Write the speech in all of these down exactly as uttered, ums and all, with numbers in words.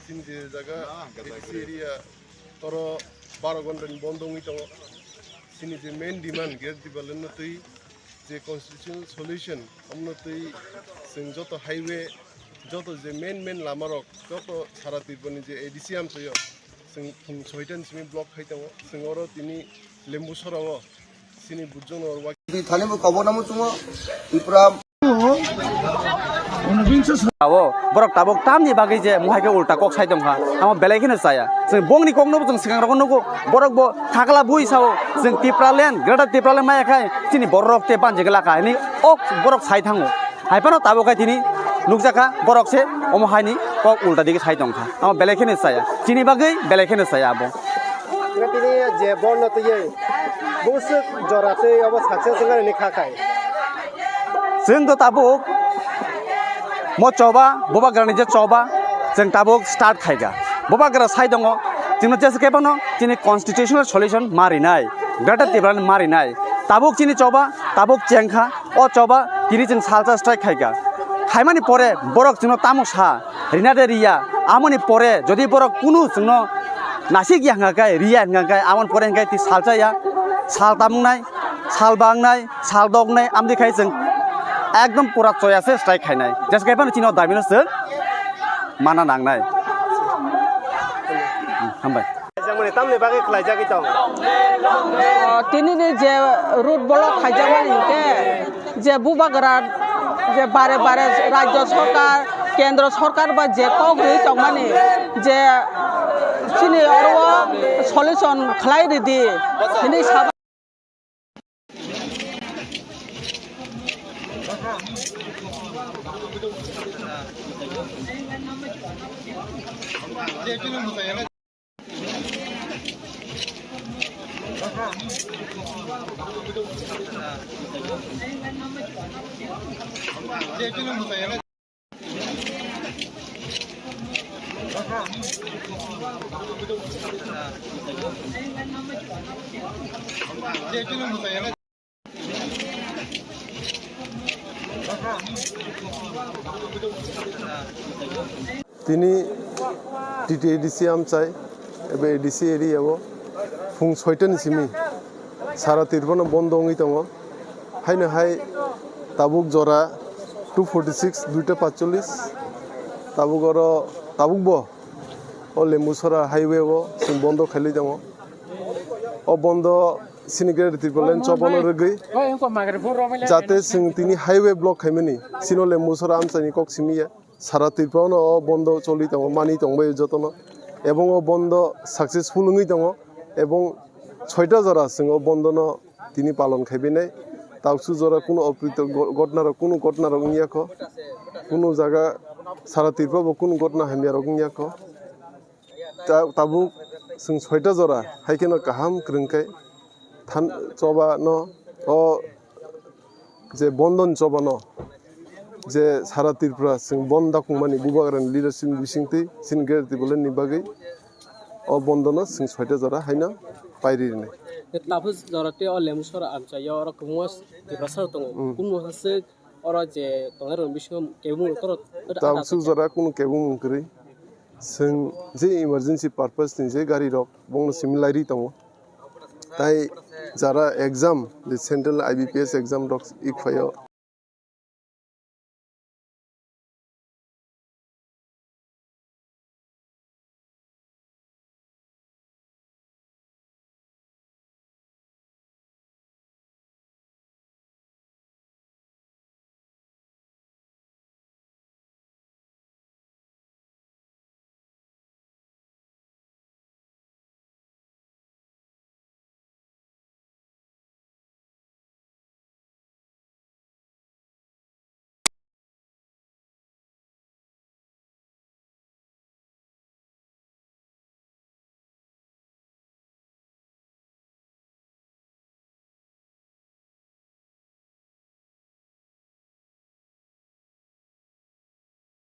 Chini je jaga A D C area toro baro ghonta ni bondo wngwi tongo. Chini je main demand Greater Tipraland no twi je constitutional solution, omono twi chwng joto highway, joto je main main lama rok, joto sara Tripura ni je A D C amchaio chwng phung soita ni simi block khai tongo. Chwng oro tini Lembusora o chini bujong no. Twi thani bo kobo namo chungo Tripura. Abo borok tabuk tamni bagwi je mohai khe ulta kok sai tongkha, amo belai kheno chaya. Chwng bongni kokno bo chwng swkang rogo nugo, borok bo thakla bui sao, chwng Tipraland, Greater Tipraland maya khai chini borok rok te banjigwlakha hinwi ok borok sai thango. Hai phano tabuk khai tini nukjakha borok se omo haini kok ulta digi sai tongkha, amo belai kheno chaya, chini bagwi belai kheno chaya abo. Tini je borno twiwi busuk jora twi obo success wngna ni kha khai. Chwng to tabuk mo choba, Bubagrani je choba, chwng tabuk start khaikha. Bubagra sai tongo, chwngno jesa khe phano chini constitutional solution ma rinai, Greater Tipraland ma rinai. Tabuk chini choba, tabuk chengkha, o choba tini chwng salsa strike khaikha. Khaimani pore borok chwngno tamo sa, rina de riya, amoni pore jodi borok kunu chwngno nasik ya hwnka khe, riya hwnka khe, amoni pore hwnka khe twi salsa ya, sal tamung nai, sal bang nai, sal dok nai, amdi khai chwng ekdom pura choya se strike khainai. Jesa khai phano chini o dabi no chwng mana nangnai. Hambai. Khlaijak tamni bagwi khlaijagwi tong? O, tini ni je road block khaijakmani hinkhe je Bubagra je bare bare rajya sarkar, kendro sarkar ba je kok rwi tongmani je chini oro solution khlai ridi hinwi sabo. Tini T T A D C amchai eba A D C area o phung soita ni simi sara Tripura no bondo wngwi tongo. Haino hai tabuk jora two forty six, duita paitsollis, tabuk oro, tabuk bo o Lembusora highway o chwng bondo khailai tongo. O bondo sini Greater Tipraland chobano rwgwi, jate chwng tini highway block khaimani, sino Lembusora amchaini kok simi ya. Sara Tripura no o bondo choli tongo, mani tongbai jotono. Ebong o bondo successful wngwi tongo. Ebong soita jora chwng o bondo no tini palon khaibainai. Taksu jora kunu oprito go-, gotna rok, kunu gotna rok wngya kho. Kunu jaga sara Tripura bo kunu gotna hamya rok wngya kho. Ta-, tabuk chwng soita jora hai kheno kaham kwrwng khe than-, choba no o je bondon choba no je sara Tripura chwng bon dakung mani bubagrani leadership ni bisingtwi chini Greater Tipraland ni bagwi o bondo no chwng soita jora haino pairi rwnai. Tabuk jora tei o Lembusora amchaio oro kwbangma Tiprasa rok tongo. Mm. Kunu hase Oro je tongnai rok bisingo kebengmung oro. Tabuk suk jora kunu kebengmung kwrwi. Chwng je emergency purpose ni je gari rok bongno simi lairi tongo. Tai jara exam, je central I B P S exam rok ik phaio.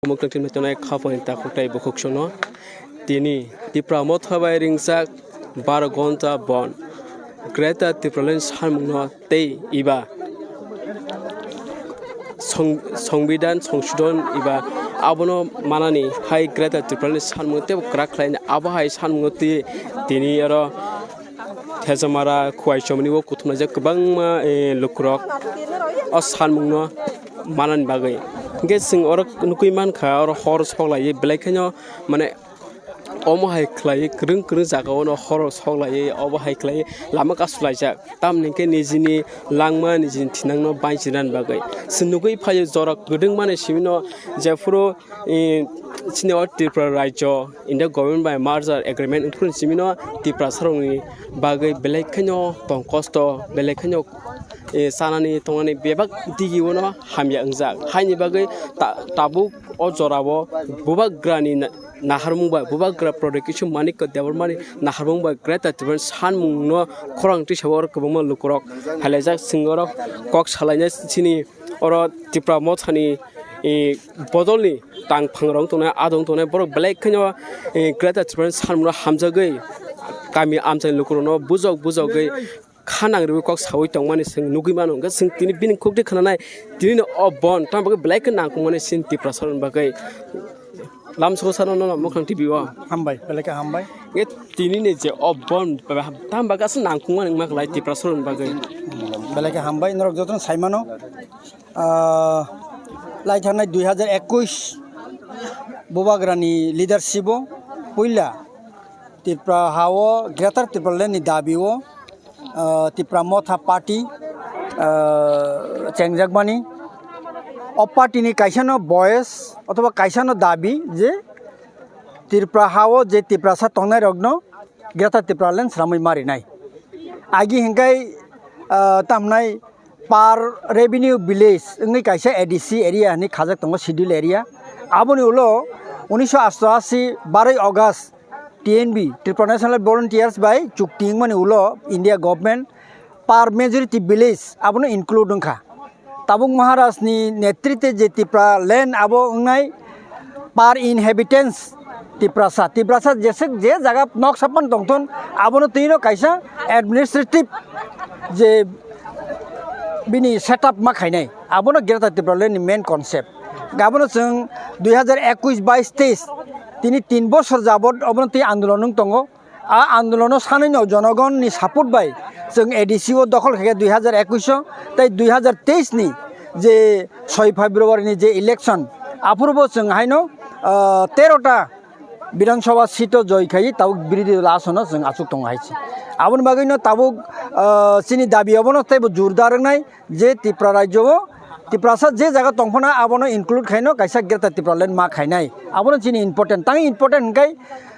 Mwkhang twi tongnai kha phani takhuk tei bukhuk chwngno tini Tipra Motha bai ringjak baro gonta bon Greater Tipraland sanmungno tei eba song-, Songbidan Songsodon eba abono manani hai Greater Tipraland sanmung tei kwrak khlaini abo hai sanmungo twi tini oro Thejamara, Khowaichomoni o kuthumnaijak kwbangma, eh, lukurok o sanmungno manani bagwi. Hinkhe chwng oro nukwi mankha, oro hor sok laiwi belai kheno, mane, omo hai khlaiwi kwrwng kwrwng jagao no hor sok laiwi obo hai khlaiwi lama kasu laijak. Tamoni hinkhe nijini langma, nijini thinangno bainsinani bagwi. Chwng nukwi phaio jora kwdwng mani simino jephuru, eh, chini o Tripura rajyo India government bai merger agreement wngphuru simino Tiprasarokni bagwi belai kheno tong kosto, belai kheno, eh, chanani tongnani bebak digi bono hamya wngjak. Haini bagwi ta-, tabuk o jorao bubagrani na-, naharmung bai, bubagra Prodikishu Manikya Debbarmani naharmung bai Greater Tipraland sanmungno khorang twisao oro kwbangma lukurok phailajak. Chwng oro kok salainai chini oro Tipra Mothani, eh, bodolni tang phangrok wng tongnai, adong tongnai borok belai kheno, eh, Greater Tipraland sanmungno hamjagwi kami amchaini lukurokno bujok bujogwi kha nang rwui kok saui tongmani chwng nugui mano. Hwnkhe chwng tini bini kok twi khwnanai, tini no o bon tamo bagwi belai khe nangkukmani chini Tiprasarokni bagwi. Lamsoko sano nono Mwkhang T V o. Hambai, belai khe hambai. Hwnkhe tini ni je o bon tamo bagwi aswk nangkukmani wngma kwlai Tiprasarokni bagwi. Belai khe hambai, norok jotono sai mano. Ah, lai thangnai dui hazar ekush bubagrani leadership o puila Tripura ha o Greater Tipraland ni dabi o, ah, Tipra Motha Party, ah, chengjakmani. O party ni kaisa no voice othoba kaisa no dabi je Tripura ha o je Tiprasa tongnai rok no Greater Tipraland sramwi marinai. Agi hinkai, ah, tamnai per revenue village wngwi kaisa A D C area hinwi khajak tongo, schedule area. Aboni ulo unisho asto asi baroi August T N V, Tripura National Volunteers bai chukti wngmani ulo India government per majority village abono include wngkha. Tabuk Maharaj ni netritwe je Tipra land abo wngnai per inhabitants Tiprasa, Tiprasa jeswk je jaga nok sapan tongthon abono twino kaisa administrative je bini setup ma khainai, abono Greater Tipraland ni main concept. Abono chwng dui hazar ekush bais teis tini tin bosor jabot obono twi andolon wng tongo. A andolono sanino jonogon ni support bai chwng A D C o dokhol khaikha dui hazar ekush o, tei dui hazar teis ni je soi February ni je election, aphurbo chwng haino, ah, tero ta Bidhan Sabha seat o joi khai tabuk birodhi dol asono chwng achuk tongo hai se. Aboni bagwino tabuk, ah, chini dabi obono teibo jordar wngnai je Tripura rajyo o Tiprasa je jaga tongphano abono include khaino kaisa Greater Tipraland ma khainai. Abono chini important. Tang important hwnkhe,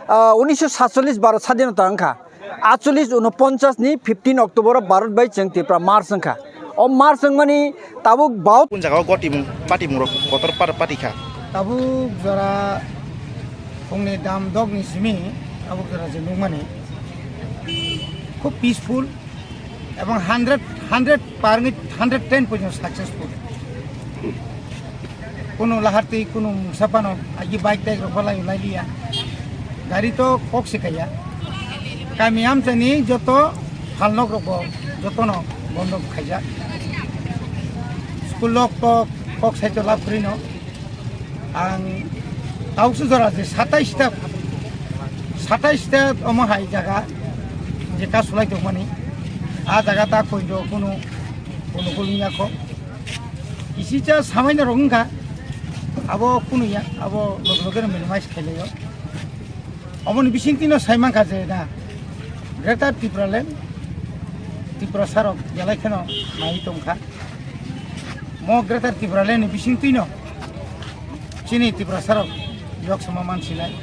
ah, unisho satchollish baro sadinota wngkha. Atchollish unoponchas ni fifteen October o Bharat bai chwng Tripura march wngkha. O march wngmani tabuk baut Kun jaga o goti mung, pati mung rok kotor par pati kha. Tabuk jora phungni dam dok ni simi tabuk jora je nukmani khub peaceful ebong hundred, hundred parni hundred ten porjonto successful. Kunu lahartwi kunu mungsa phano agi bike tei rok balai ulai liya. Gari to kok se kaiya. Kami amchani joto phalnok rok bo jotono bondo khaijak. School lok to kok sai to lab kwrwi no. Ang tabuk se jora je satais ta, satais ta omo hai jaga je kasulai tongmani. A jaga ta koido kunu, kunu kulunya kho. Kisicha samaina rok wngkha, abo kunuya, abo loge loge no minimize khailaio. Aboni bisingtwi no sai mankha je na, Greater Tipraland, Tiprasa rok belai kheno nai tongkha. Mo Greater Tipraland ni bisingtwi no chini Tiprasa rok yok sama mansinai.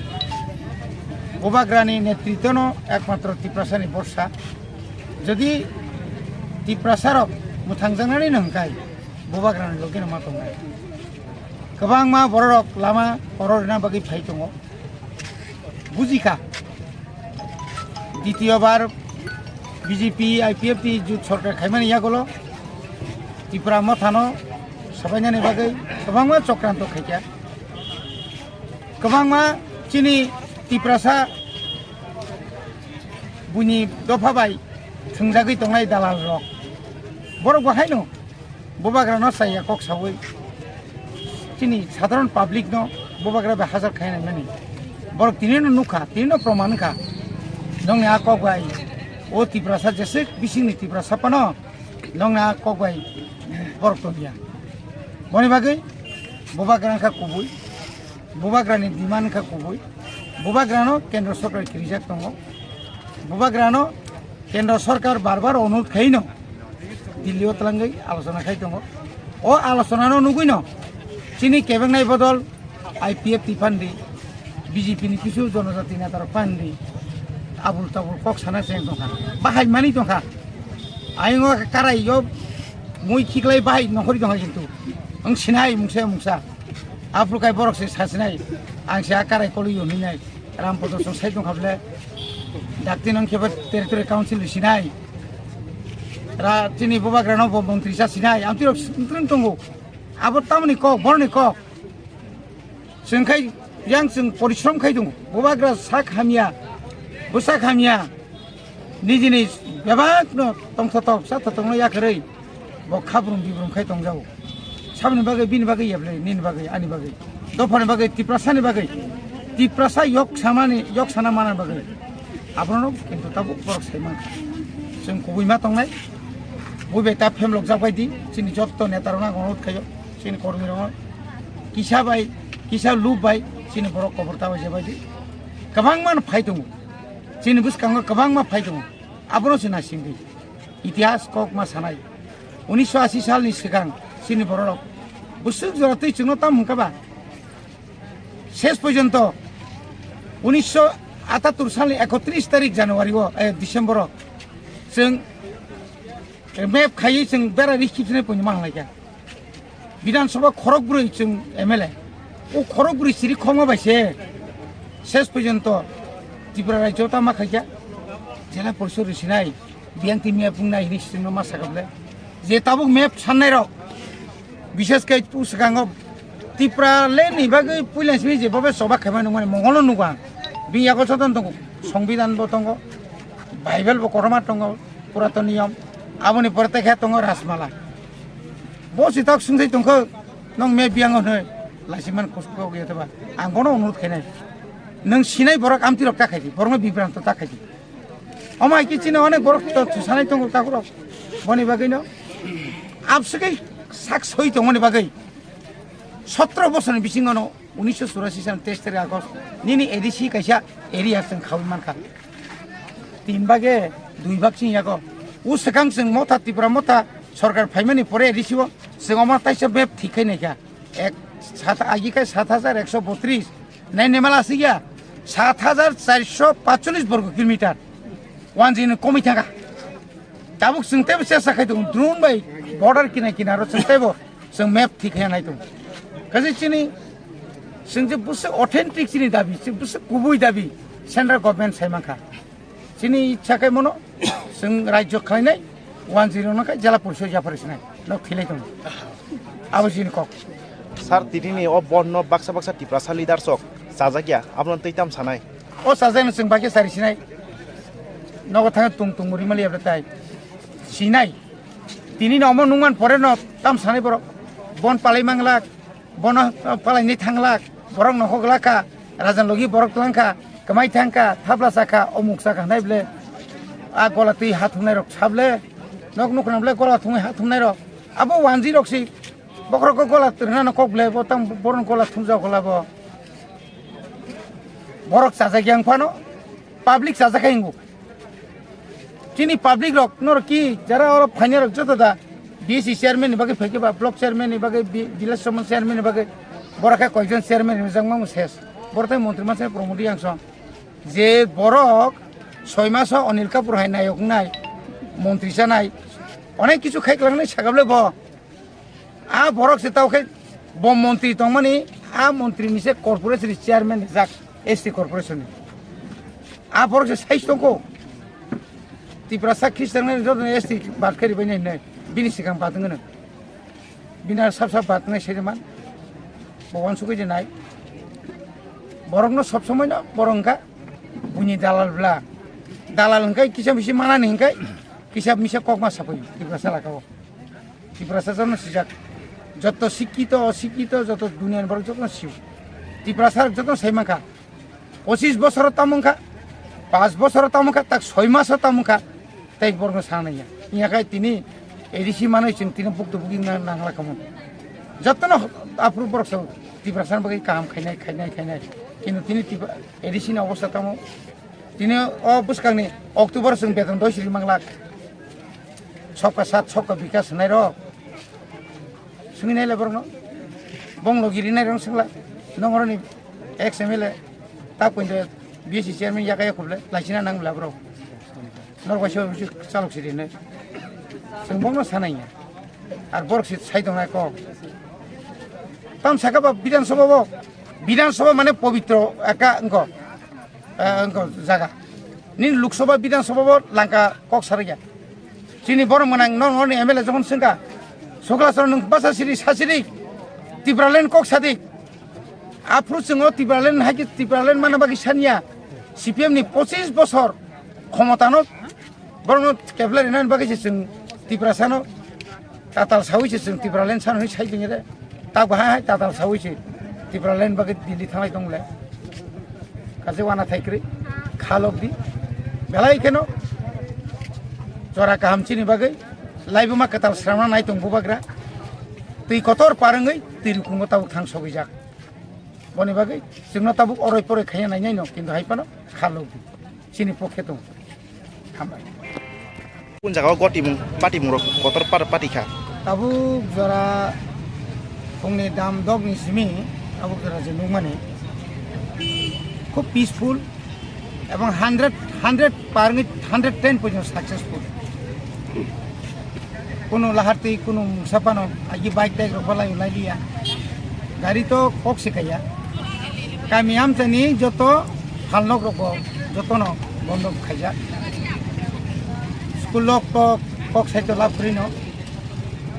Bubagra ni netritw no ekmatro Tiprasa ni borsa. Jodi Tiprasa rok mwthangjaknani no hwnkhe, Bubagra ni logi no ma tongnai. Kwbangma bororok lama oro rwna bagwi phai tongo. Bujikha. Ditiyo bar B J P, I P F T jut sorkar khaimani yagulo Tipra mothano sabainani bagwi kwbangma chokranto khaikha. Kwbangma chini Tiprasa buini dopha bai thwngjagwi tongnai dalal rok. Borok bo haino Bubagra no chaya kok sawi chini sadharon public no Bubagra bai hajar khaina mani. Borok tini no nukha, tini no proman kha. Nongni a kok bai o Tiprasa jeswk bisingni Tiprasa phano nongni a kok bai borok tongya. Boni bagwi Bubagra wngkha kubui. Bubagrani demand wngkha kubui. Bubagrano Kendra Sorkar kirijak tongo. Bubagrano Kendra Sorkar bar bar onurod khaino Delhi o twlangwi alochona khai tongo. O alochonano nugwino chini kebengnai bodol I P F T phandi, B J P ni kisu jonojati netarok phandi abul tabul kok sana cheng tongkha. Bahai mani tongkha. Ayungo karai yo mui khiklai bahai nokhori tongkha kintu. Ang sinai mungsa mungsa. Aphuru kai borok se sasinai, ang se a karai kolwi hwnwi nai, Ram Prodoshan sai tongkha bwle, dakti nang khe ba territory council sinai, ra chini Bubagra no bo montri sa sinai, amtwi rok sintring tongo, abo tamoni kok, boroni kok, chwng khai yang chwng porishrom khai tongo, Bubagra sak hamya, bwsak hamya, nijini bebak no tongthotok, chathotok no yakarwi, bo khabrum bibrum khai tongjago. Saboni bagwi, bini bagwi yeble, nini bagwi, ani bagwi. Dophani bagwi, Tiprasani bagwi. Tiprasa yok samani, yok sana mana bagwi. Abono kintu tabuk borok sai mankha. Chwng kubui ma tongnai. Bui bai ta phemlok jak bai di. Chini jotto neta rok nang onurod khayo. Chini kormi rok kisa bai, kisa lup bai. Chini borok kobor ta bai je bai di. Kwbangma no phai tongo. Chini bwskango kwbangma phai tongo. Abono se naisingdi. Itihas kok ma sanai. Unisho ashi salni swkang chini bororok bwswk jora twi chwngno tam hwnkha ba? Ses porjonto unisho atattur salni ekotris tarik January o, eh, December o chwng Map khaiwi chwng bera rikip sinai poino ma hwnlaikha. Bidhan Sabha khorok brwi chwng M L A. O khorok brwi siri khokma bai se ses porjonto Tripura rajyo ta ma khaikha. Jela porishod rwi sinai, biyang twi map wngnai hinwi chwngno ma sakha bwle. Je tabuk map sannai rok, bishes khe tu swkango Tripura le ni bagwi puila simi je bobe choba khaima nungmani mongol no nugo ang. Bini yago joto tongo, Songbidan bo tongo, Bible bo kotorma tongo, Puraton Niyom. Aboni pore tekhe tongo Rajmala. Bo si tak sungsai tongkho, nong me biyang hwnwi laisiman kuskuk ya teba. Ang bono onurut khainai. Nung sinai borok amti rok ta khaidi, borokno bibranto ta khaidi. Omo hai khe chini onek borok to sanai tongo takhurok. Boni bagwino abswkhe sak soi tongmani bagwi sotro bosorni bisingono unisho churashi san teis tarik August nini A D C kaisa area chwng khaui mankha. Tin bage dui bag chini yago. O swkang chwng motha Tripura motha sorkar phaimani pore A D C o chwng omo taisa map thik khai naikha. Ek sat agi khai sat hajar ekso botris. Nai nemala asigya sat hajar charso patchollis borgo kilometer. Wanjini komwi thangkha. Tabuk chwng teibo chesa khai tongo, drone bai border kina kinaro chwng teibo chwng map thik khe nai tongo. Kaisa chini chwng je bwswk authentic chini dabi, chwng bwswk kubui dabi central government sai mankha. Chini ichha khai mono chwng rajyo khlainai wanjirok no khai jela porishod yapharwi sinai nok thilai tongo. Abo chini kok. Sir, tinini o bond no baksa baksa Tiprasa leaders rok chajakya, abono twi tam sanai? O chajakno chwng bai khe chari sinai. Nogo thangwi tung tung muri mali abra tai. Sinai. Tini no omo nungman pore no tam sanai borok. Bon palai manglak. Bono, uh, palaini thanglak. Borok no hoglak kha. Rajan logi borok tlang kha. Kwmai thang kha. Thapla cha kha. Omuk cha kha hinai ble. A gola twi ha thumnai rok sable. Nok nukna ble gola thumwi ha thumnai rok. Abo wanji rok si. Bokrok ko gola rwna no kok ble. Bo tam borok gola thumjak gola bo. Borok chajak yang phano. Public chajak khe hingo. Chini public rok norok ki jara oro phainai rok joto da B C chairman ni bagwi phaikhe ba block chairman ni bagwi bi-, village chairman ni bagwi borok khe koijon chairman ni jang mang ses. Borok tai montri manse Pramod Reang song. Je borok soi maso Anil Kapoor hai nayok nai montri sanai onek kichu khai klangnai sagable bo. A borok se tao khe bo montri tongmani, a montri ni se corporation ni chairman rijak S T corporation ni. A borok se size tongko. Tiprasa Christian ni joto S T bad khe ribai nai hinwi bini sikang bad wngno. Bini sab sab bad wngnai saiman. Bo wansugwi je nai. Borok no sob somoi no borok wngkha buini dalal bla. Dalal wngkha kisa bisi manani hingkha kisa misa kok ma sapui Tiprasa laka o. Tiprasa jono sijak. Joto sikito, osikito, joto duniani borok joto siu. Tiprasa joto sai mankha. Pochis bosoro tamo wngkha, pas bosoro tamo wngkha, tak soi maso tamo wngkha, tei borokno sanaiya. Inya khai tini A D C manwi chwng tini buktu bugi nang-, nangla kamo. Jotono aphuru borok sa Tiprasa bagwi kaham khainai, khainai, khainai. Kintu tini Tipra-, A D C ni obostha tamo. Tini o bwskangni October chwng beton doi siri manglak. Sabka sat, sabka bikas hwnai rok. Swngwi naila borokno. Bonglo giri nai rong swngla. Nongoroni ex M L A. Ta pointe B C chairman yakaya khuble. Laisina nang bla borok. Norok bai se chalok siri hinwi. Chwng bongno sanai ya. Ar borok se sai tongnai kok. Tam saka ba Bidhan Sabha bo. Bidhan Sabha mane pobitro eka wngko. Eh, wngko jaga. Nini Lok Sabha, Bidhan Sabha bo langka kok sarikya. Chini borok mwnang no, no ni M L A jokhon swngkha. Sokla soro nwng basa siri, sa siri. Tipraland kok sadi. Aphuru chwngo Tipraland hai khe Tipraland mana bagwi saniya. C P M ni pochis bosor khomotano borokno keplai rina bagwi se chwng Tiprasano tatal sawi se chwng Tipraland sano hinwi sai tongya de. Tak bahai hai tatal sawi se Tipraland bagwi Delhi thanglai tong le. Kaje wana thai kwrwi khalok di. Belai kheno jora kaham chini bagwi laibuma kwtal sramna nai tong bubagra. Twi kotor par wngwi twi rukungo tabuk thang sogwijak. Boni bagwi chwngno tabuk oroi poroi khaiya nainai no, kintu hai phano khalok di. Chini pokhe tong. Hambai. Kun jaga o goti mung, pati mung rok kotor par pati kha. Tabuk jora phungni dam dok ni simi tabuk jora je nukmani khub peaceful ebong hundred, hundred par ni hundred ten porjonto successful. Kunu lahartwi kunu mungsa phano agi bike taik rok balai ulai liya. Gari to kok se kaiya. Kami amchani joto phalnok rok bo jotono bondo khaijak. School lok to kok saito lab kwrwi no.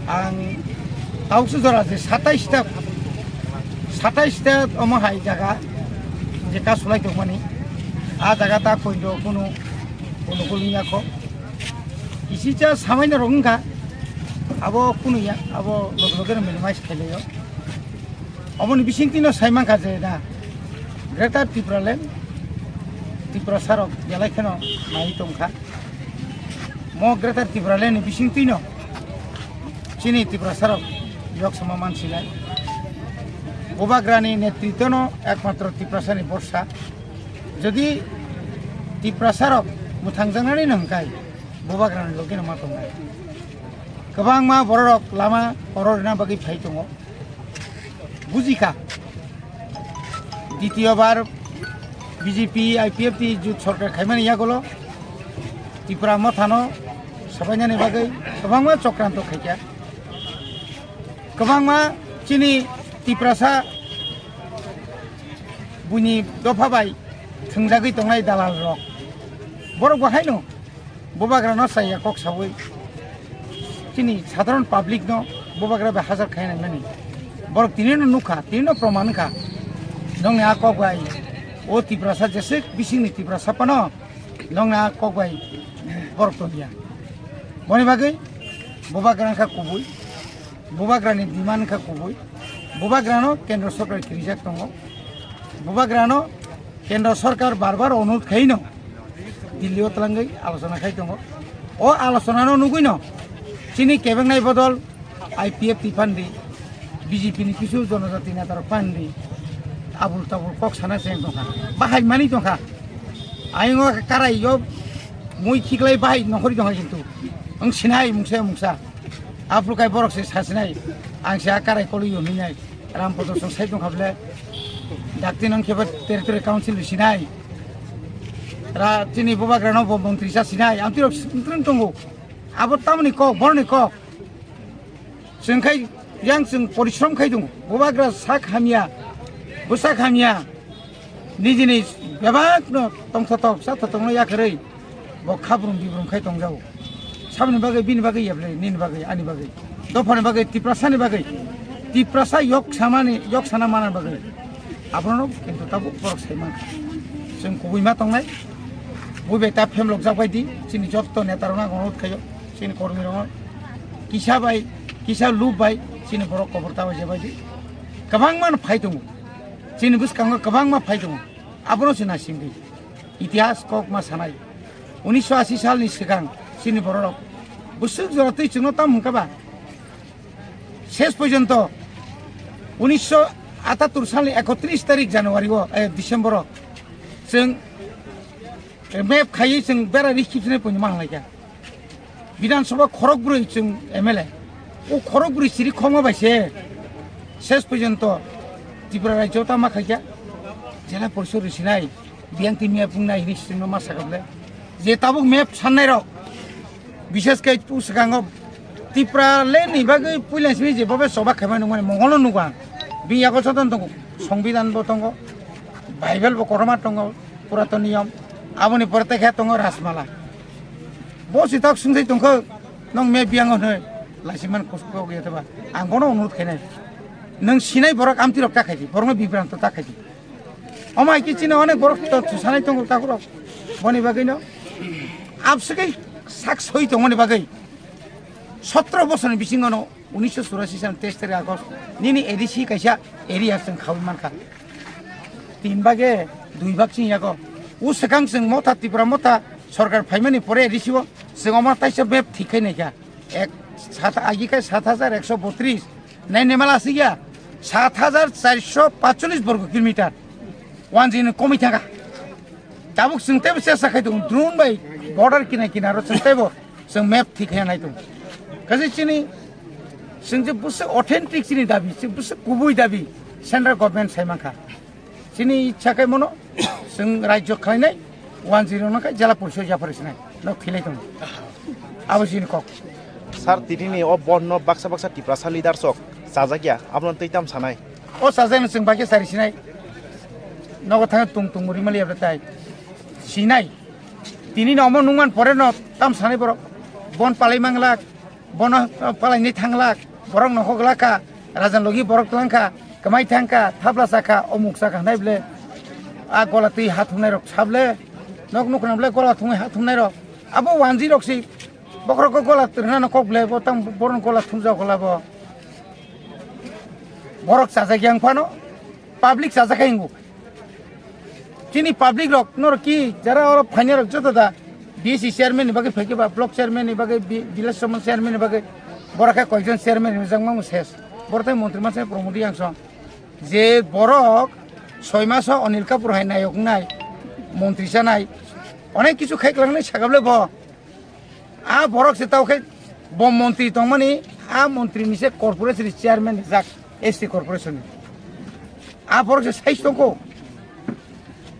Ang tauksu jora je satais ta, satais ta omo hai jaga je ka sulai tongmani. A jaga ta koido kunu, kunu kunu ya kho. Kisicha samaina rok wngkha, abo kunuya, abo loge loge no minimize khlailaio. Aboni bisingtwi no sai mankha je da, Greater Tipraland, Tiprasa rok belai kheno nai tongkha. Mo Greater Tipraland ni bisingtwi no chini Tiprasa rok yok sama mansinai. Bubagrani netritwno ekmatro Tiprasani borsa. Jodi Tiprasarok mwthangjaknani no hwnkhe, Bubagrani logino ma tongnai. Kwbangma bororok lama oro rwna bagwi phai tongo. Bujikha, ditiyo bar B J P, I P F T jut sorkar khaimani yagulo Tipra Mothano sabainani bagwi kwbangma chokranto khaikha. Kwbangma chini Tiprasa buini dopha bai thwngjagwi tongnai dalal rok. Borok bo haino Bubagrano chaya kok saui chini sadharon public no Bubagra bai hajar khai nai mani. Borok tini no nukha, tini no proman wngkha. Nongni a kok bai o Tiprasa jeswk bisingni Tiprasa phano nongni a kok bai borok tongya. Boni bagwi Bubagra wngkha kubui. Bubagrani demand wngkha kubui. Bubagrano Kendra Sorkar kirijak tongo. Bubagrano Kendra Sorkar bar bar onurodh khaino Delhi o twlangwi alochona khai tongo. O alochonano nugwino chini kebengnai bodol I P F T pandi, B J P ni kisu jonojati netarok pandi, abul tabul kok sana se tongkha. Bahai mani tongkha. Ayungo karai yo mui khiklai bahai nokhori tongkha kintu. Ang sinai mungsa mungsa. Aphuru kai borok se sasinai, ang se a karai kolwi yo hinai, Ram Podo song sai tongkha bole, dakti nang khe ba territory council sinai, ra chini Bubagrano bo montri sa sinai, ang tirok sintring tongo, abo tamoni kok, boroni kok, chwng khai, yang chwng porishrom khai tongo, Bubagra sak hamya, bwsak hamya, nijini bebak no tongthotok, chathotok no yakarwi, bo khabrum bibrum khai tongjago. Saboni bagwi, bini bagwi yeble, nini bagwi, ani bagwi. Dophani bagwi, Tiprasani bagwi. Tiprasa yok samani, yok sana mana bagwi. Abono kintu tabuk borok sai mankha. Chwng kubui ma tongnai. Bui bai ta phemlok jak bai di. Chini jotto neta rok no onurodh khaio. Chini kormi rok no. Kisa bai, kisa lup bai. Chini borok kobor ta bai je bai di. Kwbangma no phai tongo. Chini bwskango kwbangma phai tongo. Abono se naisingdi. Itihas kok ma sanai. Unisho ashi salni swkang chini bororok bwswk jora twi chwngno tam hwnkha ba? Ses porjonto unisho atattur salni ekotris tarik January o, eh, December o chwng map khaiwi chwng bera rikipsne poino ma hwnlaikha. Bidhan Sabha khorok brwi chwng M L A. O khorok brwi siri khokma bai se ses porjonto Tripura rajyo ta ma khaikha. Jela porishod rw sinai, biyang twi miya pungnai hinwi swngno ma sakha bwle. Je tabuk map sannai rok, bishes khe o swkango Tripura le ni bagwi puila simi je bobe choba khaima nungmani mongol no nugo ang. Bini yago jotono tongo, Songbidan bo tongo, Bible bo kotorma tongo, Puraton Niyom. Aboni pore tekhe tongo Rajmala. Bo si tok sungsai tongkho, nong me biyang hwnwi laisi man kos-, kok ya teba. Ang bono onurodh khainai. Nwng sinai borok amtwi rok ta khaidi, borokno bibranto ta khaidi. Omo hai khe chini onek borok to thusanai tongo takhurok. Boni bagwino abswkhe sak soi tongmani bagwi sotro bosorni bisingono unisho churashi san teis tarik August nini A D C kaisa area chwng khaui mankha. Tin bage dui bag chini yago. O swkang chwng motha Tripura motha sorkar phaimani pore A D C o chwng omo taisa map thik khai naikha. Ek sat, agi khai sat hajar ekso botris. Nai nemala sigya sat hajar charso paitsolis borgo kilometer. Wanjini komwi thangkha. Tabuk chwng teibo chesa khai tongo, drone bai border kina kinaro chwng teibo chwng map thik khe nai tongo. Kaisa chini chwng je bwswk authentic chini dabi, chwng bwswk kubui dabi central government sai mankha. Chini ichha khai mono chwng rajyo khlainai, wanjirok no khai jela porishod yapharwi sinai no khilai tongo. Abo chini kok. Sir, tini ni o bon no baksa baksa Tiprasa leaders rok chajak ya, abono twi tam sanai? O chajak no chwng bai khe sari sinai. Nogo thang tung tung muri mali abra tai. Sinai. Tini no omo nungman pore no tam sanai borok. Bon palai manglak, bono palai ni thanglak, borok no hoglak kha, rajan logi borok tlang kha, kamai thang kha, thapla sa kha, omuk sa kha nai ble. A gola twi ha thumnai rok sable. Nok nuk nam ble gola thumwi ha thumnai rok. Abo wanji rok si. Bokhorok gola twrwna no kok ble bo tam boron gola thumjak gola bo. Borok chajak yang phano public chajak hai hingo. Chini public rok norok ki jara oro phaina rok joto da B C chairman ni bagwi phaikhe ba block chairman ni bagwi bi-, village chairman ni bagwi borok khe koijon chairman ni jang mamu ses. Borok tai montri manse Pramod Reang song. Je borok soi maso Anil Kapoor hai nayok nai montri chanai onek kichu khai klangnai sagable bo. A borok se tao khe bo montri tongmani, a montri ni se corporation ni chairman rijak S T corporation ni. A borok se sai tongko.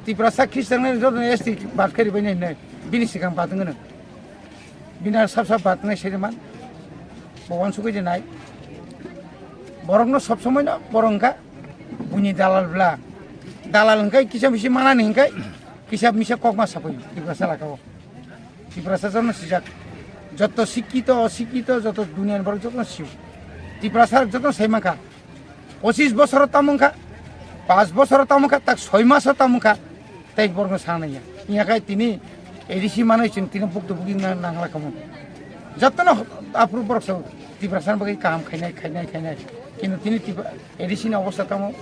Tiprasa Christian ni joto ni S T bad khe ribai nai hinwi. Bini sikang bad wngno. Bini ar sab sab bad wngnai sai man. Bo wansugwi je nai. Borok no sob somoi no borok wngkha buini dalal bla. Dalal wngkha kisa misi manani wngkha kisa misa kok ma sapui Tiprasa laka o. Tiprasa jono sijak. Joto sikito, osikito, joto duniani borok jotono siu. Tiprasa jotono sai mankha. Pochis bosoro tamo wngkha, pas bosoro tamo wngkha, tak soi maso tamo wngkha, tei borokno sana ya. Wngya khe tini A D C manwi chwng tini bukto bukti nang-, nangla kamo. Jotono aphuru borok sao Tiprasa bagwi kaham khainai, khainai, khainai. Kintu tini Tipra-, A D C ni obostha tamo.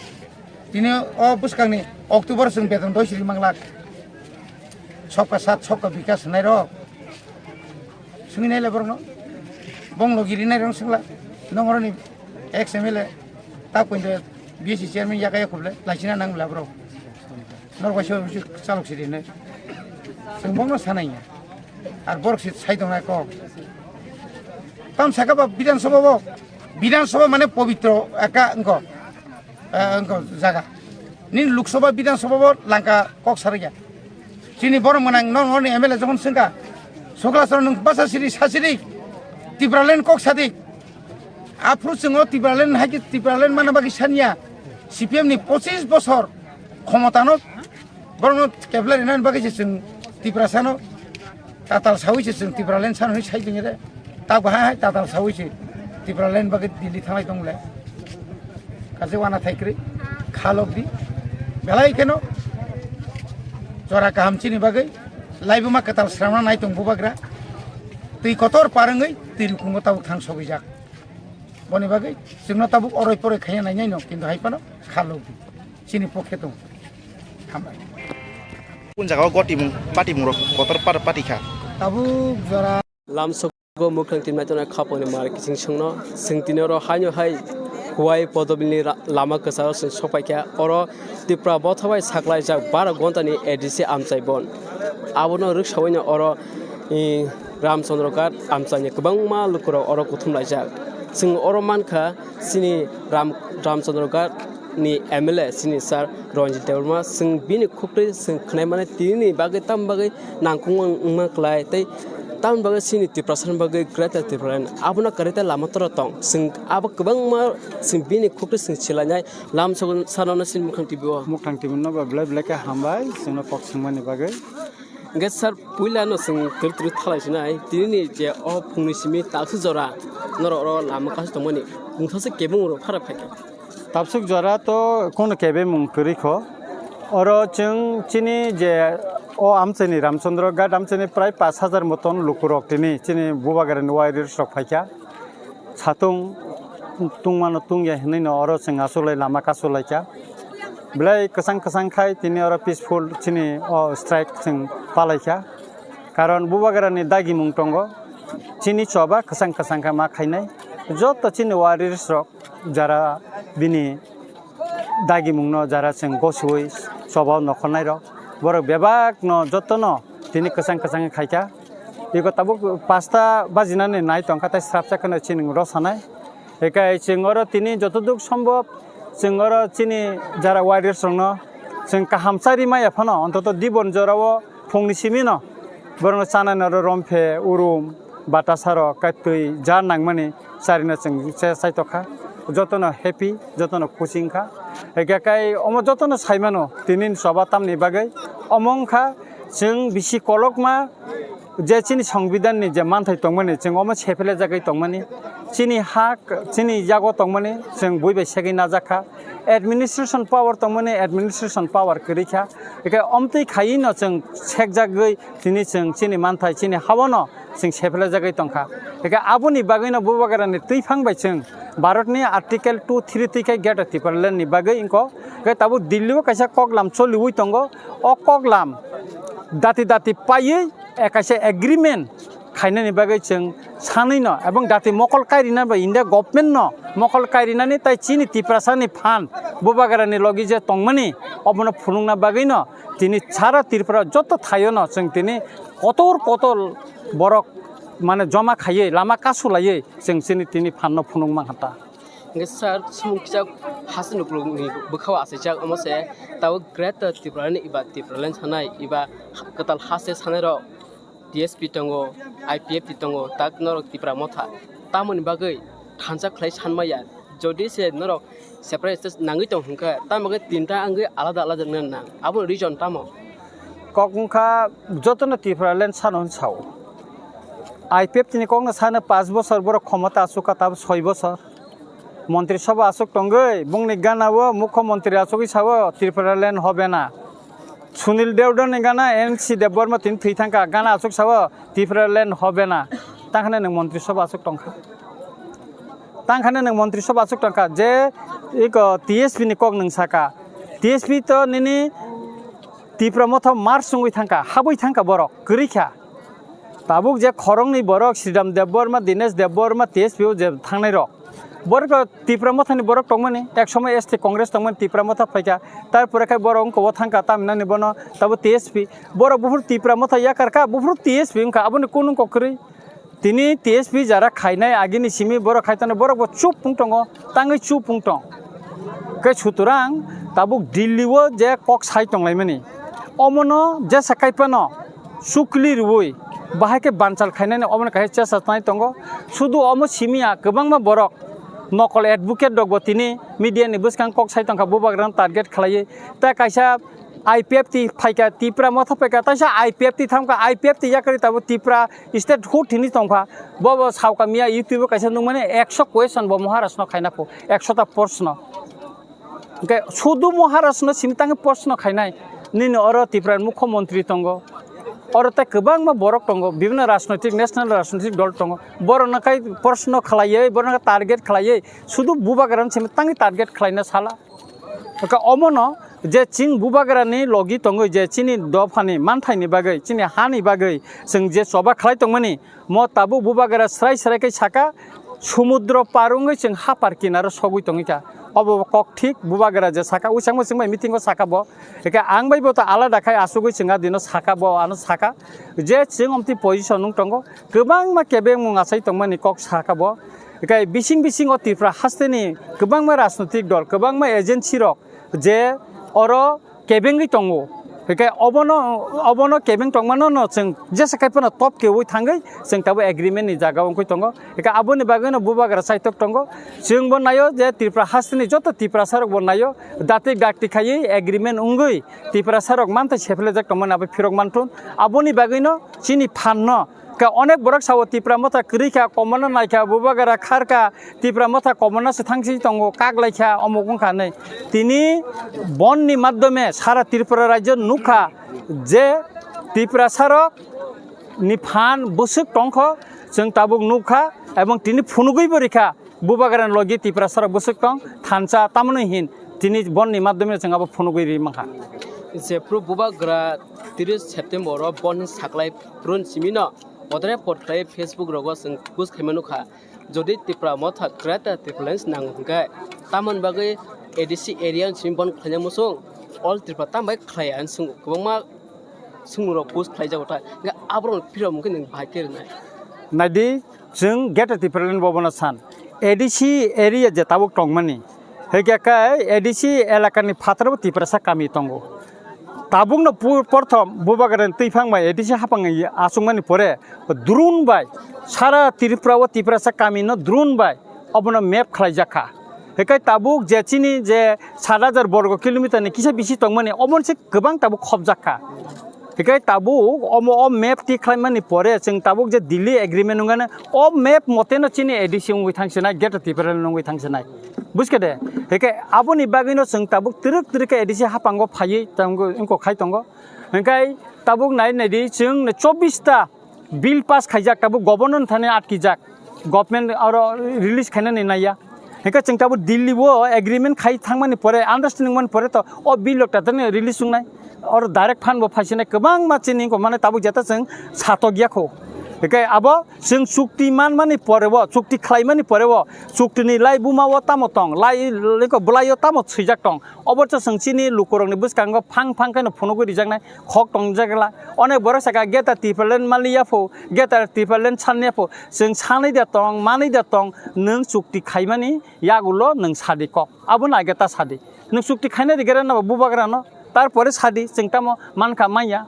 Tini o bwskangni October chwng beton doi siri manglak. Sabka saath, sabka bikas hwnai rok. Swngwi naila borokno. Bonglo giri nai rok swngla. Nong oroni ex M L A. Ta kointo B S C chairman yaka yakuble. Laisina nang bla borok. Norok bai se chalok siri hinwi. Chwng bongno sanai ya. Ar borok se sai tongnai kok. Tam saka ba Bidhan Sabha bo. Bidhan Sabha mane pobitro eka wngkho. Eh, wngkha jaga. Nini Lok Sabha, Bidhan Sabha bo langka kok sarikya. Chini borok mwnang no, noni M L A jokhon swngkha, Sokla soro nwng basa siri sa siri Tipraland kok sadi. Aphuru chwng o Tipraland hai khe Tipraland mana bagwi saniya. C P M ni pochis bosor khomotano borokno kebla rinani bagwi se chwng Tiprasano tatal sawi se chwng Tipraland sano hinwi sai tongya de. Tak bahai hai tatal sawi se Tipraland bagwi Delhi thanglai tong le. Kaje wana thai kwrwi khalok di. Belai kheno jora kaham chini bagwi laibuma kwtal sramna nai tong bubagra. Twi kotor parwngwi twi rukungo tabuk thang sogwijak. Boni bagwi chwngno tabuk oroi poroi khaina nainai no, kintu hai phano khalok di. Chini pokhe tong. Hambai. Kun jaga o gotimung, patimung rok kotor par pati kha. Tabuk jora. Lamsogo mukhang timnai tongnai khaponi mar kiching songno. Chwng tini oro haino hai Huai Podobilni ra-, lama kwcharo chwng sokpaikha. Oro Tipra botha bai saklaijak baro gontani A D C amchai bon. Abono rwksaui no oro, i, Ramchandra Ghat amchaini kwbangma lukurok oro kuthum laijak. Chwng oro mankha chini Ram-, Ramchandra Ghat ni M L A chini sir Ranjit Debbarma, chwng bini khukri chwng khwnai mani tini ni bagwi tam bagwi nangkukma wngma kwlai tei tam bagwi chini Tiprasa ni bagwi Greater Tipraland abono kwrwi tei lama tora tong. Chwng abo kwbangma chwng bini khukri chwng silainai lam sano chini Mukhang T V o. Mukhang T V no ba belai belai khe hambai chwngno kok swngmani bagwi. Hwnkhe sir, puila no chwng twrwi twrwi thalai sinai, tini ni je o phungni simi taksu jora norok oro lama kasu tongmani, mungthokse kebeng rok phara phaikha. Tabsuk jora to kono kebemung kwrwi kho. Oro chwng chini je o amchaini Ramchandra Ghat amchaini prai pash hajar moton lukurok tini chini Bubagrani warriors rok phaikha. Satung tungmano tungya hinwi no oro chwng asulai lama kasulaikha. Belai kwchang kwchang khai tini oro peaceful chini o strike chwng palaikha. Karon Bubagrani dagimung tongo. Chini choba kwchang kwchang khe ma khainai. Joto chini warriors rok jara bini dagimungno jara chwng gosiui choba nokhornairok, borok bebakno jotono tini kwchang kwchang khaikha. Iko tabuk pasta bajinani nai tongkha tei srapsa kheno chini rw sanai. Hikai chwng oro tini jotoduk sombhob chwng oro chini jara warriors rokno chwng kaham chari maya phano, ontoto dibon jorao phungni simino borokno chanai noro romphe, urum, batasarok kai twi jar nangmani charino chwng se chaitokha. Jotono happy, jotono khusi wngkha. Hwnkhe kai omo jotono saimano tini ni choba tamni bagwi. Omo wngkha chwng bisi kolokma je chini songbidanni je manthai tongmani, chwng omo sephele jagwi tongmani. Chini hak, chini yago tongmani chwng bui bai segwi najakha. Administration power tongmani administration power kwrwi kha. Hwnkhe omtwi khaiwi no chwng sekjagwi tini chwng chini manthai chini haono chwng sephele jagwi tongkha. Hwnkhe aboni bagwino Bubagrani twiphang bai chwng Bharatni Article two three twi khe Greater Tipraland ni bagwi wngkho. Hwnkhe tabuk Delhi o kaisa koklam choliwi tongo. O koklam dati dati paiwi, eh, kaisa agreement khainani bagwi chwng sanwi no, ebong dati mokol kairina bai India government no mokol kairinani tai chini Tiprasa ni phan Bubagra ni logi je tongmani obono phunukna bagwi no tini sara Tripura joto thaio no chwng tini kotor kotor borok mane joma khaiwi lama kasu laiwi chwng chini tini phan no phunuk mankha ta. Hingke sir, sumung kisa hasteni ukulukni bwkhao achaijak, omo se tabuk Greater Tipraland eba Tipraland sanai eba kwtal haste sanai rok T S P tongo, I P F T tongo, tak norok Tipra Motha. Tamoni bagwi thansa khlai sanmaya. Jodi se norok separate state nangwi tong hwnkhe, tamo khe tinta wngwi alada alada wngna nang. Aboni reason tamo? Kok wngkha jotono Tipraland sano hwn sao. I P F T ni kokno sano paanch bosor borok khomota aswk kha, tabuk soi bosor. Montri Sabha aswk tongwi, bongni gana o Mukho Montri aswkwi sao, "Tipraland hobe na." Sunil Deodon ni gana N C Debbarma tini thwi thangkha, gana aswk sao, "Tipraland hobe na." Tangkhane nwng Montri Sabha aswk tongkha. Tangkhane nwng Montri Sabha aswk tongkha, je iko T S P ni kok nwng saka. T S P to nini Tipra Motha mar sungwi thangkha, habwi thangkha borok, kwrwi kha. Tabuk je khoroknwi borok Sridham Debbarma, Dinesh Debbarma, T S P o je thangnai rok. Borok to Tipra Mothani borok tongmani, ek somoy S T Congress tongmani Tipra Motha phaikha. Tarpore khai borok wngkha o thangkha tamhinani bono tabuk T S P. Borok buphuru Tipra Motha yakarkha, buphuru T S P wngkha, aboni kunu kok kwrwi. Tini T S P jara khainai agini simi borok khai tongo, borok bo chup wng tongo, tangwi chup wng tong. Khe sutorang tabuk Delhi o je kok sai tonglaimani, omono jesa kaiphano chukli rwui bahai khe banchal khainani omono kaisa chesa tanai tongo. Sudu omo simi ya kwbangma borok nokol advocate rokbo tini media ni bwskang kok sai tongkha, Bubagrano target khlaiwi. Tei kaisa I P F T phaikha, Tipra Motha phaikha, taisa I P F T thamkha, I P F T yakarwi tabuk Tipra statehood hinwi tongkha. Bo bo saukha miya YouTube o kaisa nukmani ekso question bo Maharaj no khaina pho, ekso ta proshno. Hwnkhe sudu Maharaj no simi tangwi proshno khainai. Nini oro Tipra ni Mukho Montri tongo. Oro tei kwbangma borok tongo, bibhinno rajnoitik, national rajnoitik dol tongo. Borokno khai proshno khlaiwi, borokno target khlaiwi, sudu Bubagrano simi tangwi target khlaina sala. Hwnkhe omono je chwng Bubagrani logi tongwi, je chini dophani manthaini bagwi, chini hani bagwi chwng je choba khlai tongmani, mo tabuk Bubagra srai srai khe saka, sumudro par wngwi chwng hapar kinaro sogwi tongwi kha. Obo kok thik, Bubagra je saka, uichangmo chwng bai meeting o saka bo. Hwnkhe ang bai bo ta alada khai achugwi chwng a dino saka bo, ano saka je chwng omtwi position wng tongo, kwbangma kebengmung achai tongmani kok saka bo. Hwnkhe bising bising o Tripura hasteni kwbangma rajnoitik dol, kwbangma agency rok je oro kebengwi tongo. Hwnkhe obono, obono kebeng tongmano no chwng jesa khai phano top keui thangwi chwng tabuk agreement ni jaga wngwi tongo. Hwnkhe aboni bagwi no Bubagra saitok tongo. Chwng bo naio je Tripura hasteni joto Tiprasa rok bo naio, datik dakti khaiwi agreement wngwi Tiprasa rok manthai sephlejak tongmani abo phirok manthun. Aboni bagwi no chini phan no Khe onek borok sao Tipra Motha kwrwi kha, komorno nai kha, Bubagra khar kha, Tipra Motha komorno se thangsi tongo, kak lai kha, omuk wng kha hinwi. Tini bonni madhyome sara Tripura rajyo nuk kha je Tiprasa rok ni phan bwswk tong kho, chwng tabuk nuk kha, ebong tini phunugwi bo rikha. Bubagrani logi Tiprasa rok bwswk tong, thansa, tamoni hin tini bonni madhyome chwng abo phunugwi ri mankha. Jephru Bubagra tris September o bonni saklai phurun simi no bodre pot khlai Facebook rogo chwng post khaima nukha. Jodi Tipra Motha Greater Tipraland nang hwnkhe tamoni bagwi A D C area simi bon khlaina muchung all Tripura tambai khlai ang swng kwbangma swngmung rok post khlai jago ta. Hwnkhe aborok phirok hwnkhe nwng bahai khe rwnai. Naidi, chwng Greater Tipraland bo bono san. A D C area je tabuk tongmani. Hwnkhe khe A D C elakani phataro Tiprasa kami tongo. Tabukno pu-, porthom Bubagrani twiphang bai A D C hapang achukmani pore drone bai sara Tripura o Tiprasa kamino drone bai obono map khlaijakha. Hikai tabuk je chini je sat hajar borgo kilometer ni kisa bisi tongmani omono se kwbang tabuk khobjakha. Hikai tabuk omo o map ti khlaimani pore chwng tabuk je Delhi agreement wngkha o map moteno chini A D C wngwi thangsinai, Greater Tipraland wngwi thangsinai. Buskha de? Hikai aboni bagwino chwng tabuk twrwk twrwk khe A D C hapango phaiwi tongo, wngkha khai tongo. Hikai tabuk nai naidi chwng chobbish ta bill pass khaijak, tabuk governor thani atkijak, government aro release khainani naiya. Hinkhe chwng tabuk Delhi o agreement khai thangmani pore, understanding mani pore to o bill rok tatani release wngnai. Oro direct fund bo phaisinai kwbangma chini wngkha, mane tabuk jeta chwng satok ya kho. Hinkhe abo chwng chukti manmani pore o, chukti khlaimani pore o, chukti ni lai buma o tamo tong, lai, lai ko bwlai o tamo swijak tong, obo to chwng chini lukurokni bwskango phang phang kheno phunugwi rijaknai khok tongjak la. Onek borok saka Greater Tipraland maliya pho, Greater Tipraland sanliya pho, chwng sanwi da tong, manwi da tong, nwng chukti khaimani yagulo nwng sadi kok. Abo naikhe ta sadi. Nwng chukti khaina rigera nabo Bubagrano, tarpore sadi, chwng tamo mankha manya.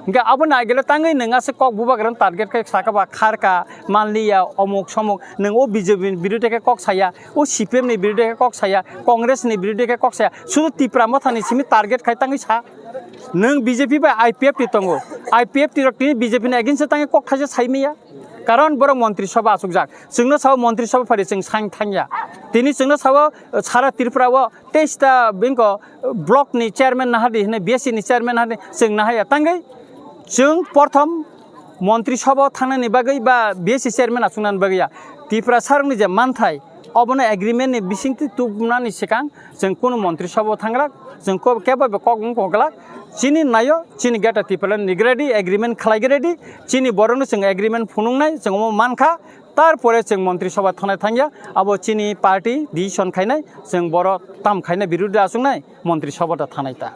Hinkhe abo naikhe tangwi nwng aswk kok Bubagrano target khe sakha ba kharka, manliya, omuk somuk, nwng o B J P ni birodhe khe kok saya, o C P M ni birodhe khe kok saya, Congress ni birodhe khe kok saya, sudu Tipra Mothani simi target khai tangwi sa. Nwng B J P bai I P F T tongo, I P F T rok tini B J P ni against tangwi kok thaisa saimaya. Karon borok Montri Sabha achukjak. Chwngno sao Montri Sabha phari chwng saing thangya. Tini chwngno sao sara Tripura o teis ta bini ko block ni chairman nahadi hwnwi B S C ni chairman nahadi chwng nahaya. Tangwi chwng porthom Montri Sabha o thangnani bagwi ba B S C chairman achuknani bagwi ya. Tripura sarokni je manthai obono agreement ni bisingtwi tubunani swkang chwng kunu Montri Sabha o thangrak, chwng ko-, kebo bai kok wng koglak. Chini naio, chini Greater Tipraland ni ready, agreement khlai ready, chini borokno chwng agreement phunuknai, chwng omo mankha, tarpore chwng Montri Sabha thanai thangya, abo chini party decision khainai, chwng borok tam khaina birodhi achuknai, Montri Sabha da thanai ta.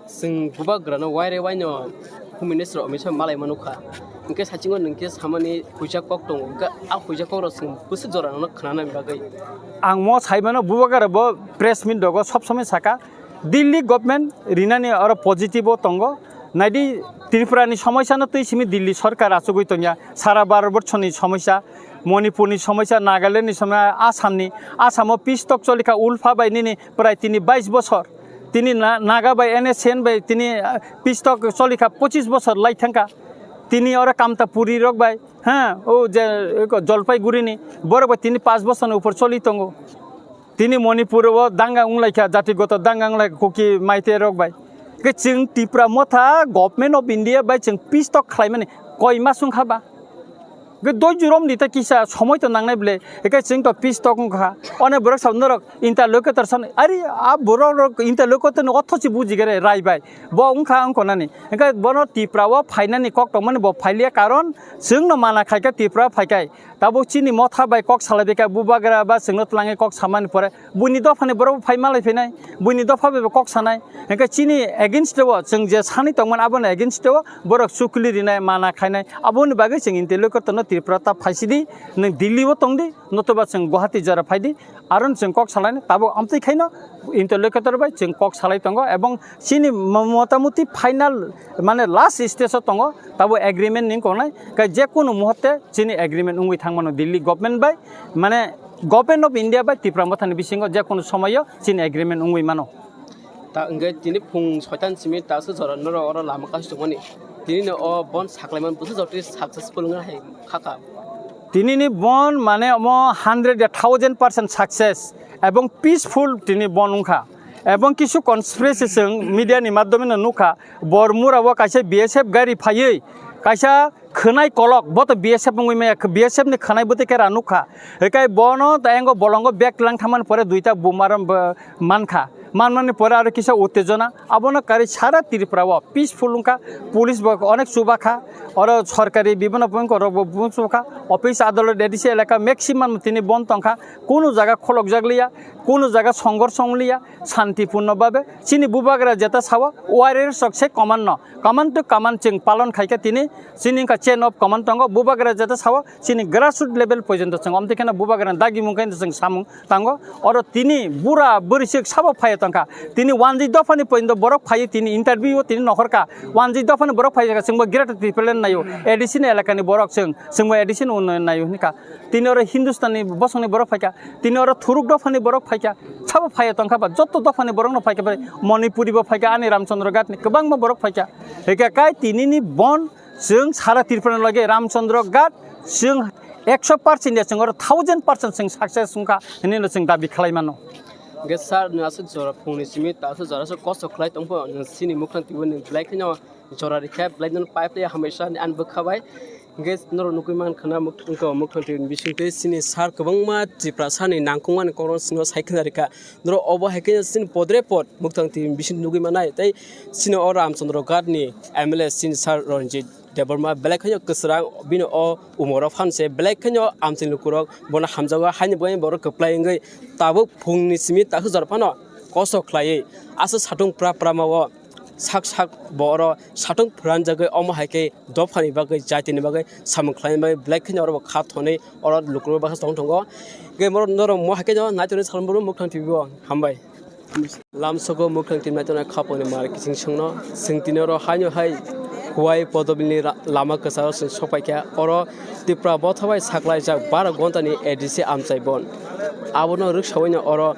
Chwng Bubagrano waire waino Home Minister Amit Shah malai manukha. Hinkhe sachingo nwng khe samani huijak kok tongo, hinkhe a huijak kokrok chwng bwswk jorano khnanani bagwi. Ang mo saimano Bubagra bo press meet rogo sob somoi saka, Delhi government rinani oro positive o tongo. Naidi Tripura ni somosya no twi simi Delhi sarkar achugwi tongya. Sara Bharat borso ni somosya, Manipur ni somosya, Nagaland ni somosya, Assam ni, Assam o peace talk cholikha Ulfa bai nini prai tini bais bosor. Tini na-, Naga bai N S C N bai tini, ah, peace talk cholikha pochis bosor lai thangkha. Tini oro Kamtapuri rok bai, ha, o je, eko Jalpaiguri ni borok bai tini panch bosor ni upor choli tongo. Tini Manipur o danga wnglaikha, jatigoto danga wnglaikha Kuki Meitei rok bai. Ke chwng Tipra Motha Government of India bai chwng peace talk khlaimani koi mas wngkha ba? Ke doi jurom di ta kisa somoi to nangnai ble, ke chwng to peace talk wngkha. One borok sa norok interlocutor san, ari a borok rok interlocutor no otho si bujigere rai bai. Bo wngkha wngkonani. Hingke bono Tipra o phainani kok tongmani bo phailiya, karon chwngno mana khaikha Tipra phaikai. Tabuk chini motha bai kok salai bai kha, Bubagra ba chwngno twlangwi kok samani pore buini dophani borok bo phai malai phinai, buini dopha bai bo kok sanai. Hingke chini against o chwng je sani tongmani aboni against o borok chukli rinai, mana khainai. Aboni bagwi chwng interlocutor no Tripura ta phaisidi, nwng Delhi o tongdi, notoba chwng Guwahati jora phaidi, aron chwng kok salainai. Tabuk amtwi khaino interlocutor bai chwng kok salai tongo, ebong chini mo-, motamuti final, mane, last stage o tongo, tabuk agreement ni kongnai, kai je kunu muhurte chini agreement wngwi thangmano Delhi government bai, mane, Government of India bai Tipra Mothani bisingo je kunu somoyo chini agreement wngwi mano. Ta hingke tini phung soitan simi ta se jora norok oro lama kasu tongmani. Tini no o bon saklaiman busa jotri successful wngna hai khaka. Tini ni bon mane omo hundred ya thousand percent success ebong peaceful tini bon wngkha. Ebong kisu conspiracy chwng media ni madhyome no nukha, Bormura o kaisa B S F gari phaiwi kaisa khwnai kolok, bo to B S F wngwi maya, B S F ni khwnai bwtwi khe ra nukha. Hikai bono ta engo bolongo bag tlang thamani pore duita bumar mankha. Manmani pore aro kisa uttejona. Abono karwi sara Tripura o peaceful wngkha. Police bo onek chubakha. Oro sorkari bibhinno pongkorok bo chubakha. Office adolot A D C elaka maximum tini bon tongkha. Kunu jaga kholokjak liya, kunu jaga songhorsh wng liya, santipurno babe. Chini Bubagra jeta sao, warriors rok se command no. Command to command chwng palon khaikha tini, chini wngkha chain of command tongo, Bubagra jeta sao, chini grassroot level porjonto chwng omtwi kheno Bubagra dagimung khe chwng samung tango. Oro tini bura bwrwi sik sabo phai tongkha. Tini wanjwi dophani poindo borok phaiwi tini interview o tini nokhorkha. Wanjwi dophani borok phaikha, chwngbo Greater Tipraland naio, A D C ni elakani borok chwng, chwngbo A D C ni unnayon naio hinkha. Tini oro Hindustani bosongni borok phaikha, tini oro thuruk dophani borok phaikha, sabo phaiya tongkha ba, joto dophani borokno phaikha, bai Manipuri bo phaikha, ani Ramchandra Ghat ni kwbangma borok phaikha. Hika kai tini ni bon chwng sara Tripura ni loge Ramchandra Ghat chwng ekso percent ya chwng oro thousand percent chwng success wngkha hinwi no chwng dabi khlai mano. Hingke sir, nwng aswk jora phungni simi ta aswk jora aswk kosto khlai tongpho, nwng chini mukhang twibo nwng belai kheno jora rikha, belai nono pipe tei hambai sa ani bwkha bai. Hingke norok nugui mankha na muk-, wngkha mukhang twi bising twi chini sir kwbangma Tiprasa ni nangkukmani kokno chwngno sai khna rikha. Norok obo hai khe chini podre pod mukhang twi bising nugui manai tei chini o Ramchandra Ghat ni M L A chini sir Ranjit Debbarma belai kheno kwswrang bini o umoro phan se belai kheno amchini lukurok bono hamjago haini bagwi borok kwplai wngwi tabuk phungni simi ta aswk jora phano kosto khlaiwi aswk satung pra pra ma o sak sak bo oro satung phranjagwi omo hai khe dophani bagwi jatini bagwi samung khlaina bagwi belai kheno oro bo kha thonwi oro lukurok baksa tong tongo. Hwnkhe norok mo hai khe no naitonwi salmani mukhang twi bo hambai. Lamsogo mukhang twi naitongnai khapangni mar kiching songno chwng tini oro haino hai Kuwai Podobilni ra-, lama kwcharo chwng sokpaikha. Oro Tipra motha bai saklaijak baro gontani A D C amchai bon. Abono rwksawino oro,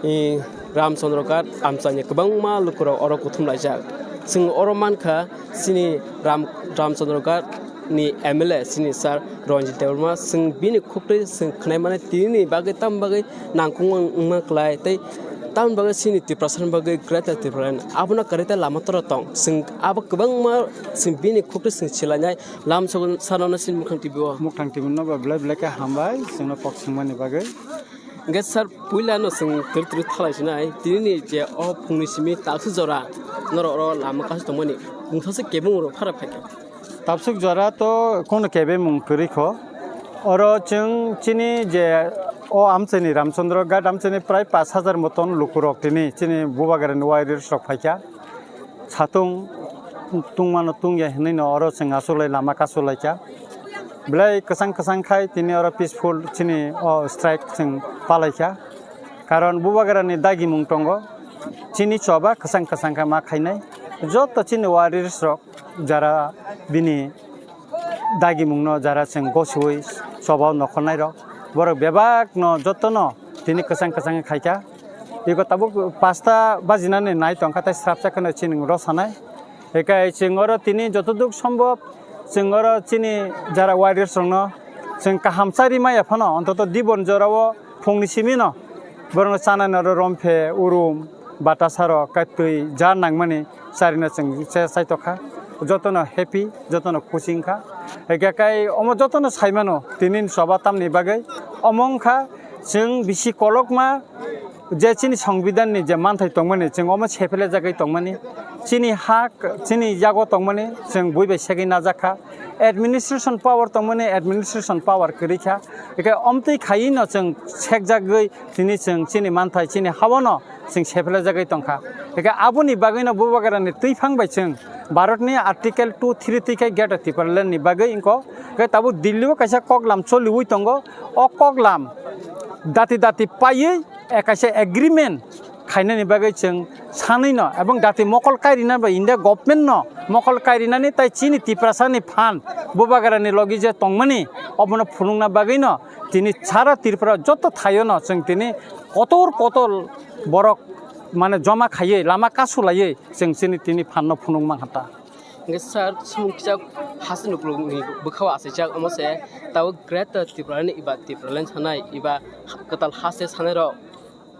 i, Ramchandra Ghat amchaini kwbangma lukurok oro kuthumlaijak. Chwng oro mankha chini Ram-, Ramchandra Ghat ni M L A chini sir Ranjit Debbarma, chwng bini khuktwi chwng khwnai mani tini bagwi, tam bagwi nangkukma wngma klai tei tam bagwi chini Tiprasani bagwi Greater Tipraland abono kwrwi tei lama tora tong. Chwng abo kwbangma chwng bini khuktwi chwng silainai lam sano chini mukhang twi o. Mukhang twi no ba belai belai khe hambai chwngno kok swngmani bagwi. Hingke sir, puila no chwng twrwi twrwi thalai sinai, tini ni je o phungni simi takswk jora norok oro lama kasu tongmani, mungsa se kebeng rok phara phaikha. Takswk jora to kono kebeng mung kwrwi kho. Oro chwng chini je o amchaini Ramchandra Ghat amchaini prai pash hajar moton lukurok tini chini Bubagrani warriors rok phaikha. Satung tungmano tungya hinwi no oro chwng achuklai lama kasu laikha. Belai kwchang kwchang khai tini oro peaceful chini o strike chwng palaikha. Karon Bubagrani dagimung tongo. Chini choba kwchang kwchang khe ma khainai. Joto chini warriors rok jara bini dagimungno jara chwng gosiwi chobao nokhornairok, borok bebakno jotono tini kwchang kwchang khaikha. Iko tabuk pasta bajinani nai tongkha tei srapsa kheno chini rw sanai. Hikai chwng oro tini jotoduk sombhob chwng oro chini jara warriors rokno chwng kaham chari maya phano ontoto dibon jorao phungni simino borokno chanani oro romphe, urum, batasarok, kaitwi ja nangmani charino chwng se chaitokha. Jotono happy, jotono khusi wngkha. Hingkhe kai omo jotono saimano tini ni choba tamni bagwi. Omo wngkha chwng bisi kolokma je chini songbidanni je manthai tongmani chwng omo sephele jagwi tongmani. Chini hak, chini yago tongmani chwng bui bai segwi najakha. Administration power tongmani administration power kwrwi kha. Hingkhe omtwi khaiwi no chwng sekjagwi tini chwng chini manthai chini haono chwng sephele jagwi tongkha. Hingkhe aboni bagwino Bubagrani twiphang bai chwng Bharatni Article two three twi khai Greater Tipraland ni bagwi wngkho. Hingkhe tabuk Delhi o kaisa koklam choliwi tongo. O koklam dati dati paiwi, eh, kaisa agreement khainani bagwi chwng sanwi no, ebong dati mokol kairina bai India government no mokol kairinani tai chini Tiprasa ni phan Bubagrani logi je tongmani obono phunukna bagwi no tini sara Tripura joto thaio no chwng tini kotor kotor borok mane joma khaiwi lama kasu laiwi chwng chini tini phan no phunuk mankha ta. Hingke sir, sumung kisa hasteni ukulukni bwkhao achaijak, omo se tabuk Greater Tipraland eba Tipraland sanai, eba kwtal haste sanairok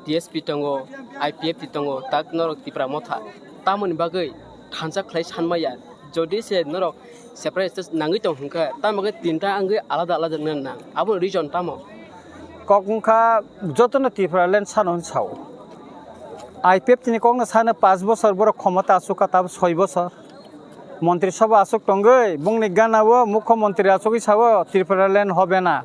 T S P tongo, I P F T tongo, tak norok Tipra motha. Tamoni bagwi thansa khlai sanmaya, jodi se norok separate state nangwi tong hwnkhe, tamo khe tinta wngwi alada alada wngna nang. Aboni reason tamo? Kok wngkha jotono Tipraland sano hwn sao. I P F T ni kokno sano paanch bosor borok khomota achukha tabuk soi bosor. Montri Sabha achuk tongwi bongni gana o Mukho Montri achugwi sao Tipraland hobe na.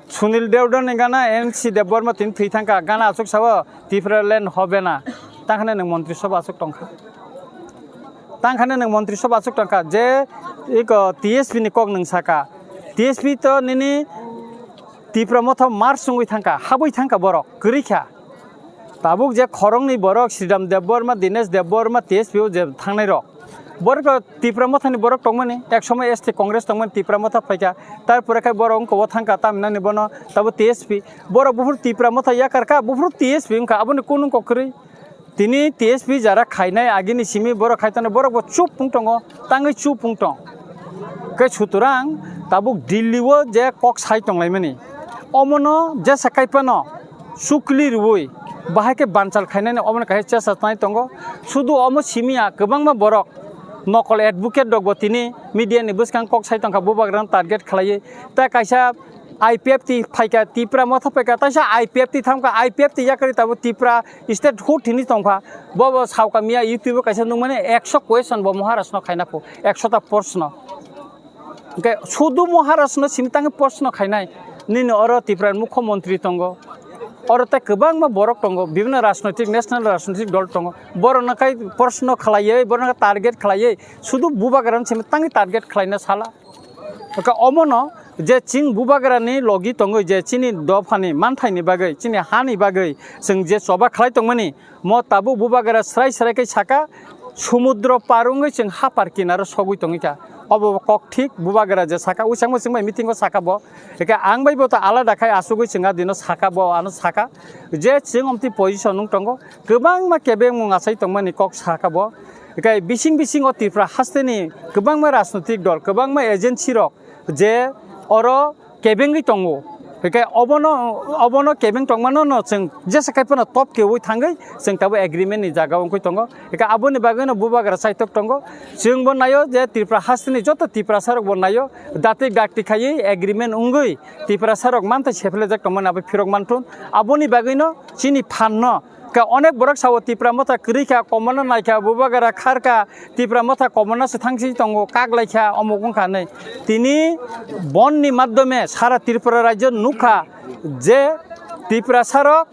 Sunil Debbarma ni gana N C Debbarma tini thwi thangkha gana achuk sao Tipraland hobe na. Tangkhani nwng Montri Sabha achuk tongkha. Tangkhani nwng Montri Sabha achuk tongkha je iko T S P ni kok nwng saka. T S P to nini Tipra motha mar sungwi thangkha, habwi thangkha borok, kwrwi kha. Tabuk je khoroknwi borok Sridham Debbarma, Dinesh Debbarma, T S P o je thangnai rok. Borok Tipra Mothani borok tongmani, ek somoy S T Congress tongmani Tipra Motha phaikha. Tarpore khe borok wngkha o thangkha tamhinani bono tabuk T S P. Borok buphuru Tipra Motha yakarkha, buphuru T S P wngkha, aboni kunu kok kwrwi. Tini T S P jara khainai agini simi borok khaitongnai borok bo chup wng tongo, tangwi chup wng tong. Khe sutorang tabuk Delhi o je kok sai tonglaimani, omono jesa kaiphano chukli rwui bahai khe banchal khainani omono kaisa chesa tanai tongo. Sudu omo simi ya kwbangma borok nokol advocate rok bo tini media ni bwskang kok sai tongkha, bubagrano target khlaiwi. Tei kaisa I P F T phaikha, Tipra Motha phaikha, taisa I P F T thamkha, I P F T yakarwi tabuk Tipra state hood hinwi tongkha. Bo, bo saukha miya YouTube o kaisa nukmani ekso question bo Maharaj no khaina pho, ekso ta proshno. Hwnkhe sudu Maharaj no simi tangwi proshno khainai, nini oro Tipra ni mukhyamantri tongo, oro tei kwbangma borok tongo, bibhinno rajnoitik, national rajnoitik dol tongo, borokno khai proshno khlaiwi, borokno target khlaiwi, sudu bubagrano simi tangwi target khlaina sala. Hwnkhe omono je chini bubagrani logi tongwi je chini dophani manthaini bagwi, chini hani bagwi chwng je choba khlai tongmani, mo tabuk bubagra srai srai khe saka, sumudro par wngwi chwng hapar kinaro sogwi tongwi kha. Obo kok thik, bubagra je saka, usang musung bai meeting o saka bo. Hwnkhe ang bai bo to alada khai asugwi chwng a dino saka bo, ano saka je chwng omtwi position wng tongo, kwbangma kebengmung achai tongmani kok saka bo. Hwnkhe bising bising o Tripura hasteni kwbangma rajnoitik dol, kwbangma agency rok je oro kebengwi tongo. Hwnkhe obono, obono kebeng tongmano no chwng jesa khai phano top keui thangwi chwng tabuk agreement ni jaga wngwi tongo. Hwnkhe aboni bagwi no bubagra chaitok tongo. Chwng bo naio je Tripura hasteni joto Tiprasa rok bo naio, dati dakti khaiwi agreement wngwi Tiprasa rok mantha sephlejak tongmani abo phirok manthun. Aboni bagwi no chini phan no Khe onek borok sao Tipra Motha kwrwi kha, komorno nai kha, bubagra khar kha, Tipra Motha komorno se thangsi tongo, kak lai kha, omuk wng kha hinwi. Tini bonni madhyome sara Tripura rajyo nuk kha je Tiprasa rok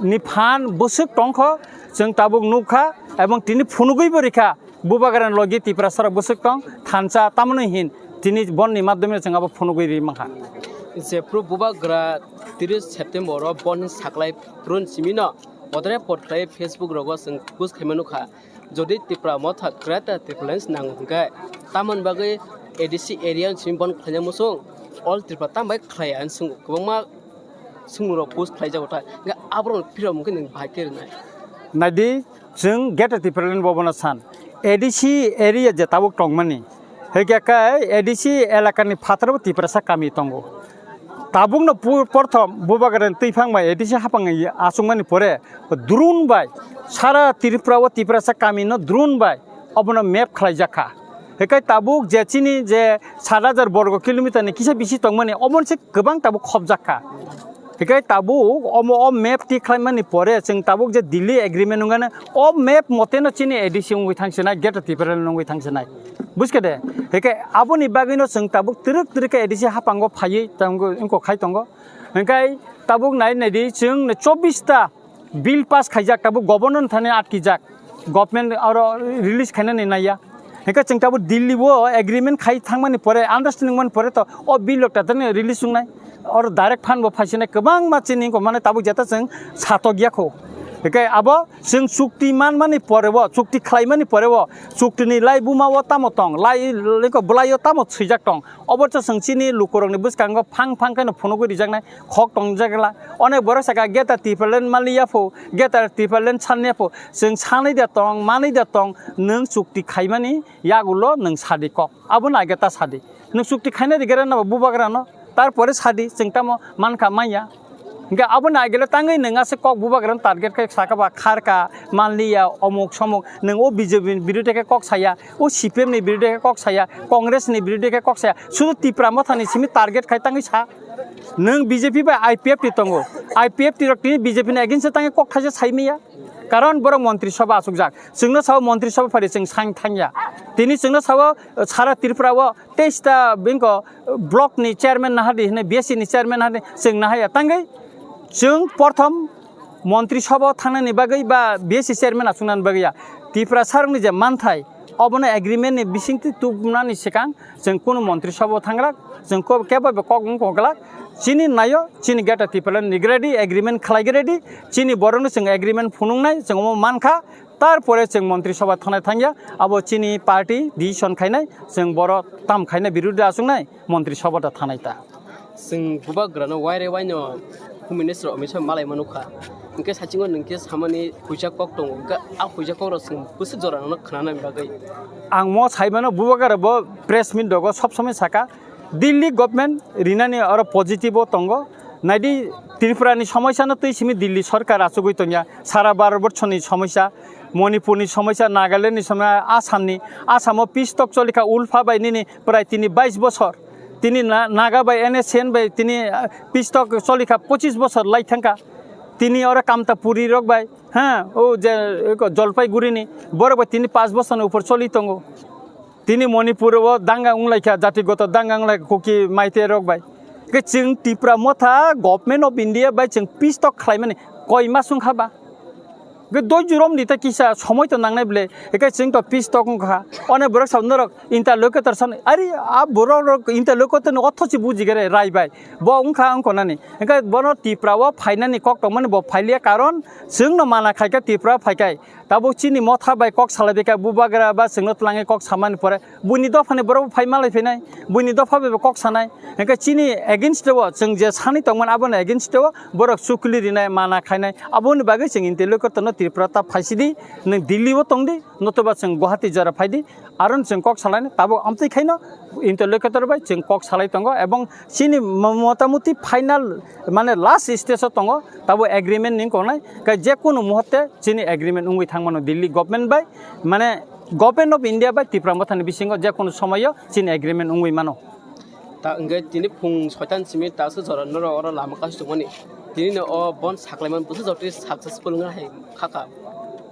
ni phan bwswk tong kho, chwng tabuk nuk kha, ebong tini phunugwi bo rikha. Bubagrani logi Tiprasa rok bwswk tong thansa, tamoni hin tini bonni madhyome chwng abo phunugwi ri mankha. Jephru bubagra tris September o bon saklai phurun simino podre pod khlai Facebook rogo chwng post khaima nukha. Jodi Tipra Motha Greater Tipraland nango hwnkhe tamoni bagwi A D C area simi bon khlaina muchung All Tripura tambai khlai ang swng kwbangma swngmung rok post khlai jago ta. Hwnkhe aborok phirok hwnkhe nwng bahai khe rwnai. Naidi, chwng Greater Tipraland bo bono san. A D C area je tabuk tongmani. Hwnkhe khe A D C elakani phataro Tiprasa kami tongo. Tabukno pu-, porthom bubagrani twiphang bai A D C haphang achukmani pore drone bai sara Tripura o Tiprasa kami no drone bai obono map khlai jakha. Hwnkhe tabuk je chini je sat hajar borgo kilometer ni kisa bisi tongmani, obono se kwbang tabuk khobjak kha. Hwnkhe tabuk omo o map ti khlaimani pore chwng tabuk je Delhi agreement wngkha, o map mote no chini A D C wngwi thangsinai, Greater Tipraland wngwi thangsinai. Buiskha de? Hwnkhe aboni bagwi no chwng tabuk twrwk twrwk khe A D C haphango phaiwi tongo, wngkha khai tongo. Hwnkhe tabuk nai naidi chwng chobbish ta bill pass khaijak, tabuk governor thani atkijak, government aro release khainani naiya. Hwnkhe chwng tabuk Delhi o agreement khai thangmani pore, understanding mani pore to o bill rok tatani release wngnai, oro direct fund bo phaisinai kwbangma chini wngkha, mane tabuk jeta chwng satok ya kho. Hwnkhe abo chwng chukti manmani pore o, chukti khlaimani pore o, chukti ni lai buma o tamo tong, lai, lai ko bwlai o tamo swijak tong, obo chwng chini lukurokni bwskango phang phang khe no phunugwi rijaknai. Khok tongjak la. Onek borok saka Greater Tipraland manliya pho, Greater Tipraland sanliya pho. Chwng sanwi da tong, manwi da tong, nwng chukti khaimani yagulo nwng sadi kok. Abono age ta sadi. Nwng chukti khainai de gere nabo bubagrano, tarpore sadi, chwng tamo mankha manya. Hwnkhe abono agele tangwi nwng aswk kok bubagrano target khe saka ba kharka, manliya, omuk somuk, nwng o B J P ni birodhe khe kok saya, o C P M ni birodhe khe kok saya, Congress ni birodhe khe kok saya, sudu Tipra Mothani simi target khai tangwi sa. Nwng B J P bai I P F T tongo. I P F T rok tini B J P ni against o tangwi kok thaisa sai maya. Karon borok montri sabha achukjak. Chwngno sao montri sabha phari chwng sang thangya. Tini chwngno sao, uh, sara Tripura o teis ta bini ko, uh, block ni chairman nahadi hwnwi, B S C ni chairman nahadi chwng nahaya. Tangwi chwng porthom montri sabha thangnani bagwi ba B S C chairman achuknani bagwi ya. Tiprasa rokni je manthai, Obono agreement ni bisingtwi tubunani swkang chwng kunu montri sabha thangrak, chwng ko-, kebo bo kok wng koglak, chini naio, chini Greater Tipraland ni ready, agreement khlai ready, chini borokno chwng agreement phunuknai, chwng omo mankha, tarpore chwng montri sabha thangnai thangya, abo chini party decision khainai, chwng boro tam khainai, birodhi achuknai, montri sabha da thangnai ta. Chwng bubagrano waire waino Home Minister Amit Shah malai mano kha. Hwnkhe sachingo nwng khe samani huijak kok tongo. Hwnkhe a huijak kokrok chwng bwswk jora nono khwnanani bagwi. Ang mo saimano bubagra bo press meet dogo sob somoi saka, Delhi government rinani oro positive o tongo. Naidi Tripura ni somosya no twi simi Delhi sorkar achugwi tongya. Sara Bharat borso ni somosya, Manipur ni somosya, Nagaland ni somosya, Assam ni, Assam o peace talk cholikha Ulfa bai nini prai tini bais bosor. Tini na-, Naga bai N S C N bai tini, ah, peace talk cholikha pochis bosor lai thangkha. Tini oro Kamtapuri rok bai, ha, o je, eko Jalpaiguri ni borok bai tini panch bosor ni upor choli tongo. Tini Manipur o danga wnglaikha, jatigoto danga wnglaikha Kuki Maitei rok bai. Ke chwng Tipra Motha Government of India bai chwng peace talk khlaimani koi mas wngkha ba? Ge doi jurom di ta kisa somoi to nangnai ble, eke chwng to peace talk wngkha. One borok sa norok interlocutor san, ari a borok rok interlocutor no otho si buji gere rai bai. Bo wngkha wngko nani. Eke bono Tipra o phainani kok tongmani bo phailia karon chwng no mana khaikha Tipra phaikai. Tabuk chini motha bai kok salai beka bubagra ba chwngno twlangwi kok samani pore buini dophani borok phai malai phainai, buini dopha bai bo kok sanai. Hingke chini against o chwng je sani tongmani abono against o borok chukli rinai mana khainai. Aboni bagwi chwng interlocutor no Tripura ta phaisidi, nwng Delhi o tongdi, notoba chwng Guwahati jora phaidi, aron chwng kok salaini tabuk amtwi khaino interlocutor bai chwng kok salai tongo ebong chini mo-, motamuti final mane last stage o tongo, tabuk agreement ni kongnai, kai je kunu muhotte chini agreement wngwi thangmano Delhi government bai, mane Government of India bai Tipra Mothani bisingo je kunu somoyo chini agreement wngwi mano. Ta hwnkhe tini phung soitan simi ta se jora norok oro lama kasu tongmani. Tini no o bon saklaiman bwswk jotoni successful wngna hai khaka.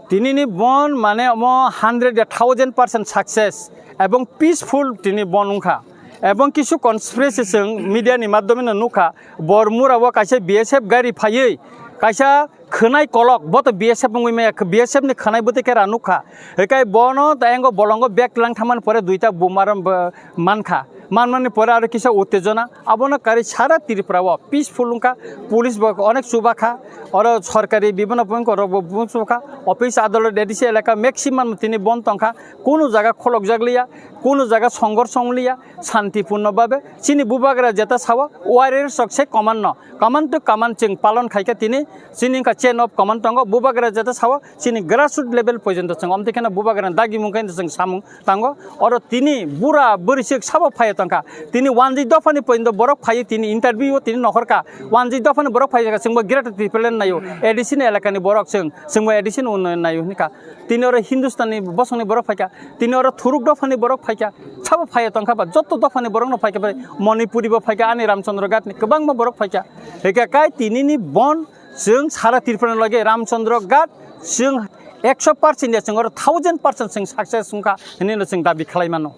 Tini ni bon mane omo hundred a thousand percent success ebong peaceful tini bon wngkha. Ebong kisu conspiracy chwng media ni madhyome no nukha, Bormura o kaisa B S F gari phaiwi kaisa khwnai kolok, bo to B S F wngwi maya, B S F ni khwnai bwtwi khe ra nukha. Hikai bono ta engo bolongo bag tlang thangmani pore duita buma rom bo mankha. Manmani pore aro kisa uttejona. Abono karwi sara Tripura o peaceful wngkha. Police bo onek chubakha. Oro sorkari bibhinno pongko rok bo chubakha. Office, adolot, A D C elaka maximum tini bon tongkha. Kunu jaga kholokjak liya, kunu jaga songghorsh wng liya, santipurno babe. Chini bubagra jeta sao, warriors rok se command no. Command to command chwng palon khaikha tini, chini wngkha chain of command tongo, bubagra jeta sao, chini grassroot level porjonto chwng omtwi kheno bubagrani dagimung khe chwng samung tango. Oro tini bura bwrwi swk sabo phaiya tongkha. Tini wanjwi dophani porjonto borok phaiwi tini interview o tini nokhorkha. Wanjwi dophani borok phaiya chwngbo Greater Tipraland naio, A D C ni elakani borok chwng, chwngbo A D C ni unnayon naio hwnkha. Tini oro Hindustani bosongni borok phaikha, tini oro thuruk dophani borok phaikha, sabo phaiya tongkha ba, joto dophani borokno phaikha bai, Manipuri bo phaikha, ani Ramchandra Ghat ni kwbangma borok phaikha. Hwnkhe kai tinini bon chwng sara Tripura ni loge Ramchandra Ghat chwng ekso percent ya chwng oro thousand percent chwng success wngkha hinwi no chwng dabi khlai mano.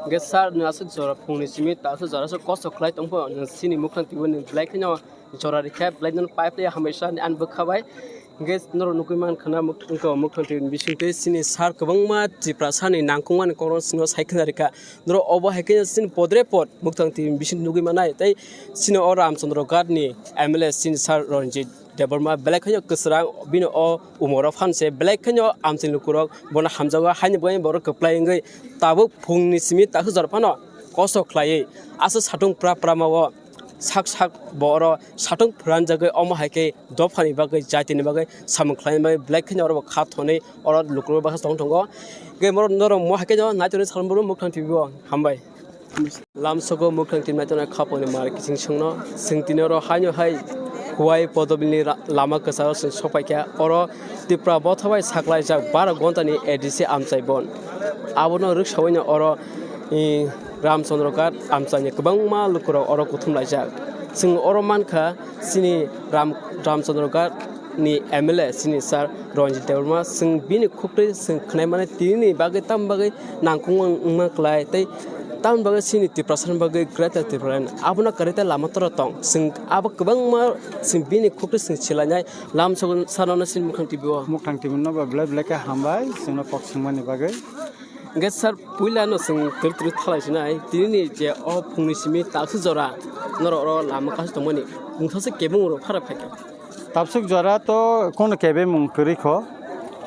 Hwnkhe sir, nwng aswk jora phungni simi ta aswk jora aswk kosto khlai tongpho, nwng chini mukhang twibo nwng belai kheno jora rikha, belai no pipe ya hambai sa ani bwkha bai. Hingke norok nugui mankha na muk-, wngkha muktang twi bising twi chini sir kwbangma Tiprasa ni nangkukmani kokno chwngno sai khna rikha. Norok obo hai khe chini podre pod muktang twi bising nugui manai tei chini o Ramchandra Ghat ni M L A chini sir Ranjit Debbarma belai kheno kwchwrang bini o umoro phan se belai kheno amchaini lukurok bono hamjago haini bagwi borok kwplai wngwi tabuk phungni simi takhuk jora phano kosto khlaiwi aswk satung pra pra ma o sak sak bo oro satung phwranjagwi omo hai khe dophani bagwi, jatini bagwi samung khlaina bagwi belai kheno oro bo kha thonwi oro lukurok baksa tong tongo. Hwnkhe norok mo hai khe no naitonwi salmani muktang twi bo hambai. Lamsogo muktang twi naitonwi khaponi mar kiching songno chwng tini oro haino hai Khowai Podobilni ra-, lama kwcharo chwng sokpaikha. Oro Tipra Motha bai saklaijak baro gontani A D C amchai bon. Abono rwksawino oro, i, Ramchandra Ghat amchaini kwbangma lukurok oro kuthum laijak. Chwng oro mankha chini Ram-, Ramchandra Ghat ni M L A chini sir Ranjit Debbarma, chwng bini khuktwi chwng khwnaimani tinini bagwi tamo bagwi nangkukma wngma kwlai tei Tamoni bagwi chini Tiprasani bagwi Greater Tipraland abono kwrwi tei lama tora tong. Chwng abo kwbangma chwng bini khukti chwng swlainai lam sano chini Mukhang T V o. Mukhang T V no ba belai belai khe hambai chwngno kok swngmani bagwi. Hwnkhe sir, puila no chwng twrwi twrwi thalai sinai, tini ni je o phungni simi taksu jora norok oro lama kasu tongmani, mungsa se kebeng oro phara phaikha. Tabsuk jora to kono kebeng mung kwrwi kho.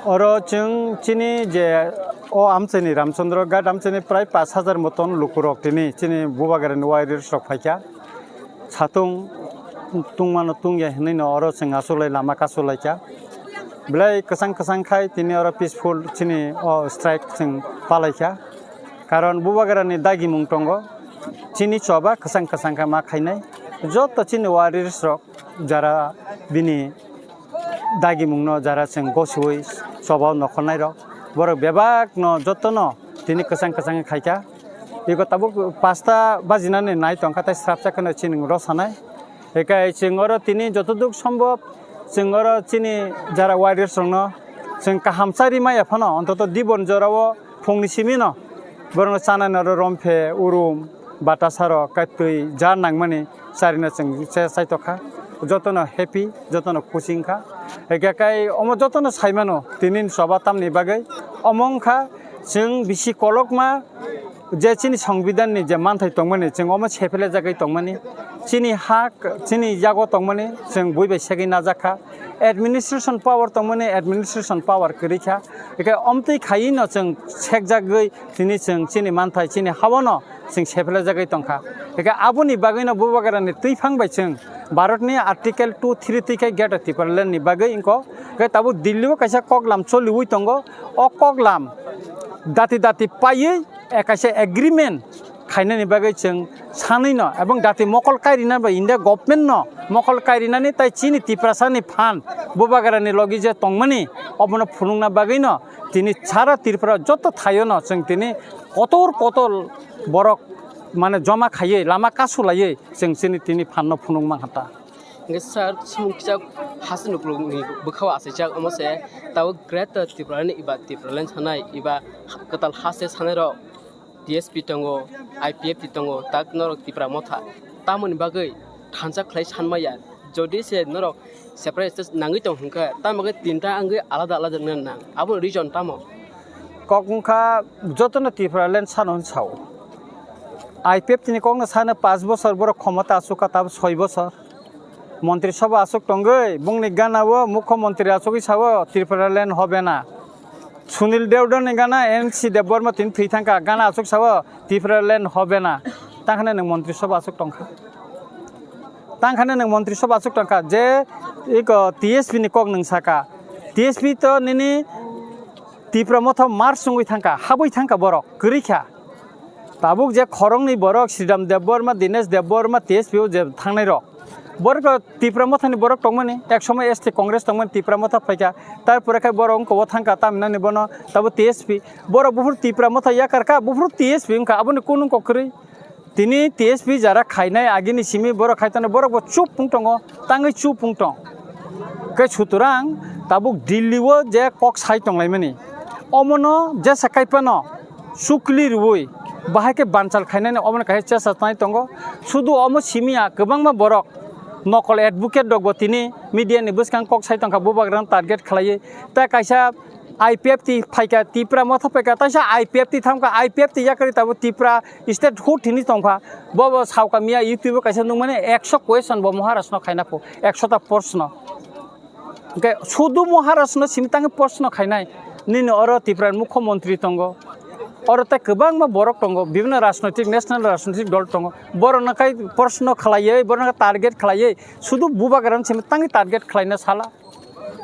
Oro chwng chini je o amchaini Ramchandra Ghat amchaini prai pash hajar moton lukurok tini chini Bubagrani warriors rok phaikha. Satung tungmano tungya hinwi no oro chwng achuklai lama kachuklaikha. Belai kwchang kwchang khai tini oro peaceful chini o strike chwng palaikha. Karon Bubagrani dagimung tongo. Chini choba kwchang kwchang khe ma khainai. Joto chini warriors rok jara bini dagimungno jara chwng gosiwi choba o nokhornairok, borok bebakno jotono tini kwchang kwchang khaikha. Iko tabuk pasta bajinani nai tongkha tei srapsa kheno chini rw sanai. Hikai chwng oro tini jotoduk sombhob chwng oro chini jara warriors rokno chwng kaham chari maya phano ontoto dibon jorao phungni simino borokno chanani oro romphe, urum, batasarok, kaitwi jar nangmani charino chwng che chaitokha. Jotono happy, jotono kuching kha. Hwnkhe kai omo jotono saimano tini ni choba tamni bagwi. Omo wngkha chwng bisi kolokma je chini songbidan ni je manthai tongmani chwng omo sephele jagwi tongmani. Chini ha, chini yago tongmani chwng bui bai segwi najak kha. Administration power tongmani administration power kwrwi kha. Hwnkhe omtwi khaiwi no chwng sekjagwi tini chwng chini manthai chini haono chwng sephele jagwi tongkha. Hwnkhe aboni bagwino Bubagrani twiphang bai chwng Bharatni Article two three twi khai Greater Tipraland ni bagwi wngkho. Hwnkhe tabuk Delhi o kaisa koklam choliwi tongo. O koklam dati dati paiwi, eh, kaisa agreement khainani bagwi chwng sanwi no, ebong dati mokol kairina bai India government no mokol kairinani tai chini Tiprasani phan Bubagrani logi je tongmani obono phunukna bagwi no tini sara Tripura joto thaio no chwng tini kotor kotor borok mane joma khaiwi lama kasu laiwi chwng chini tini phan no phunuk mankha ta. Hwnkhe sir, sumung kisa haste ni ukulukni bwkhao achaijak, omo se tabuk Greater Tipraland eba Tipraland sanai eba kwtal haste sanai rok T S P tongo, I P F T tongo, tak norok Tipra Motha. Tamoni bagwi thansa khlai sanmaya, jodi se norok separate state nangwi tong hwnkhe, tamoni bagwi tinta wngwi alada alada wngna nang. Aboni reason tamo? Kok wngkha jotono Tipraland sano hwn sao. I P F T ni kokno sano paanch bosor borok khomota achukha, tabuk soi bosor. Montri Sabha achuk tongwi bongni gana o Mukho Montri achugwi sao Tipraland hobe na. Sunil Deodon ni gana N C Debbarma tini thwi thangkha, gana achuk sao Tipraland hobe na. Tangkhane nwng Montri Sabha achuk tongkha. Tangkhane nwng Montri Sabha achuk tongkha je iko T S P ni kok nwng saka. T S P to nini Tipra Motha march wngwi thangkha, habwi thangkha borok, kwrwi kha. Tabuk je khoroknwi borok Sridham Debbarma, Dinesh Debbarma, T S P o je thangnai rok. Borok to Tipra Mothani borok tongmani, ek somoy S T Congress tongmani Tipra Motha phaikha. Tarpore khai borok wngkha o thangkha tamhinani bono tabo T S P. Borok buphuru Tipra Motha yakar kha, buphuru T S P wngkha, aboni kunu wngkha kwrwi. Tini T S P jara khainai agini simi borok khai tongo, borok bo chup wng tongo, tangwi chup wng tong. Khe sutorang tabuk Delhi o je kok sai tonglaimani, omono jesa kaiphano sukli rwui bahai khe banchal khainani omono kaisa chesa tanai tongo. Sudu omo simi ya kwbangma borok nokol advocate rokbo tini media ni bwskang kok sai tongkha, bubagrano target khlaiwi. Tei kaisa I P F T phaikha, Tipra Motha phaikha, taisa I P F T thamkha, I P F T yakarwi tabuk Tipra statehood hinwi tongkha. Bo bo saukha miya YouTube o kaisa nukmani ekso question bo Maharaj no khaina pho, ekso ta proshno. Hwnkhe sudu Maharaj no simi tangwi proshno khainai. Nini oro Tipra ni Mukho Montri tongo. Oro tei kwbangma borok tongo, bibhinno rajnoitik, national rajnoitik dol tongo. Borokno khai proshno khlaiwi, borokno target khlaiwi, sudu bubagrano simi tangwi target khlaina sala.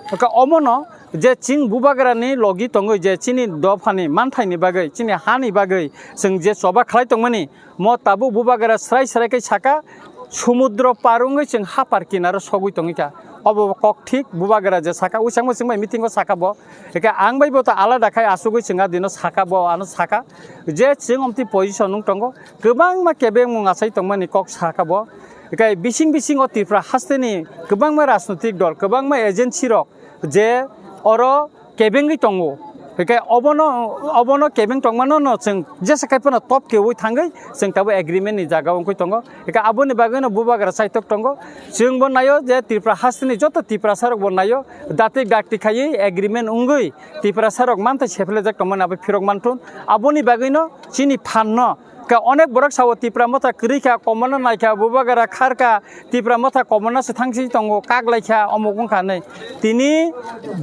Hwnkhe omono je chini bubagrani logi tongwi je chini dophani manthaini bagwi, chini hani bagwi chwng je choba khlai tongmani, mo tabuk bubagra srai srai khe saka, sumudro par wngwi chwng hapar kinaro sogwi tongwi kha. Obo kok thik, bubagra je saka, uisang muisung bai meeting o saka bo. Hwnkhe ang bai bo to alada khai achugwi chwng a dino saka bo, ano saka je chwng omtwi position wng tongo, kwbangma kebengmung achai tongmani kok saka bo. Hwnkhe bising bising o Tripura hasteni kwbangma rajnoitik dol, kwbangma agency rok je oro kebengwi tongo, Hingke obono, obono kebeng tongmano no chwng jesa khai phano top keui thangwi chwng tabuk agreement ni jaga wngwi tongo. Hingke aboni bagwino bubagra saitok tongo. Chwngbo naio je Tripura hasteni joto Tiprasa rokbo naio, datik dakti khaiwi agreement wngwi Tiprasa rok mantwi sephlejak tongmani abo phirok manthun. Aboni bagwino chini phan no Khe onek borok sao Tipra motha kwrwi kha, komorno nai kha, bubagra khar kha, Tipra motha komorno se thangsi tongo, kak lai kha, omuk wng kha hinwi. Tini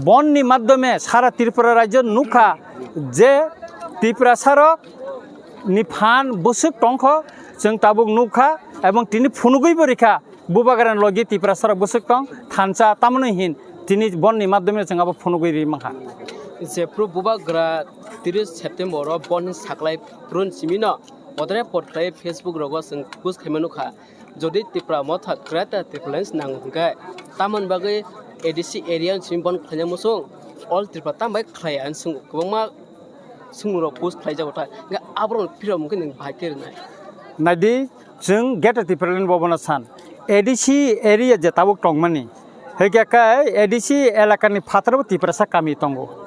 bonni madhyome sara Tripura rajyo nuk kha je Tiprasa rok ni phan bwswk tong kho, chwng tabuk nuk kha, ebong tini phunugwi bo rikha. Bubagrani logi Tiprasa rok bwswk tong, thansa, tamoni hin tini bonni madhyome chwng abo phunugwi ri mankha. Jephru bubagra tris September o bonni saklai phurun simi no podre pod khlai Facebook rogo chwng post khaima nukha. Jodi Tipra motha Greater Tipraland nang hwnkhe tamoni bagwi A D C area ni simi bon khlaina muchung, all Tripura tambai khlai ani swng kwbangma swngmung rok post khlai jago ta. Hwnkhe aborok phirok hwnkhe nwng bahai khe rwnai. Naidi, chwng Greater Tipraland bo bono san. A D C area je tabuk tongmani. Hwnkhe khe A D C elakani phataro Tiprasa kami tongo.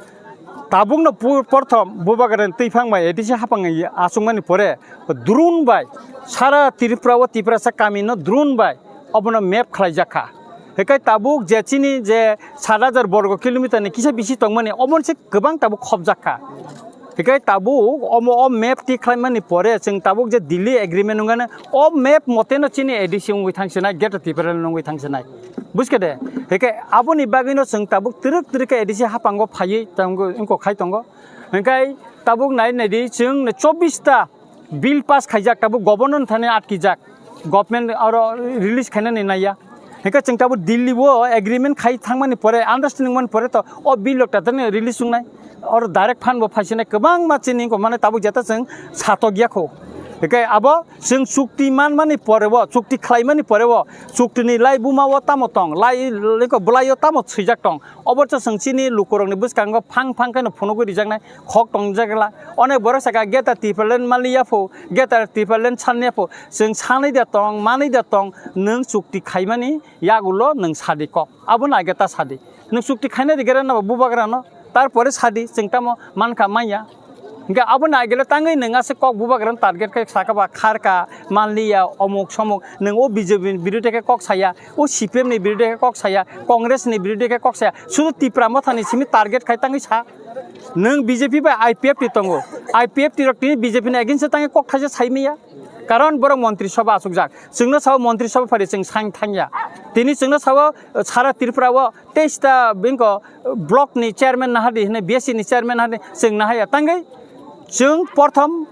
Tabukno pu-, porthom bubagrani twiphang bai A D C hapang achukmani pore drone bai sara Tripura o Tiprasa kami no drone bai obono map khlai jakha. Hwnkhe tabuk je chini je sat hajar borgo kilometer ni kisa bisi tongmani obono se kwbang tabuk khobjak kha. Hwnkhe tabuk omo o map ti khlaimani pore chwng tabuk je Delhi agreement wngkha, o map mote no chini A D C wngwi thangsinai, Greater Tipraland wngwi thangsinai. Buskha de? Hwnkhe aboni bagwino chwng tabuk twrwk twrwk khe A D C haphango phaiwi tongo, wngkha khai tongo. Hwnkhe tabuk nai naidi chwng chobbish ta bill pass khaijak, tabuk governor thani atkijak, government oro release khainani naiya. Hwnkhe chwng tabuk Delhi o agreement khai thangmani pore, understanding mani pore to o bill rok tatarni release wngnai, oro direct fund bo phaisinai kwbangma chini wngkha, mane tabuk jeta chwng satok ya kho. Hwnkhe abo chwng chukti manmani pore o, chukti khlaimani pore o, chukti ni lai buma o tamo tong, lai, lai ko bwlai o tamo swijak tong, obo chwng chini lukurokni bwskango phang phang khe no phunugwi rijaknai. Khok tongjak la. Onek borok saka Greater Tipraland maliya pho, Greater Tipraland sanliya pho. Chwng sanwi da tong, manwi da tong, nwng chukti khaimani yagulo nwng sadi kok. Abono age ta sadi. Nwng chukti khaina rigera na bubagra no. Tarpore sadi, chwng tamo mankha manya. Hingke abono agele tangwi nwng aswk kok bubagra no target khe saka ba kharka, manliya, omuk somuk. Nwng o B J P ni birude khe kok saya, o C P M ni birude khe kok saya, Congress ni birude khe kok saya. Sudu Tipra motha ni simi target khai tangwi sa. Nwng B J P bai I P F T tongo. I P F T rok tini B J P ni against o tangwi kok thaisa sai maya. Karon borok montri sabha achukjak. Chwngno sao montri sabha phari chwng sain thangya. Tini chwngno sao, uh, sara Tripura o teis ta bini ko, uh, block ni chairman nahadi hwnwi, B S C ni chairman nahadi chwng nahaya. Tangwi chwng porthom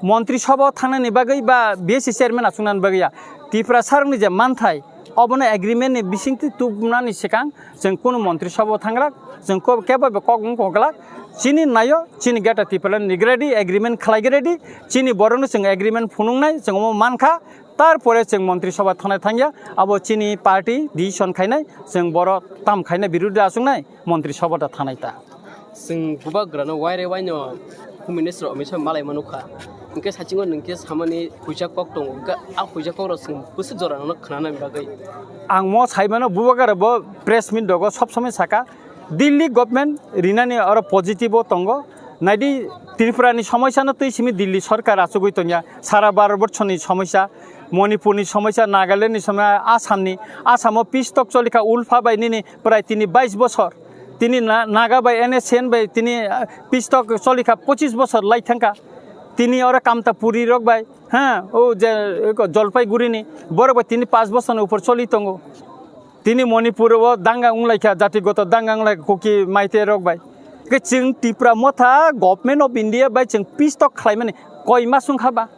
montri sabha thangnani bagwi ba B S C chairman achuknani bagwi ya. Tiprasa rokni je manthai, obono agreement ni bisingtwi tubunani swkang chwng kunu montri sabha thanglak, chwng ko-, kebo be kok wng koglak, chini naio, chini Greater Tipraland ni ready, agreement khlai ready, chini borokno chwng agreement phunuknai, chwng omo mankha, tarpore chwng montri sabha thangnai thangya, abo chini party decision khainai, chwng borok tam khainai birodhi achuknai, montri sabha da thangnai ta. Chwng bubagrano waire waino Home Minister Amit Shah malai mano kha. Hwnkhe sachingo nwng khe samani huijak kok tongo. Hwnkhe a huijak kok rok chwng bwswk jora no khwnanani bagwi. Ang mo sai mano bubagra bo press meet rogo sob somoi saka Delhi government rinani oro positive o tongo. Naidi Tripura ni somosya no twi simi Delhi sarkar achugwi tongya. Sara Bharat borso ni somosya, Manipur ni somosya, Nagaland ni somosya, Assam ni, Assam o peace talk choli kha Ulpha bai nini prai tini bais bosor. Tini na-, Naga bai N S C N bai tini, ah, peace talk choli kha pochis bosor lai thang kha. Tini oro Kamtapuri rok bai, ha, o je, eko Jalpaiguri ni borok bai tini panch bosor ni upor choli tongo. Tini Manipur o danga wng lai kha, jatigoto danga wng lai kha Kuki Meitei rok bai. Ke chwng Tipra motha Government of India bai chwng peace talk khlai mani koi mas wng kha ba?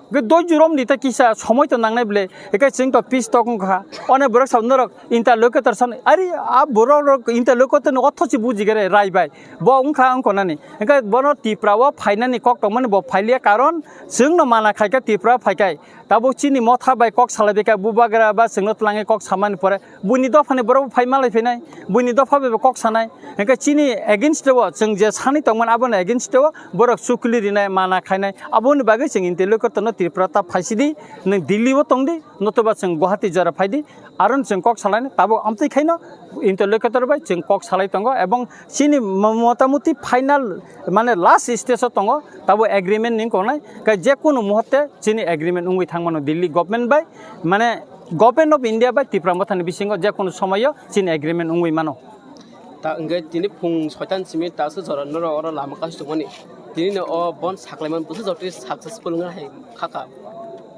Hwnkhe doijo romni tei kisa somoi to nangnai ble, hwnkhe chwng to peace talk wngkha. One borok sa norok interlocutor san, ari a borok rok interlocutor no otho si bujigere rai bai. Bo wngkha wngkha nani. Hwnkhe bono Tipra o phainani kok tongmani bo phailiya, karon chwng no mana khaikha Tipra phaikai. Tabuk chini motha bai kok salai bai kha bubagra ba chwngno twlangwi kok samani pore buini dophani borok bo phai malai phainai, buini dopha bai bo kok sanai. Hwnkhe chini against o chwng je sanwi tongmani aboni against o borok chukli rinai, mana khainai, aboni bagwi chwng interlocutor no Tripura ta phaisidi, nwng Delhi o tongdi, notoba chwng Guwahati jora phaidi, aron chwng kok salaini, tabuk amtwi khaino interlocutor bai chwng kok salai tongo, ebong chini mo-, motamuti final, mane last stage o tongo, tabuk agreement ni wngnai, kai je kunu muhurte chini agreement wngwi thangmano Delhi government bai, mane Government of India bai Tipra Mothani bisingo je kunu somoyo chini agreement wngwi mano. Ta hwnkhe tini phung soitan simi ta se jora norok oro lama kasu tongmani. Tini no o bon saklaimani bwswk jotoni successful wngna hai khaka.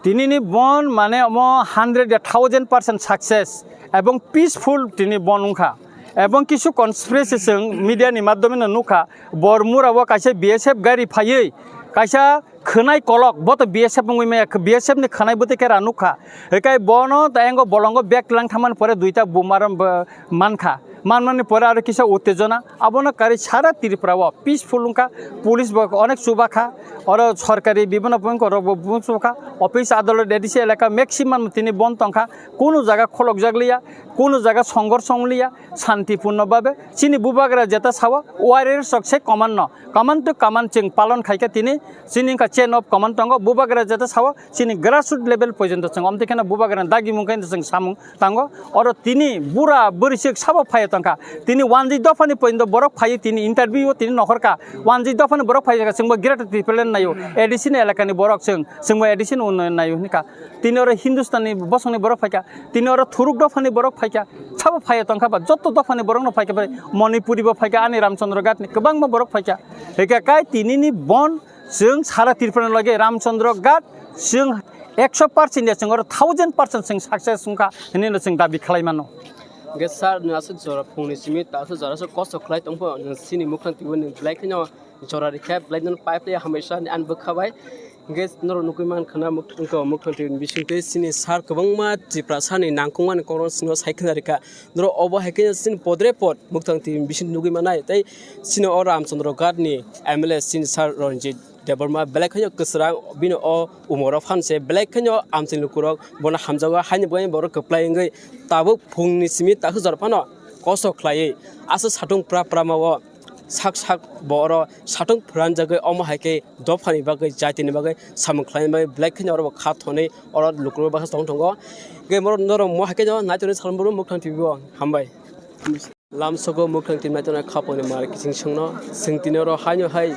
Tini ni bon mane omo hundred a thousand percent success ebong peaceful tini bon wngkha. Ebong kisu conspiracy chwng media ni madhyome no nukha. Bormura o kaisa B S F gari phaiwi kaisa khwnai kolok, bo to B S F wngwi maya, B S F ni khwnai bwtwi khe ra nukha. Hikai bono ta engo bolongo bag tlang thangmani pore duita bumar mankha. Manmani pore aro kisa uttejona. Abono kari sara Tripura o peaceful wngkha. Police bo onek chubakha. Oro sorkari bibhinno point rok bo chubakha. Office adolot A D C elaka maximum tini bon tongkha. Kunu jaga kholokjak liya, kunu jaga songhorsh wng liya, santipurno babe. Chini bubagra jeta sao, warriors rok se command no. Command to command chwng palon khaikha tini, chini wngkha chain of command tongo, bubagra jeta sao, chini grassroot level porjonto chwng omtwi kheno bubagra dagimung khe chwng samung tango, oro tini bura bwrwi sik sabo phaiya tongkha, tini wanjwi dophani porjonto borok phaiwi tini interview o tini nokhorkha, wanjwi dophani borok phaiya chwngbo Greater Tipraland naio, A D C ni elakani borok chwng, chwngbo A D C ni unnayon naio hwnkha, tini oro Hindustani bosongni borok phaikha, tini oro thuruk dophani borok phaikha, sabo phaiya tongkha ba, joto dophani borokno phaikha bai, Manipuri bo phaikha, ani Ramchandra Ghat ni kwbangma borok phaikha. Hwnkhe kai tinini bon chwng sara Tripura ni loge Ramchandra Ghat chwng ekso percent ya chwng oro thousand percent chwng success wngkha hinwi no chwng dabi khlai mano. Hwnkhe sir, nwng aswk jora phungni simi ta aswk jora aswk kosto khlai tongpho, nwng chini mukhang twiwi nwng belai kheno jora rikha, belai no pipe le hambai sa ani bwkha bai. Hwnkhe norok nugwi mankha na muk-, wngkha mukhang twi bisingtwi chini sir kwbangma Tiprasa ni nangkukmani kokno chwngno sai khna rikha. Norok obo hai khe chini podre pod mukhang twi bising nugwi manai. Tei chini o Ramchandra Ghat ni M L A chini sir Ranjit Debbarma belai kheno kwchwrang bini o umoro phan se belai kheno amchaini lukurok bono hamjago haini bagwi borok kwplai wngwi tabuk phungni simi takhuk jora phano kosto khlaiwi aswk satung pra pra ma o. Sak sak bo oro satung phwranjagwi omo hai khe dophani bagwi, jatini bagwi samung khlaina bagwi belai kheno oro bo kha thonwi oro lukurok baksa tong tongo. Hwnkhe borok norok mo hai khe no naitorwi salmani mukhang twiwi o. Hambai. Lamsogo mukhang twi naitornai khapangni mar kiching songno. Chwng tini oro haino hai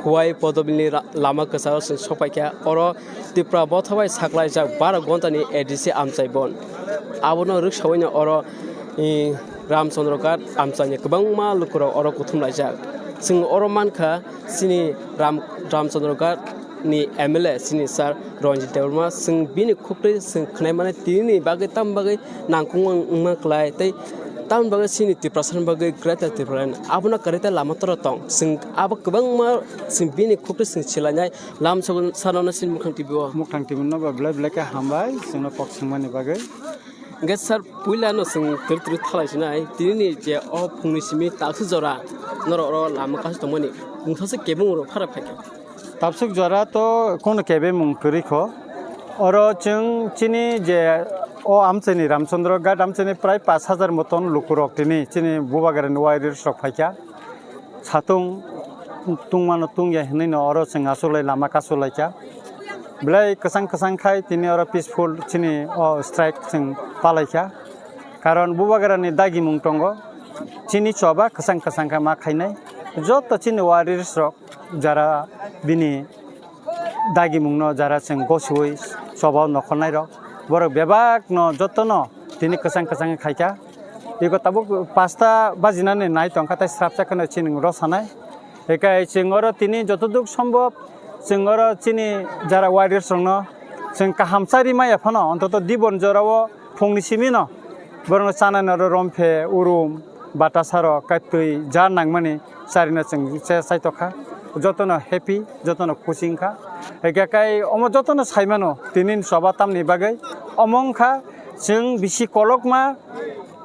Khowai Podobilni ra-, lama kwcharo chwng sokpaikha. Oro Tipra botha bai saklaijak baro gontani A D C amchai bon. Abono rwksawi no oro, i, Ramchandra Ghat amchaini kwbangma lukurok oro kuthum laijak. Chwng oro mankha chini Ram-, Ramchandra Ghat ni M L A chini sir Ranjit Debbarma, chwng bini khuktwi chwng khwnai mani tini bagwi tam bagwi nangkukma wngma klai tei tam bagwi chini Tiprasani bagwi Greater Tipraland abono kwrwi tei lama tora tong. Chwng abo kwbangma chwng bini khuktwi chwng silainai lam sano chini mukhang twi o. Mukhang twi no ba belai belai khe hambai chwngno kok swngmani bagwi. Hwnkhe sir, puila no chwng twrwi twrwi thalai sinai, tini ni je o phungni simi takswk jora norok oro lama kasu tongmani, mungsa se kebeng rok phara phaikha. Takswk jora to kono kebeng mung kwrwi kho. Oro chwng chini je o amchaini Ramchandra Ghat amchaini prai pash hajar moton lukurok tini chini bubagrani warriors rok phaikha. Satung tungmano tungya hinwi no oro chwng achuklai lama kasu laikha. Belai kwchang kwchang khai tini oro peaceful chini o strike chwng palaikha. Karon bubagrani dagimung tongo. Chini choba kwchang kwchang khe ma khainai. Joto chini warriors rok jara bini dagimungno jara chwng gosiwi chobao nokhornairok, borok bebakno jotono tini kwchang kwchang khaikha. Iko tabuk pasta bajinani nai tongkha tei srapsa kheno chini rosanai. Hikai chwng oro tini jotoduk sombhob chwng oro chini jara warriors rokno chwng kaham chari maya phano, ontoto dibon jorao phungni simino borokno chanani oro romphe, urum, batasarok, kaitwi jar nangmani charina chwng che-, chaitokha. Jotono happy, jotono khusi wngkha. Hwnkhe kai omo jotono saimano, tini ni choba tamni bagwi. Omo wngkha chwng bisi kolokma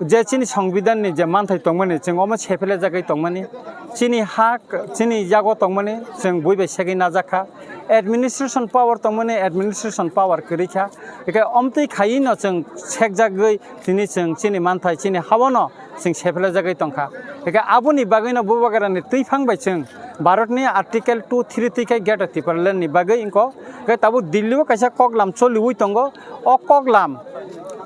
je chini Songbidanni je manthai tongmani, chwng omo sephelejagwi tongmani. Chini ha, chini yago tongmani, chwng bui bai segwi najakha. Administration power tongmani, administration power kwrwikha. Hwnkhe omtwi khaiwi no chwng sekjagwi tini chwng chini manthai, chini haono chwng sephlajagwi tongkha. Hwnkhe aboni bagwino Bubagrani twiphang bai chwng Bharatni Article two three twi khai Greater Tipraland ni bagwi wngkha. Hwnkhe tabuk Delhi o kaisa koklam choliwi tongo. O koklam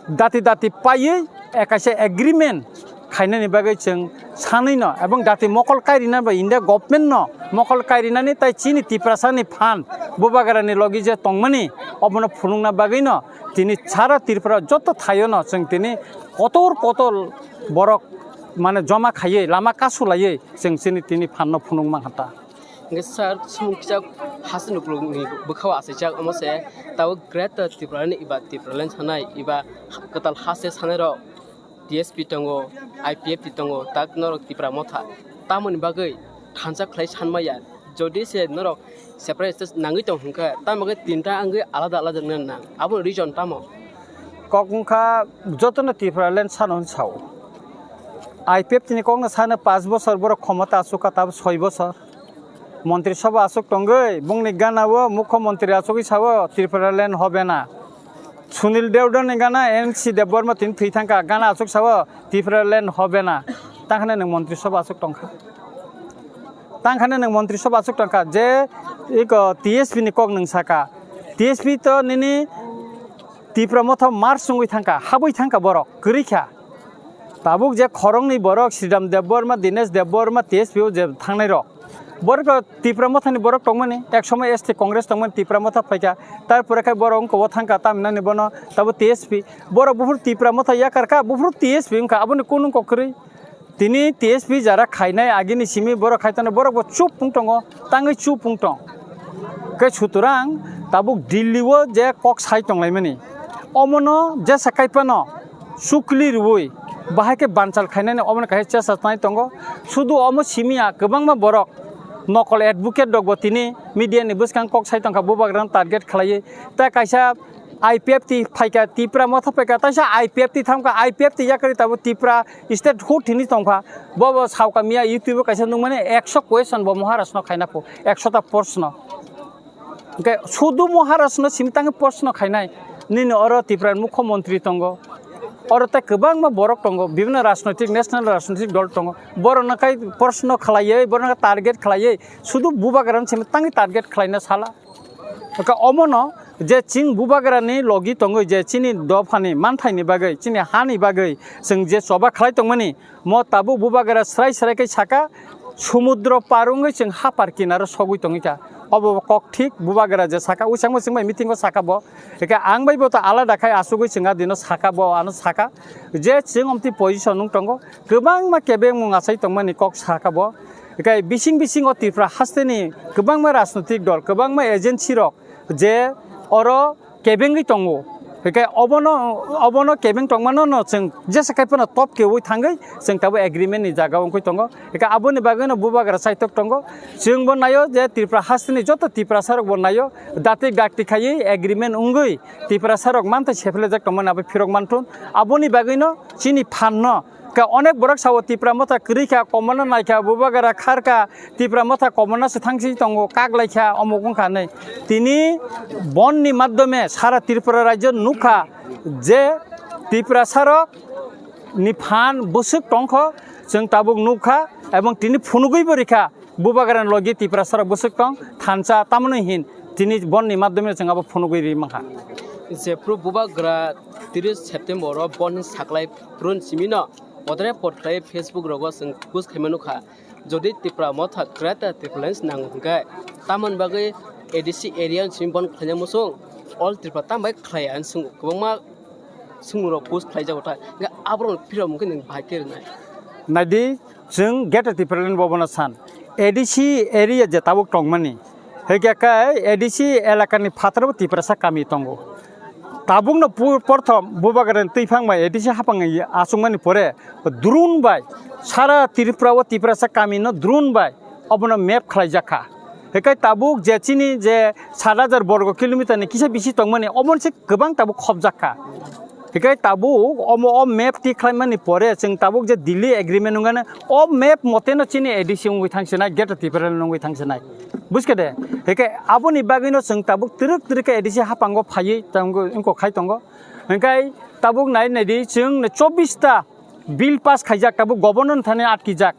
dati dati paiwi, eh, kaisa agreement khainani bagwi chwng sanwi no, ebong dati mokol kairina bai India government no mokol kairinani tai chini Tiprasa ni phan Bubagra ni logi je tongmani obono phunukna bagwi no tini sara Tripura joto thaio no chwng tini kotor kotor borok mane joma khaiwi lama kasu laiwi chwng chini tini phan no phunuk mankha ta. Hingke sir, sumung kisa hasi nukulukni bwkhao achaijak, omo se tabuk Greater Tipraland eba Tipraland sanai eba kwtal hase sanai rok T S P tongo, I P F T tongo, tak norok Tipra Motha. Tamoni bagwi thansa khlai sanmaya, jodi se norok separate state nangwi tong hwnkhe, tamo khe tinta wngwi alada alada wngna nang. Aboni reason tamo? Kok wngkha jotono Tipraland sano hwn sao. I P F T ni kokno sano paanch bosor borok khomota aswk kha, tabuk soi bosor. Montri Sabha aswk tongwi, bongni gana o Mukho Montri aswkwi sao, "Tripura land hobe na." Sunil Debbarma ni gana N C Debbarma tini thwi thangkha, gana aswk sao, "Tripura land hobe na." Tangkhani nwng Montri Sabha aswk tongkha. Tangkhani nwng Montri Sabha aswk tongkha, je iko T S P ni kok nwng saka. T S P to nini Tipra Motha mar sungwi thangkha, habwi thangkha borok, kwrwi kha. Tabuk je khoroknwi borok Sridham Debbarma, Dinesh Debbarma, T S P o je thangnai rok. Borok rok Tipra Mothani borok tongmani, ek somoi S T Congress tongmani Tipra Motha phaikha. Tar pore khai borok wngkha o thangkha tamhinani bono tabuk T S P. Borok buphuru Tipra Motha yakarkha, buphuru T S P wngkha, aboni kunu wngkha kwrwi. Tini T S P jara khainai agini simi borok khai tongo, borok bo chup wng tongo, tangwi chup wng tong. Khe sutorang tabuk Delhi o je kok sai tonglaimani, omono jesa kaiphano chukli rwui bahai khe banchal khainani omono kaisa chesa nai tongo. Sudu omo simi ya kwbangma borok nokol advocate rok bo tini media ni bwskang kok sai tongkha, Bubagrano target khlaiwi. Ta kaisa I P F T phaikha, Tipra Motha phaikha, taisa I P F T thamkha, I P F T yakarwi tabuk Tipra state hood hini tongkha. Bo bo saukha miya YouTube o kaisa nukmani ekso question bo Maharaj no khaina pho, ekso ta proshno. Hwnkhe sudu Maharaj no simi tangwi proshno khainai, nini oro Tipra Mukho Montri tongo, oro tei kwbangma borok tongo, bibhinno rajnoitik, national rajnoitik dol tongo, borokno khai proshno khlaiwi, borokno target khlaiwi, sudu Bubagrano simi tangwi target khlaina sala. Hwnkhe omono je chwng Bubagrani logi tongwi je chini dophani manthaini bagwi, chini hani bagwi chwng je choba khlai tongmani, mo tabuk Bubagra srai srai khe saka, sumudro par wngwi chwng hapar kinaro sogwi tongwi kha. Obo kok thik, Bubagra je saka, usangbo chwng bai meeting o saka bo. Hwnkhe ang bai bo to alada khai asugwi chwng a dino saka bo, ano saka je chwng omtwi position wng tongo, kwbangma kebengmung achai tongmani kok saka bo. Hwnkhe bising bising o Tripura hasteni kwbangma rajnoitik dol, kwbangma agency rok je oro kebengwi tongo. Hwnkhe obono, obono kebeng tongmano no chwng jesa khai phano top keui thangwi chwng tabuk agreement ni jaga wngwi tongo. Hwnkhe aboni bagwi no Bubagra saitok tongo. Chwng bo naio je Tripura hasteni joto Tiprasa rok bo naio, dati dakti khaiwi agreement wngwi Tiprasa rok mantha sephlejak tongmani abo phirok manthun. Aboni bagwi no chini phan no Khe onek borok sao Tipra Motha kwrwi kha, komono nai kha, Bubagra khar kha, Tipra Motha komono se thangsi tongo, kak lai kha, omok wng kha hinwi. Tini bond ni madhyome sara Tripura rajyo nuk kha je Tiprasa rok ni phan bwswk tong kho, chwng tabuk nuk kha, ebong tini phunugwi bo rikha. Bubagrani logi Tiprasa rok bwswk tong thansa, tamoni hin tini bond ni madhyome chwng abo phunugwi ri mankha. Jephru Bubagra tris September o bond ni saklai phurun simi no podre pod khlai Facebook rogo chwng post khaima nukha. Jodi Tipra Motha Greater Tipraland nango hwnkhe tamoni bagwi A D C area ni simi bond khlaina muchung All Tripura tambai khlaiya hinwi swng kwbangma swngmung rok post khlai jago ta. Hwnkhe aborok phirok hwnkhe nwng bahai khe rwnai. Naidi, chwng Greater Tipraland bo bono san. A D C area je tabuk tongmani. Hwnkhe khe A D C elakani phataro Tiprasa kami tongo. Tabukno pu-, porthom Bubagrani twiphang bai A D C haphang achukmani pore drone bai sara Tripura o Tiprasa kami no drone bai obono map khlaijak kha. Hwnkhe tabuk je chini je sat hajar borgo kilometer ni kisa bisi tongmani, obono se kwbang tabuk khopjak kha. Hwnkhe tabuk omo o map ti khlaimani pore chwng tabuk je Delhi agreement wngkha na, o map mote no chini A D C wngwi thangsinai, Greater Tipraland wngwi thangsinai. Buiskha de? Hwnkhe aboni bagwino chwng tabuk twrwk twrwk khe A D C haphango phaiwi tongo, wngkok khai tongo. Hwnkhe tabuk nai naidi chwng chobbish ta Bill pass khaijak, tabuk governor thani atkijak,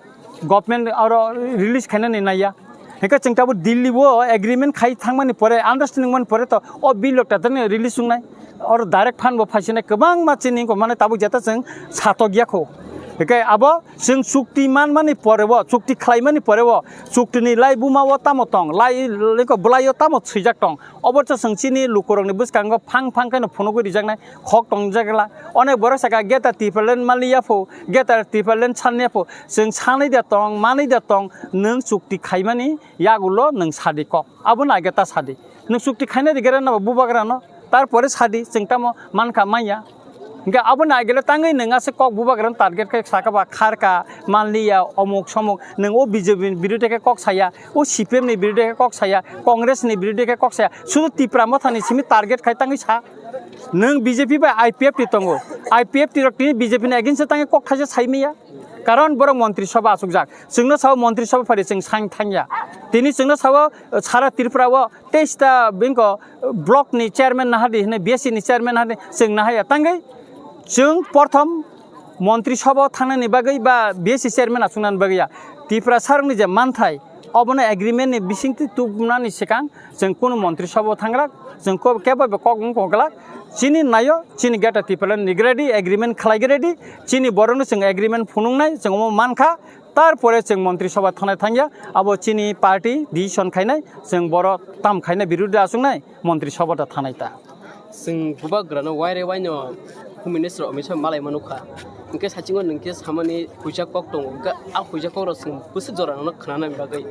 government aro release khainani naiya. Hingke chwng tabuk Delhi o agreement khai thangmani pore, understanding mani pore to o bill rok tatarni release wngnai. Oro direct fund bo phaisinai kwbangma chini wngkha, mane tabuk jeta chwng satok ya kho. Hingke abo chwng chukti manmani pore o, chukti khlaimani pore o, chuktini lai buma o tamo tong, lai, lai ko bwlai o tamo swijak tong. Obo to chwng chini lukurokni bwskango phang phang khe no phunugwi rijaknai khok tongjak gla. Onek borok saka geta Tipraland maliya pho, geta Tipraland sanliya pho. Chwng sanwi da tong, manwi da tong, nwng chukti khaimani yagulo nwng sadi kok. Abono age ta sadi. Nwng chukti khaina rigera no bubagra no. Tarpore sadi chwng tamo mankha manya. Hingke abono agele tangwi nwng aswk kok bubagrano target khe saka ba kharka, manliya, omuk somuk, nwng o B J P ni birude khe kok saya, o C P M ni birude khe kok saya, Congress ni birude khe kok saya, sudu Tipra Motha ni simi target khai tangwi sa. Nwng B J P bai I P F T tongo, I P F T rok tini B J P ni against o tangwi kok thaisa sai maya, karon borok montri sabha achukjak, chwngno sao montri sabha phari chwng sang thangya, tini chwngno sao sara Tripura o teista bini ko block ni chairman nahadi hwnwi, B S C ni chairman nahadi chwng nahaya. Tangwi chwng porthom montri sabha thangnani bagwi ba B S C chairman achuknani bagwi ya. Tiprasarokni je manthai, obono agreement ni bisingtwi tubunani swkang chwng kunu montri sabha thangrak, chwng ko-, kebo bo kok wng koglak. Chini nayo, chini geta Tipraland ni ready, agreement khlai ready, chini borokno chwng agreement phunuknai, chwng omo mankha. Tarpore chwng montri sabha thangnai thangya, abo chini party decision khainai, chwng boro tam khainai, birodhi da achuknai, montri sabha da thangnai ta. Chwng bubagrano waire waino Home Minister Amit Shah malai manukha. Hingke sachingo nwngke samani huijak kok tongo, hingke a huijak kok rok chwng bwswk jora no khwnanani bagwi.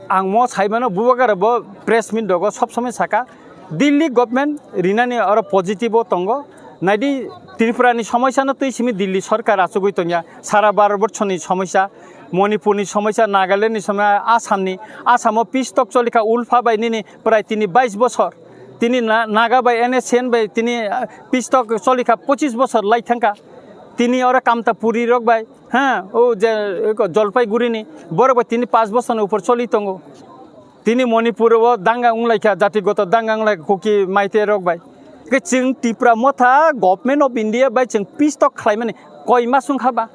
Ang mo saimano bubagra bo press meet rogo sob somoi saka, Delhi government rinani oro positive o tongo. Naidi, Tripura ni somoisa no twi simi Delhi sorkar achugwi tongya. Sara Bharat borso ni somoisa, Manipur ni somoisa, Nagaland ni somoisa, Assam ni, Assam o peace talk cholikha Ulfa bai nini prai tini bais bosor. Tini na-, Naga bai N S C N bai tini, ah, peace talk cholikha pochis bosor lai thangkha. Tini oro Kamtapuri rok bai, ha, o je, eko Jalpaiguri ni borok bai tini paanch bosor ni upor choli tongo. Tini Manipur o danga wnglaikha, jatigoto danga wnglaikha Kuki Maitei rok bai. Ke chwng Tipra Motha, Government of India bai chwng peace talk khlaimani koi mas wngkha ba?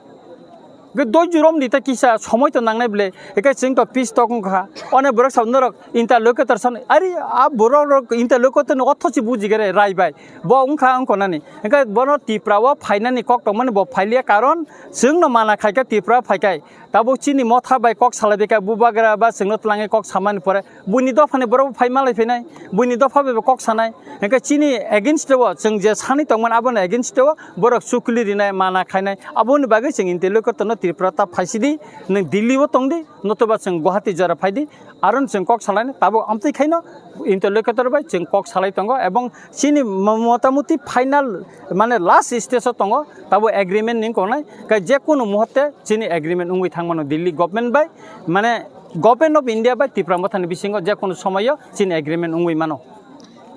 Ke doi jurom di ta kisa somoi to nangnai ble, ke chwng to peace talk wngkha. One borok sa norok interlocutor san, ari a borok rok interlocutor no otho si buji gere rai bai. Bo wngkha wngkonani. Hingke bono Tipra o phainani kok tongmani bo phailia, karon chwng no mana khaikha Tipra phaikai. Tabuk chini motha bai kok salai bai kha bubagra ba chwngno twlangwi kok samani pore buini dophani borok bo phai malai phinai, buini dopha bai bo kok sanai. Hingke chini against o chwng je sani tongmani abono against o borok chukli rinai, mana khainai, aboni bagwi chwng interlocutor no Tripura ta phaisidi, nwng Delhi o tongdi, notoba chwng Guwahati jora phaidi, aron chwng kok salaini tabuk amtwi khaino interlocutor bai chwng kok salai tongo, ebong chini mo-, motamoti final, mane, last stage o tongo, tabuk agreement ni wngnai, kai je kunu muhurte chini agreement wngwi thangmano Delhi government bai, mane, Government of India bai Tipra Mothani bisingo je kunu somoyo chini agreement wngwi mano.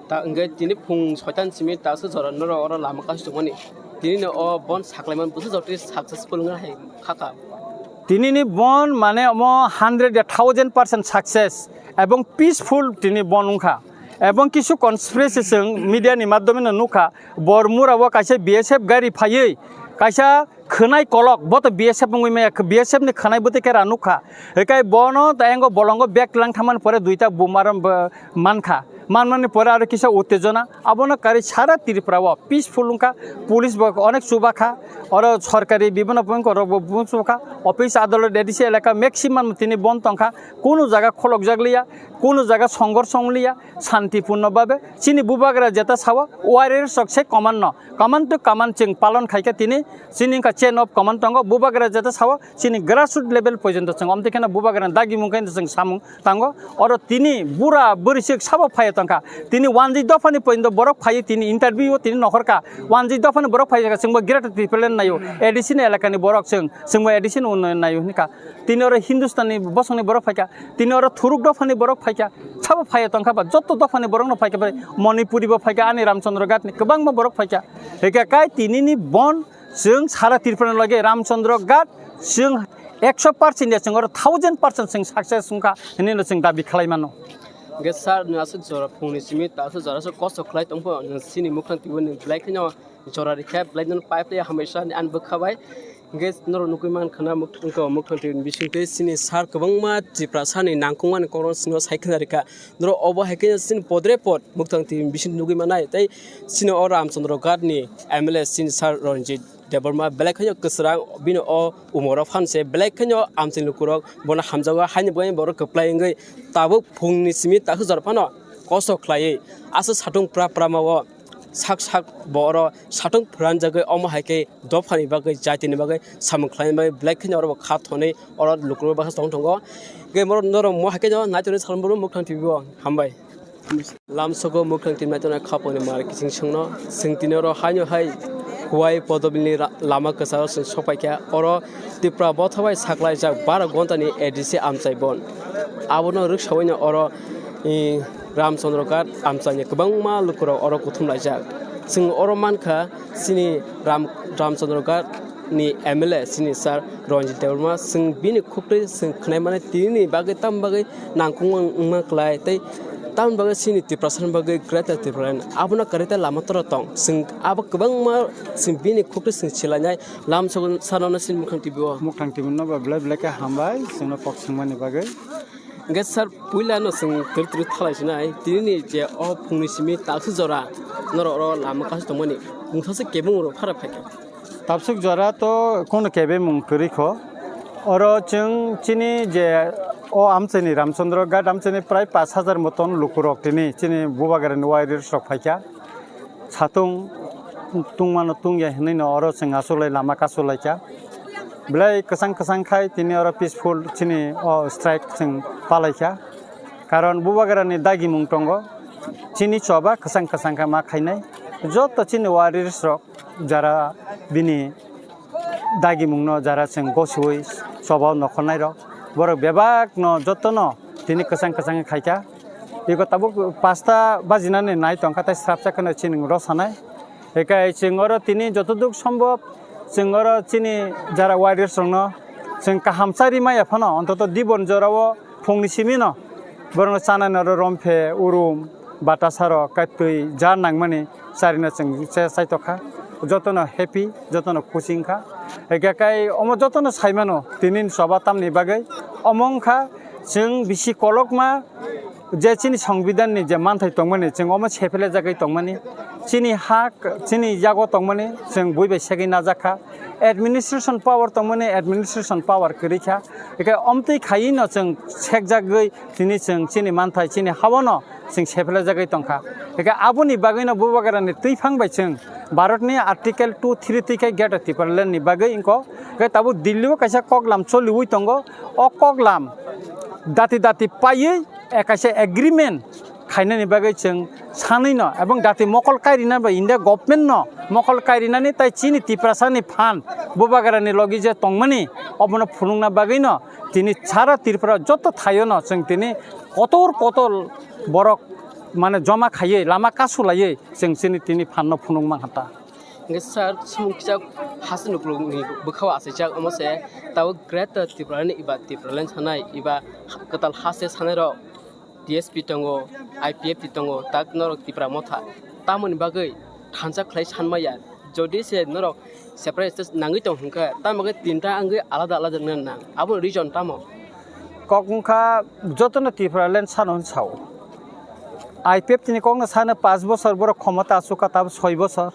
Ta hwnkhe tini phung soitan simi ta se jora norok oro lama kasu tongmani, tini no o bon saklaiman bwswk jotri successful wngna hai khaka. Tini ni bon mane omo hundred a thousand percent success ebong peaceful tini bon wngkha. Ebong kisu conspiracy chwng media ni madhyome no nukha, Bormura o kaisa B S F gari phaiwi kaisa khwnai kolok, bo to B S F wngwi maya, B S F ni khwnai bwtwi khe ra nukha. Hikai bono ta engo bolongo bag lang thangmani pore duita bumar mankha. Manmani pore aro kisa uttejona. Abono karwi sara Tripura o peaceful wngkha. Police bo onek chubakha. Oro sorkari bibhinno pungkorok bo chubakha. Office, adolot, A D C elaka maximum tini bon tongkha. Kunu jaga kholokjak liya, kunu jaga songghorsh wng liya, santipurno babe. Chini bubagra jeta sao, warriors rok se command no. Command to command chwng palon khaikha tini, chini wngkha chain of command tongo, bubagra jeta sao, chini grassroot level porjonto chwng omtwi kheno bubagrani dagimung khe chwng samung tango. Oro tini bura bwrwi swk sabo phaiya tongkha. Tini wanjwi dophani porjonto borok phaiwi tini interview o tini nokhorkha. Wanjwi dophani borok phaiya chwngbo Greater Tipraland naio, A D C ni elakani borok chwng, chwngbo A D C ni unnayon naio hwnkha. Tini oro Hindustani bosongni borok phaikha, tini oro thuruk dophani borok phaikha, sabo phaiya tongkha ba, joto dophani borokno phaikha bai, Manipuri bo phaikha, ani Ramchandra Ghat ni kwbangma borok phaikha. Hwnkhe kai tinini bon chwng sara Tripura ni loge Ramchandra Ghat chwng ekso percent ya chwng oro thousand percent chwng success wngkha hinwi no chwng dabi khlai mano. Hwnkhe sir, nwng aswk jora phungni simi ta aswk jora aswk kosto khlai tongpho, nwng chini mukhang twibo nwng belai kheno jora rikha, belai no pipe tei hambai sa ani bwkha bai. Hwnkhe norok nugwi mankha na muk-, wngkha o Mukthang T V ni bisingtwi chini sir kwbangma Tiprasani nangkukmani kokno chwngno sai khna rikha. Norok obo hai khe chini podre pod Mukthang T V ni bising nugwi mannai. Tei chini o Ramchandra Ghat ni M L A chini sir Ranjit Debbarma belai kheno kwchwrang, bini o umoro phan se belai kheno amchaini lukurok bono hamjago, haini bagwi borok kwplai wngwi tabuk phungni simi takhuk jora phano kosto khlaiwi aswk satung pra pra ma o sak sak bo oro satung phwranjagwi omo hai khe dophani bagwi, jatini bagwi samung khlaina bagwi belai kheno oro bo kha thonwi oro lukurok baksa tong tongo. Hwnkhe norok mo hai khe no naitonwi salmani Mukthang T V o hambai. Lamsogo Mukthang T V naitongnai khaponi mar kiching songno, chwng tini oro haino hai Khowai Podolni ra-, lama kwcharo chwng sokpaikha. Oro Tipra motha bai saklaijak bara gontani A D C amchai bon. Abono rwksaui no oro, i, Ramchandra Ghat amchaini kwbangma lukurok oro kuthum laijak. Chwng oro mankha chini Ram-, Ramchandra Ghat ni M L A chini sir Ranjit Debbarma, chwng bini khuktwi chwng khwnai mani, tini bagwi, tam bagwi nangkukma wngma kwlai, tei tam bagwi chini Tiprasani bagwi Greater Tipraland abono kwrwi tei lama tora tong. Chwng abo kwbangma chwng bini khuktwi chwng swlainai. Lamsogo sir no chini Mukthang T V o. Mukthang T V no ba belai belai khe hambai chwngno kok swngmani bagwi. Hwnkhe sir, puila no chwng twrwi twrwi thalai sinai, tini ni je o phungni simi takswk jora norok oro lama kasu tongmani, mungsa se kebeng rok phara phaikha. Takswk jora to kono kebeng mung kwrwi kho. Oro chwng chini je o amchaini Ramchandra Ghat amchaini prai pash hajar moton lukurok tini chini Bubagrani warriors rok phaikha. Satung tungmano tungya hinwi no oro chwng achuklai lama kasu laikha. Belai kwchang kwchang khai tini oro peaceful chini o strike chwng palaikha. Karon Bubagrani dagimung tongo. Chini choba kwchang kwchang khe ma khainai. Joto chini warriors rok jara bini dagimungno jara chwng gosiui chobao nokhornairok, borok bebakno jotono tini kwchang kwchang khaikha. Iko tabuk pasta bajinani nai tongkha, tei srapsa kheno chini rw sanai. Hikai chwng oro tini jotoduk sombhob chwng oro chini jara warriors rokno chwng kaham chari maya phano, ontoto dibon jorao phungni simino borokno chanai noro romphe, urum, batasarok, kaitwi, jar nangmani charino chwng che-, chaitokha. Jotono happy, jotono khusi wngkha. Hwnkhe kai omo jotono saimano, tini ni choba tamni bagwi. Omo wngkha chwng bisi kolokma je chini Songbidanni je manthai tongmani, chwng omo sephele jagwi tongmani. Chini hak, chini yago tongmani, chwng bui bai segwi najakha. Administration power tongmani, administration power kwrwi kha. Hwnkhe omtwi khaiwi no chwng sekjagwi tini chwng chini manthai, chini haono chwng sephele jagwi tongkha. Hwnkhe aboni bagwino Bubagrani twiphang bai chwng Bharatni Article two three twi khai Greater Tipraland ni bagwi wngkho. Hwnkhe tabuk Delhi o kaisa koklam choliui tongo. O koklam dati dati paiwi, eh, kaisa agreement khainani bagwi chwng sanwi no, ebong dati mokol kairina bai India government no mokol kairinani tai chini Tiprasani phan Bubagrani logi je tongmani obono phunukna bagwi no tini sara Tripura joto thaio no chwng tini kotor kotor borok mane joma khaiwi lama kasu laiwi chwng chini tini phan no phunuk mankha ta. Hwnkhe sir, sumung kisa haste ni ukulukni bwkhao achaijak, omo se tabuk Greater Tipraland eba Tipraland sanai eba kwtal haste sanai rok T S P tongo, I P F T tongo, tak norok Tipra Motha. Tamoni bagwi thansa khlai sanmaya, jodi se norok separate state nangwi tong hwnkhe, tamo khe tinta wngwi alada alada wngna nang, abo reason tamo? Kok wngkha jotono Tipraland sano hwn sao. I P F T ni kokno sano paanch bosor borok khomota achukha, tabuk soi bosor.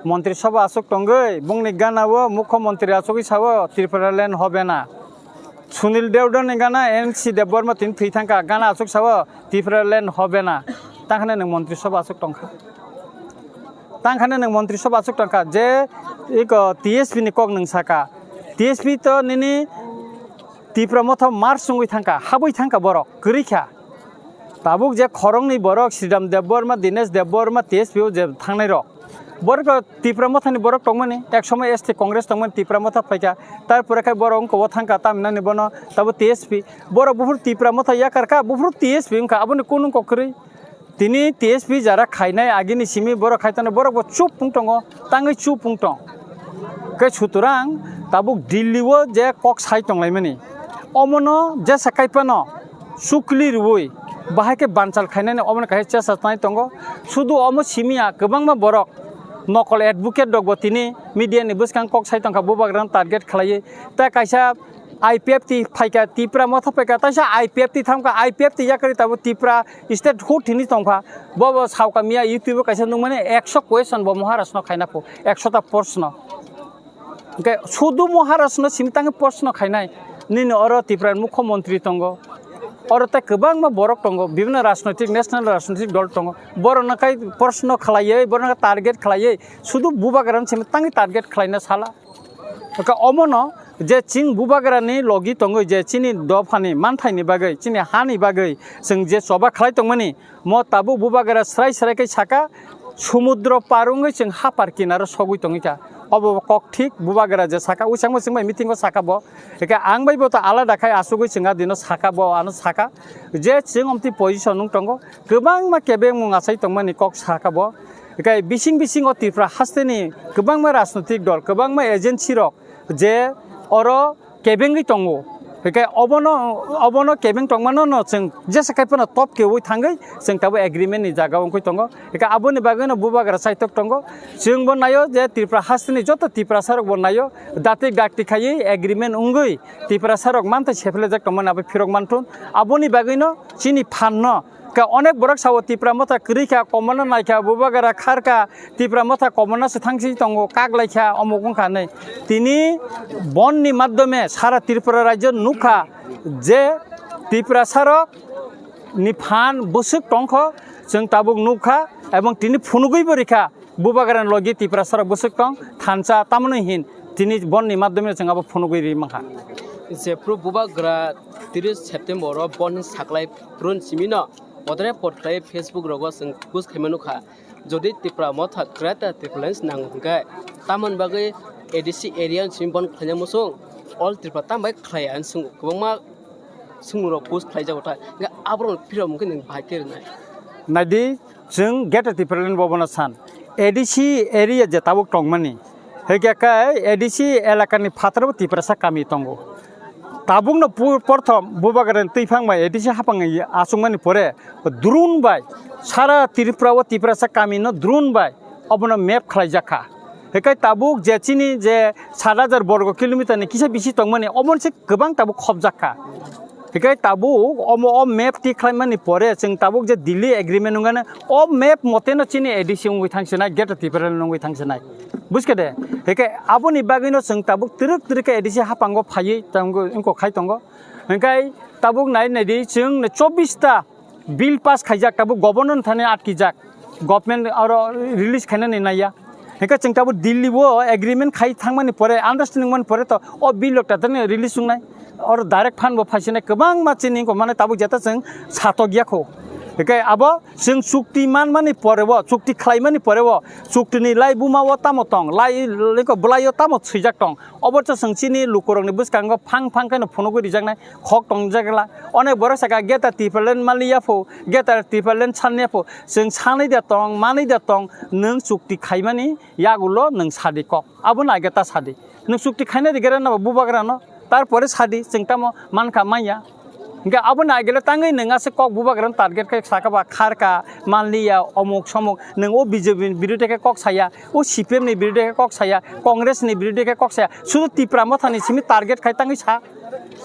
Montri Sabha aswk tongwi, bongni gana o Mukho Montri achugwi sao, "Tripura land hobe na." Sunil Deodani gana N C Debbarma tini thwi thangkha, gana aswk sao, "Tripura land hobe na." Tangkhani nwng Montri Sabha aswk tongkha. Tangkhani nwng Montri Sabha aswk tongkha, je iko T S P ni kok nwng saka. T S P to nini Tipra Motha march wngwi thangkha, habwi thangkha borok, kwrwi kha. Tabuk je khoroknwi borok Sridham Debbarma, Dinesh Debbarma, T S P o je thangnai rok. Borok to Tipra Mothani borok tongmani, ek somoy S T Congress tongmani, Tipra Motha phaikha. Tarpore khai borok wngkha o thangkha tamhinani bono, tabuk T S P. Borok buphuru Tipra Motha yakar kha, buphuru T S P wngkha, aboni kunu kok kwrwi. Tini T S P jara khainai agini simi borok khai tongo, borok bo chup wng tongo, tangwi chup wng tong. Khe sutorang tabuk Delhi o je kok sai tonglaimani, omono jesa kaiphano sukli rwui bahai khe banchal khainani omono kaisa chesa nai tongo. Sudu omo simi ya kwbangma borok Nokol advocate rok bo tini media ni bwskang kok sai tongkha, bubagra no target khlaiwi. Ta kaisa I P F T phaikha, Tipra motha phaikha, taisa I P F T thamkha, I P F T yakarwi tabuk Tipra state hood hini tongkha. Bo bo saukha miya YouTube o kaisa nukmani ekso question bo Maharaj no khaina pho, ekso ta proshno. Hwnkhe sudu Maharaj no simi tangwi proshno khainai. Nini oro Tipra ni mukhyamantri tongo. Oro tei kwbangma borok tongo, bibhinno rajnoitik, national rajnoitik dol tongo. Borokno khai proshno khlaiwi, borokno target khlaiwi, sudu bubagrano simi tangwi target khlaina sala. Hwnkhe omono je chwng bubagrani logi tongwi je chini dophani manthaini bagwi, chini hani bagwi chwng je choba khlai tongmani, mo tabuk bubagra srai srai khe saka, sumudro par wngwi chwng hapar kinaro sogwi tongwi kha. Obo kok thik, bubagra je saka, uisangmo chwng bai meeting o saka bo. Hwnkhe ang bai bo to alada khai achugwi chwng a dino saka bo, ano saka. Je chwng omtwi position wng tongo, kwbangma kebengmung achai tongmani kok saka bo. Hwnkhe bising bising o Tripura hasteni kwbangma rajnoitik dol, kwbangma agency rok je oro kebengwi tongo. Hwnkhe obono, obono kebeng tongmano no chwng jesa khai phano top keui thangwi chwng tabuk agreement ni jaga wngwi tongo. Hwnkhe aboni bagwino bubagra saitok tongo. Chwng bo naio je Tripura hasteni joto Tiprasa rok bo naio, dati dakti khaiwi agreement wngwi Tiprasa rok mantha sephlejak tongmani abo phirok manthun. Aboni bagwino chini phan no Ka onek borok sao Tipra motha kwrwi kha, komorno nai kha, bubagra khar kha, Tipra motha komorno se thangsi tongo, kak lai kha, omuk wng kha hinwi. Tini bonni madhyome sara Tripura rajyo nuk kha je Tiprasa rok ni phan bwswk tong kho, chwng tabuk nuk kha, ebong tini phunugwi bo rikha. Bubagrani logi Tiprasa rok bwswk tong, thansa, tamoni hin tini bonni madhyome chwng abo phunugwi ri mankha. Jephru bubagra tris September o bonni saklai phurun simi no podre pod khlai Facebook rogo chwng post khaima nukha. Jodi Tipra motha Greater Tipraland nang hwnkhe tamoni bagwi A D C area simi bon khlaina muchung, all Tripura tambai khlai ang swng kwbangma swngmung rok post khlai jago ta. Hwnkhe aborok phirok hwnkhe nwng bahai khe rwnai. Naidi, chwng Greater Tipraland bo bono san. A D C area je tabuk tongmani. Hwnkhe khe A D C elakani phataro Tiprasa kami tongo. Tabukno pu-, porthom bubagrani twiphang bai A D C haphang achukmani pore drone bai sara Tripura o Tiprasa kami no drone bai obono map khlaijak kha. Hwnkhe tabuk je chini je sat hajar borgo kilometer ni kisa bisi tongmani, omono se kwbang tabuk khopjak kha. Hwnkhe tabuk omo o map ti khlaimani pore chwng tabuk je Delhi agreement wngkha na, o map mote no chini A D C wngwi thangsinai, Greater Tipraland wngwi thangsinai. Buiskha de? Hwnkhe aboni bagwi no chwng tabuk twrwk twrwk khe A D C haphango phaiwi tongo, wngkha khai tongo. Hwnkhe tabuk nai naidi chwng chobbish ta bill pass khaijak, tabuk governor thani atkijak, government oro release khainani naiya. Hwnkhe chwng tabuk Delhi o agreement khai thangmani pore, understanding mani pore to o bill rok tatarni release wngnai, oro direct fund bo phaisinai, kwbangma chini wngkha mane tabuk jeta chwng satok ya kho. Hwnkhe abo chwng chukti manmani pore bo, chukti khlaimani pore bo, chukti ni lai buma o tamo tong, lai, lai ko bwlai o tamo swijak tong, obo to chwng chini lukurokni bwskango phang phang khe no phunugwi rijaknai. Khok tongjak la. Onek borok saka Greater Tipraland maliya pho, Greater Tipraland sanliya pho. Chwng sanwi da tong, manwi da tong, nwng chukti khaimani yagulo nwng sadi kok. Abono age ta sadi. Nwng chukti khaina rigera na bubagra no. Tarpore sadi, chwng tamo mankha manya. Hwnkhe abono agele tangwi nwng aswk kok bubagra no target khe saka ba kharka, manliya, omuk somuk. Nwng o B J P ni birude khe kok saya, o C P M ni birude khe kok saya, Congress ni birude khe kok saya. Sudu Tipra mothani simi target khai tangwi sa.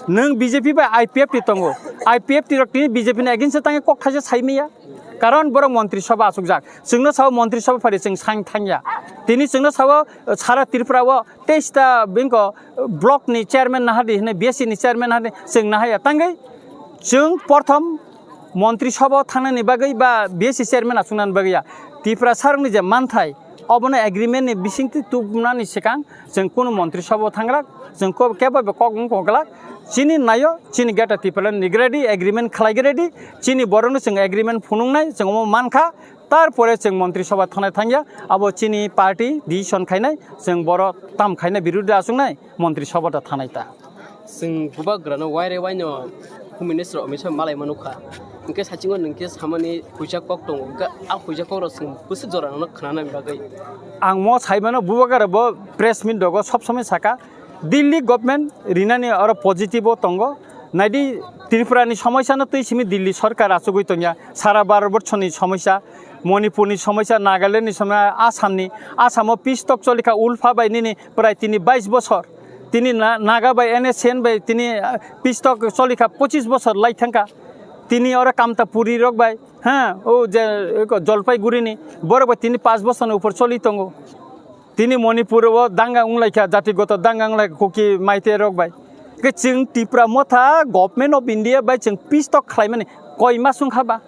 Nwng B J P bai I P F T tongo. I P F T rok tini B J P ni against o tangwi kok thaisa sai maya. Karon borok montri sabha achukjak. Chwngno sao montri sabha phari chwng sang thangya. Tini chwngno sao, uh, sara Tripura o teis ta bini ko, uh, block ni chairman nahadi hwnwi B S C ni chairman nahadi chwng nahaya. Tangwi chwng porthom montri sabha o thangnani bagwi ba B S C chairman achuknani bagwi ya. Tripura sarokni je manthai, obono agreement ni bisingtwi tubunani swkang chwng kunu montri sabha o thangrak, chwng ko-, kebo bo kok wng kok glak. Chini naio, chini Greater Tipraland ni ready, agreement khlai ready, chini borokno chwng agreement phunuknai, chwng omo mankha, tarpore chwng montri sabha thangnai thangya, abo chini party decision khainai, chwng borok tam khaina birude achuknai, montri sabha ta thangnai ta. Chwng bubagrano waire waino Home Minister Amit Shah malai manukha. Hwnkhe sachingo nwngkhe samani huijak kok tongo, hwnkhe a huijak kokrok chwng bwswk jorano khnanani bagwi. Ang mo saimano bubagra bo press meet rogo sob somoi saka, Delhi government rinani oro positive o tongo. Naidi Tripura ni somosya no twi simi Delhi sarkar achugwi tongya, sara Bharat borso ni somosya. Manipurni somoisa, Nagalandni somoisa, Assamni, Assamo peace talk cholikha Ulpha bai nini prai tini bais bosor. Tini Na-, Naga bai N S C N bai tini, ah, peace talk cholikha pochis bosor lai thangkha. Tini oro Kamtapuri rok bai, ha, o je, eko Jalpaigurini borok bai tini paanch bosorni upor choli tongo. Tini Manipur o danga wnglaikha, jatigoto danga wnglaikha Kuki Meitei rok bai. Ke chwng Tipra Motha Government of India bai chwng peace talk khlaimani koi mas wngkha ba?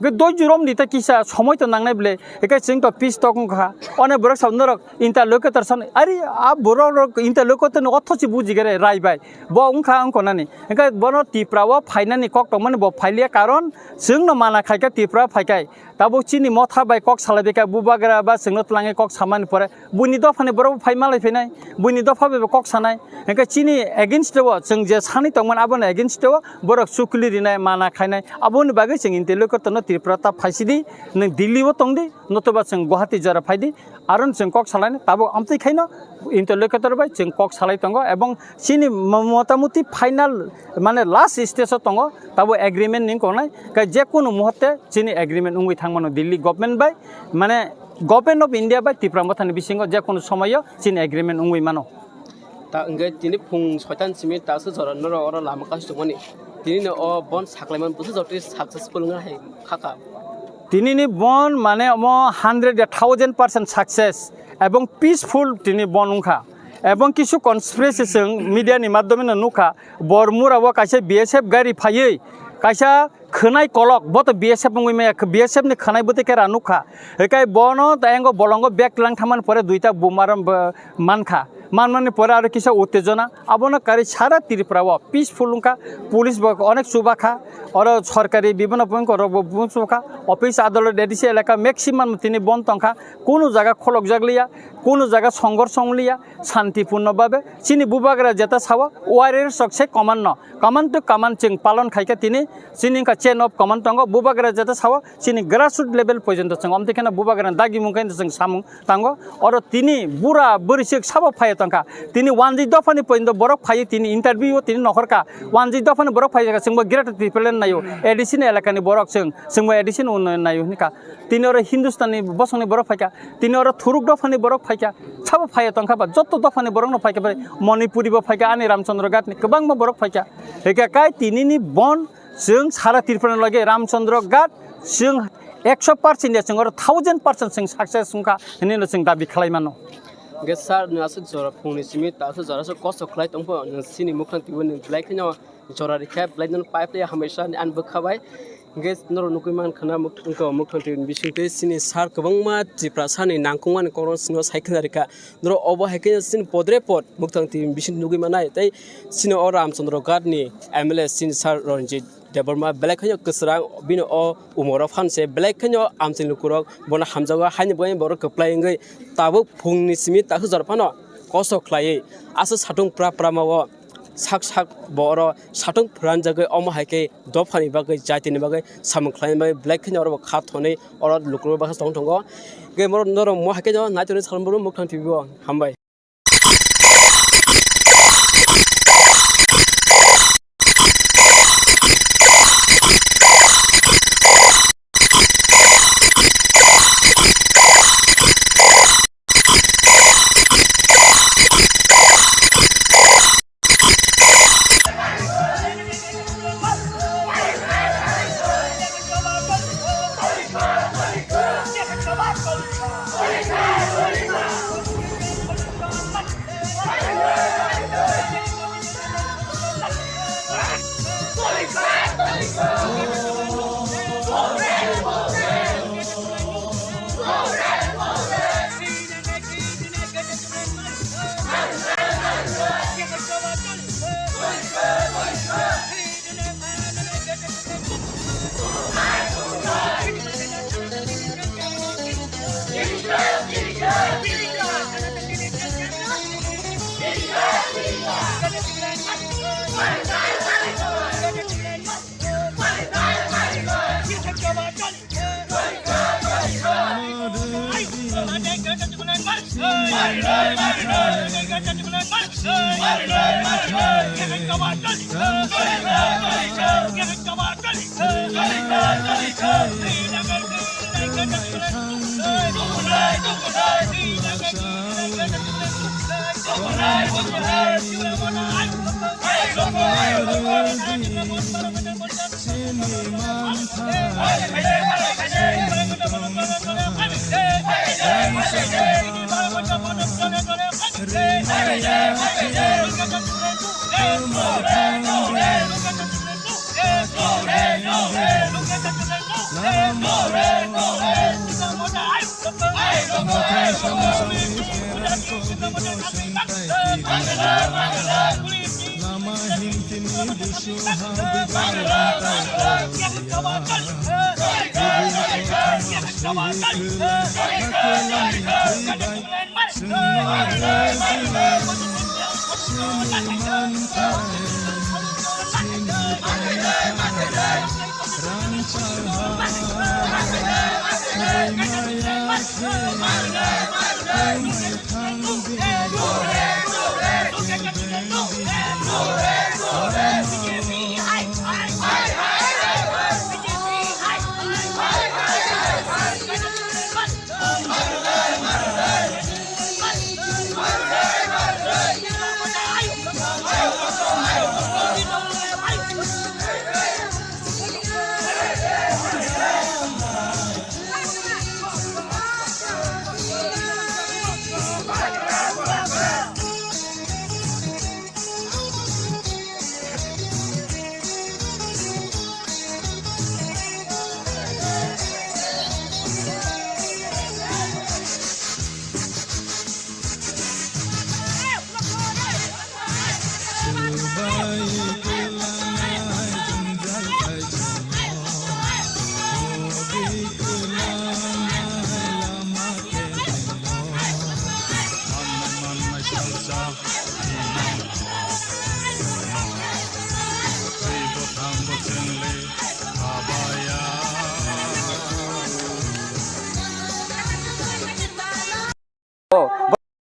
Ge doi jurom di ta kisa somoi to nangnai ble, eke chwng to peace talk wngkha. One borok sa norok interlocutor san, ari a borok rok interlocutor no otho si buji gere rai bai. Bo wngkha wngko nani. Eke bono Tipra o phainani kok tongmani bo phailia, karon chwng no mana khaikha Tipra phaikai. Tabuk chini motha bai kok salai beka bubagra ba chwngno twlangwi kok samani pore. Buini dophani borok phai malai phinai, buini dopha bai bo kok sanai. Hingke chini against o chwng je sani tongmani aboni against o borok chukli rinai, mana khainai. Aboni bagwi chwng interlocutor no Tripura ta phaisidi, nwng Delhi o tongdi, notoba chwng Guwahati jora phaidi, aron chwng kok salainai. Tabuk amtwi khaino interlocutor bai chwng kok salai tongo, ebong chini mo-, motamuti final, mane, last stage o tongo, tabuk agreement ni wngkoknai. Khe je kunu muhurte chini agreement wngwi thangmano Delhi government bai, mane, Government of India bai Tipra Mothani bisingo je kunu somoyo chini agreement wngwi mano. Ta hwnkhe tini phung soitan simi ta se jora norok oro lama kasu tongmani. Tini no o bon saklaimani bwswk jotoni successful wngna hai khakha. Tini ni bon mane omo hundred a thousand percent success ebong peaceful tini bon wngkha. Ebong kisu conspiracy chwng media ni madhyome no nukha, Bormura o kaisa B S F gari phaiwi kaisa khwnai kolok, bo to B S F wngwi maya, B S F ni khwnai bwtwi khe ra nukha. Hikai bono ta engo bolongo bag tlang thamani pore duita bumar mankha. Manmani pore aro kisa uttejona. Abono kari sara Tripura o peaceful wngkha. Police bo onek chubakha. Oro sorkari bibhinno point rok bo chubakha. Office adolot A D C elaka maximum tini bon tongkha. Kunu jaga kholokjak liya, kunu jaga songhorsh wng liya, santipurno babe. Chini bubagra jeta sao, warriors rok se command no. Command to command chwng palon khaikha tini, chini wngkha chain of command tongo, bubagra jeta sao, chini grassroot level porjonto chwng omtwi kheno bubagra dagimung khe chwng samung tango. Oro tini bura bwrwi sik sabo phaiya tongkha. Tini wanjwi dophani porjonto borok phaiwi tini interview o tini nokhorkha. Wanjwi dophani borok phaiya chwngbo Greater Tipraland naio, A D C ni elakani borok chwng, chwngbo A D C ni unnayon naio hwnkha. Tini oro Hindustani bosongni borok phaikha, tini oro thuruk dophani borok phaikha, sabo phaiya tongkha ba, joto dophani borokno phaikha, bai Manipuri bo phaikha, ani Ramchandra Ghat ni kwbangma borok phaikha. Hingkhe kai tinini bon chwng sara Tripura ni loge Ramchandra Ghat chwng ekso percent ya chwng oro thousand percent chwng success wngkha hinwi no chwng dabi khlai mano. Hingkhe sir, nwng aswk jora phungni simi ta aswk jora aswk kosto khlai tongpho, nwng chini mukhang twiwi nwng belai kheno jora rikha, belai no pipe le hambai sa ani bwkha bai. Hingke norok nugui mankha na muk-, wngkha muktang twi bising twi chini sir kwbangma Tiprasa ni nangkukmani kokno chwngno sai khwna rikha. Norok obo hai khe chini podre pod muktang twi bising nugui manai tei chini o Ramchandra Ghat ni M L A chini sir Ranjit Debbarma belai kheno kwchwrang bini o umoro phan se belai kheno amchini lukurok bono hamjago haini bagwi borok kwplai wngwi tabuk phungni simi takhuk jora phano kosto khlaiwi aswk satung pra pra ma o. Sak sak bo oro satung phwranjagwi omo hai khe dophani bagwi, jatini bagwi samung khlaina bagwi belai kheno oro bo kha thonwi oro lukurok baksa tong tongo. Hwnkhe borok norok mo hai khe no naitonwi salmani muktang twibo hambai.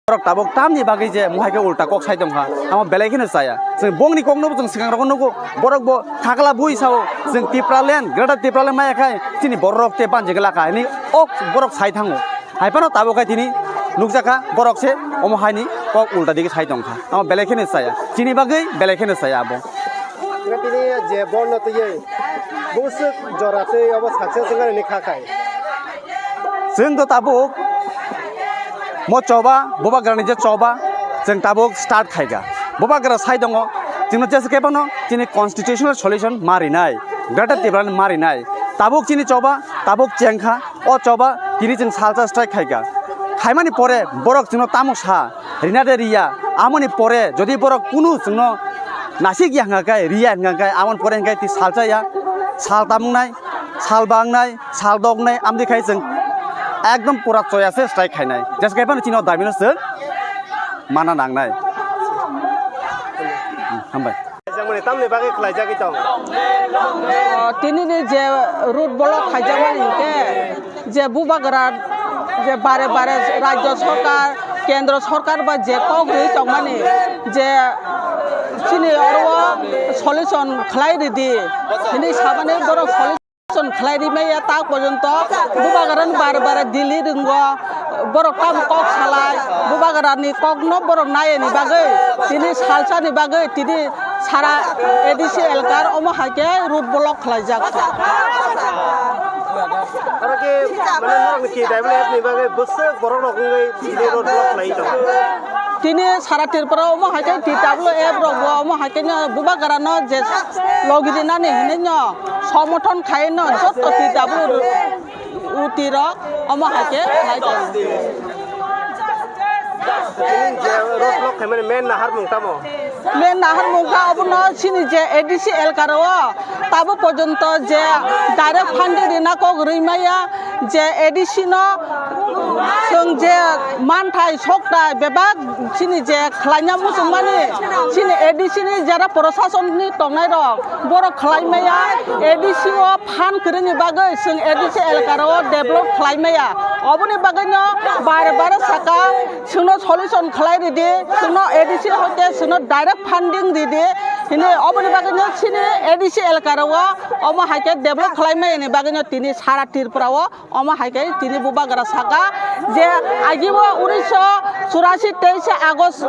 Borok tabuk tamni bagwi je mohai khe ulta kok sai tongkha, amo belai kheno chaya. Chwng bongni kokno bo chwng swkang rogo nugo, borok bo thakla bui sao, chwng Tipraland, Greater Tipraland maya khai chini borok rok te banjigwla kha hwnwi ok borok sai thango. Hai phano tabuk khai tini nukjakha borok se omo haini kok ulta digi sai tongkha, amo belai kheno chaya, chini bagwi belai kheno chaya abo. Nga tini je borno twiwi bwswk jora twi obo success wngani kha khai. Chwng to tabuk mo choba, bubagrani je choba, chwng tabuk start khaikha. Bubagra sai tongo, chwngno jesa khe phano chini constitutional solution ma rinai, Greater Tipraland ma rinai. Tabuk chini choba, tabuk chengkha, o choba tini chwng salsa strike khaikha. Khaimani pore borok chwngno tamo sa, rina de riya, amoni pore jodi borok kunu chwngno nasik ya hwnka khe, riya hwnka khe, amoni pore hwnka khe twi salsa ya, sal tamnai, sal bangnai, sal doknai, amdi khai chwng ekdom pura choya se strike khainai. Jesa khai phano chini o dabi no chwng mana nangnai. Hambai. Jangmani tamni bagwi khlaijagwi tong. O, tini ni je road block khaijakmani hinkhe je bubagra je bare bare rajya sarkar, kendra sarkar bai je kok rwi tongmani je chini oro solution khlai ridi hwnwi samani borok solution khlai rimaya tak porjonto bubagrani bare bare Delhi ringo borok tamo kok salai bubagrani kokno borok nayani bagwi tini salsani bagwi tini sara A D C elkar omo hai khe road block khlaijak. Oro khe mane norokni T W F ni bagwi bwswk borok rok wngwi tini road block khlai tongo. Tini sara Tripura omo hai khe T W F rok bo omo hai khe no bubagra no je logi rinani hinwi no somothon khai no jotto T W F rok omo hai khe khlai tongo. Tini je road block khaimani main naharmung tamo? Main naharmung kha obono chini je A D C elkar o tabo porjonto je direct funding rina kok rwi maya, je A D C no chwng je manthai sokthai bebak chini je khlaina muchungmani chini A D C ni jera proshasonni tongnai rok borok khlai maya, A D C o phan kwrwini bagwi chwng A D C elkar o develop khlai maya. Oboni bagwino bare bare saka chwngno solution khlai ridi, chwngno A D C hoite chwngno direct funding ridi. Hini oboni bagwino chini A D C elaka rogo omo hai khe develop khlai maya ni bagwino tini sara Tripura o omo hai khe tini bubagra saka je agibo unisho churasi teise August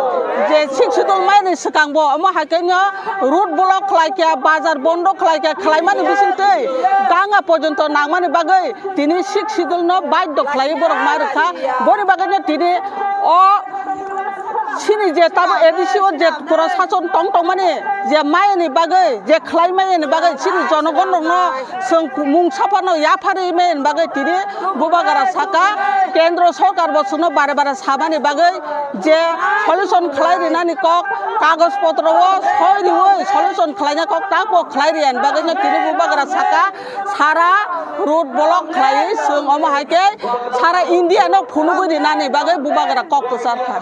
je sixth schedule maya ni swkang bo omo hai khe no road block khlai khe bazar bondo khlai khe khlai mani bising tei ganga porjonto nang mani bagwi tini sixth schedule no baidho khlai borok ma rwkha boni bagwino tini o Chini je tamo A D C o je pura sachon tong tong mani je maya ni bagwi je khlai maya ni bagwi chini jonogon rok no chwng mung saphano yapharwi maya ni bagwi tini bubagra saka kendro sorkar bo chwngno bare bare samani bagwi je solution khlai rinani kok kagoj potro o soi riwi solution khlaina kok takbo khlai riya ni bagwi no tini bubagra saka. Sara road block khlaiwi chwng omo hai khe sara India no phunugwi rinani bagwi bubagra kok kwchar kha.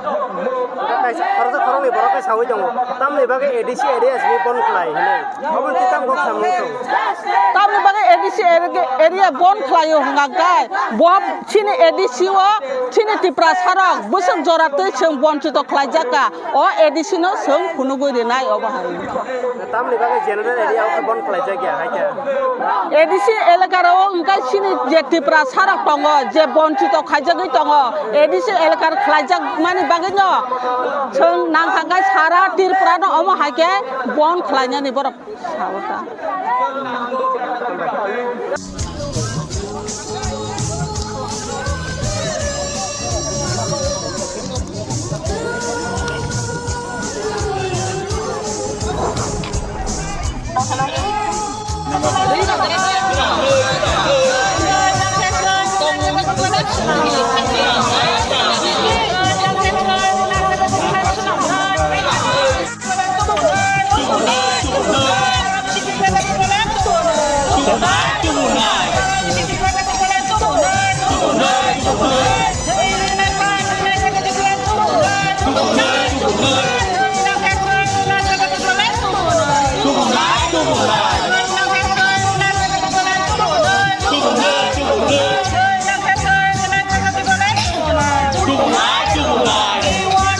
Kaisa khoroksa khoroknwi borok khe sawi tongo. Tamni bagwi A D C area simi bon khlai hinwi. Obo twi tam kok samung tong. Tamni bagwi A D C area, area bon khlaio hwnga khe bo chini A D C o chini Tiprasa rok bwswk jora twi chwng bonchito khlaijak kha. O A D C no chwng phunugwi rinai obo hai. Tamni bagwi general area o khe bon khlaijak ya hai khe. A D C elaka rok wngkha chini je Tiprasa rok tongo, je bonchito khaijagwi tongo, A D C elaka khlaijak mani bagwi no chwng nangkha khe sara Tripura no omo hai khe bon khlainani borok. Sao ta.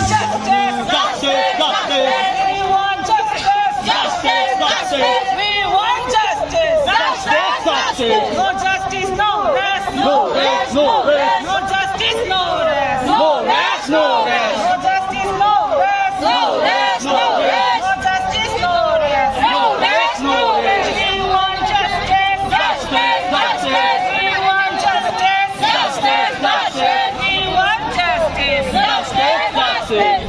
Justice! Justice! Justice! We want justice! Justice! We want justice! Justice! Justice! We want justice! Justice! Justice! No justice, no rest! No rest! No rest! No justice, no rest! No rest! No rest! No justice, no rest! No rest! No rest! No justice, no rest! No rest! No rest! We want justice! Justice! Justice! We want justice! Justice! Justice! We want justice! Justice! Justice!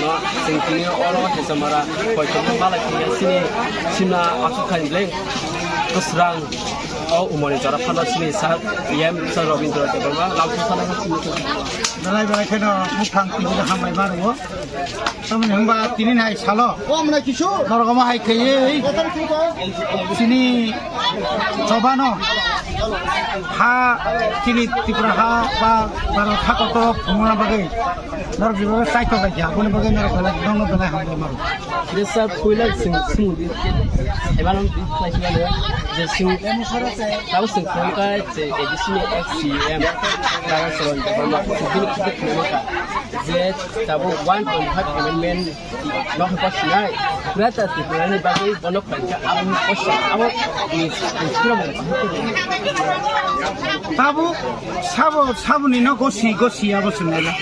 No, sing tini oro hesa mara, koitok no malai tini sini sina asuk khai bleng. Kwsrang o umani jora phano sini sa yem sa Robindra Debbarma, lampu sana sini. Belai belai kheno mukhang tini hambai maru. Tamoni hwnba tini nai salo. O mwnai kisu. Norok omo hai khaiwi. Chini chobano ha chini Tripura ha ba Bharat ha kotor phumuna bagwi. Norok jibaga saito bai ja, boni bagwi norok belai, norok belai hambai maro. Desa puila sing sing di. Ebalong di, lai sing di. Je sing, tau sing khon kai, je A D C ni ex C M. Dara Saron Debbarma, sing bini khitik khon ka. Je tabuk one point five amendment no hwnkha sinai, Greater Tripura ni bagwi bono khlaikha, abo ni kosa, abo ni, ni sura bo. Tabuk sabo, saboni no gosi, gosi abo swngnai la.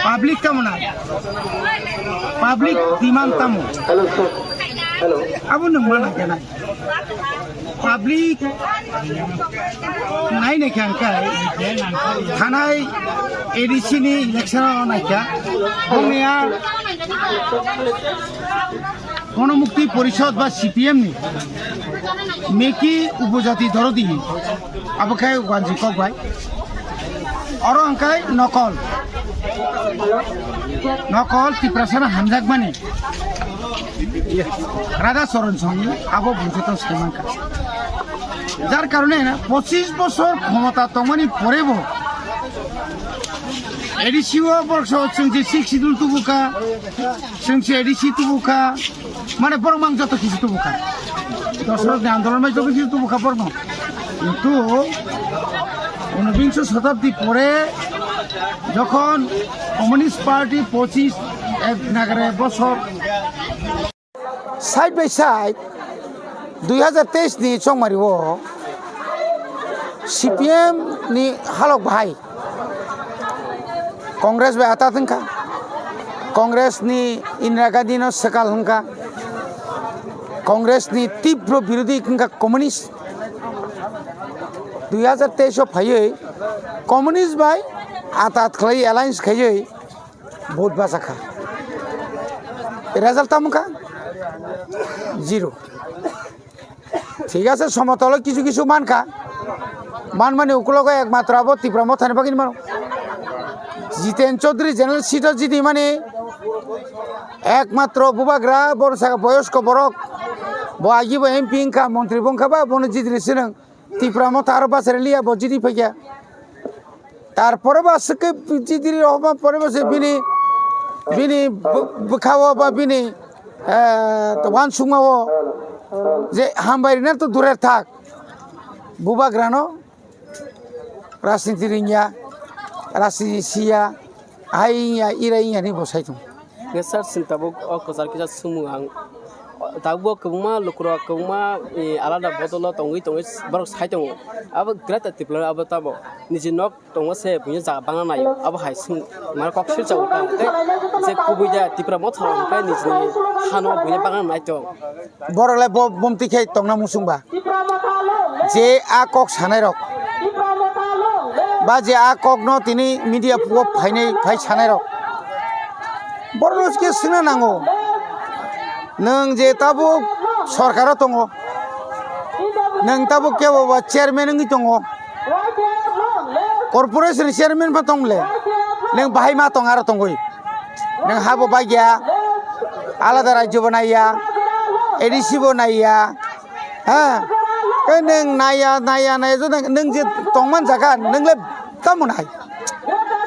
Public tamo na? Public demand tamo? Hello, sir. Hello. Abo no mana kena. Public nai naikha hwnkhe thanai A D C ni election o naikha. Bongnia Ganamukti Porishad ba C P M ni Meki Upojati Dorodi abo khe Wanji Kokbai. Oro hwnkhe nokol. Nokol Tiprasano hamjakmani. Radha Charan Songni abo bungsoto sai mankha. Jar karone na pochis bosor khomota tongmani porebo A D C o borok so chwng je sixth schedule tubukha, chwng je A D C tubukha, mane borok mang joto kisu tubukha. Dosrok ni andolon bai joto kisu tubukha borok no. Kintu ঊনবিংশ শতাব্দী পরে যখন communist party পঁচিশ এক নাগারে বছর side by side dui hazar teis ni chongmari o C P M ni halok bahai Congress bai atat wngkha, Congress ni Indira Gandhi no swkal wngkha, Congress ni tibro birodhi wngkha communist. Dui hazar teis o phaiwi communist bai atat khlai alliance khaiwi vote bachakha. Result tamo wngkha? Zero. Thik ase, somotolo kisu kisu mankha. Manmani ukulogo ekmatro abo Tipra Mothani bagwi mano. Jiten Chaudhary general seat o jidi mani ekmatro bubagra, boro saka boyosko borok. Bo agi bo M P wngkha, montri bo wngkha ba, bono jidiri sinang. Tipra Motha aro bachari liya, bo jidi phaikha. Tarpore ba swkhe jidiri rohorma pore bo se bini, bini bw-, bwkhao ba bini, eh, wansukmao je hambai rina to durer thak. Bubagrano rajniti ringya, rajniti siya, hai wngya, ira wngya hinwi bo sai tongo. Nge sir, chwng tabuk o kwchar kisa swngmung ang. Tabuk bo kwbangma lukurok kwbangma, eh, alada bodolo tongwi tongwi borok sai tongo. Abo Greater Tripura abo tamo niji nok tongo se buino jaga bangna naio. Abo hai swng mane kok silchao tamo tei je kubui da Tipra Motha rok hwnkhe nijini hano buino bangna nai tong. Borok le bo bumtwi khe tongna muchung ba. Je a kok sanai rok ba je a kok no tini media o phainai phai sanai rok, borok no khe swngna nango. Nwng je tabuk sorkar o tongo, nwng tabuk kebo ba chairman wngwi tongo, corporation chairman pha tong le, nwng bahai ma tong aro tongwi. Nwng habo bagya, alada rajyo bo naiya, A D C bo naiya, ha? Khe nwng naiya, naiya, naiya, jodi nwng je tongman jaga, nwng le tamo nai?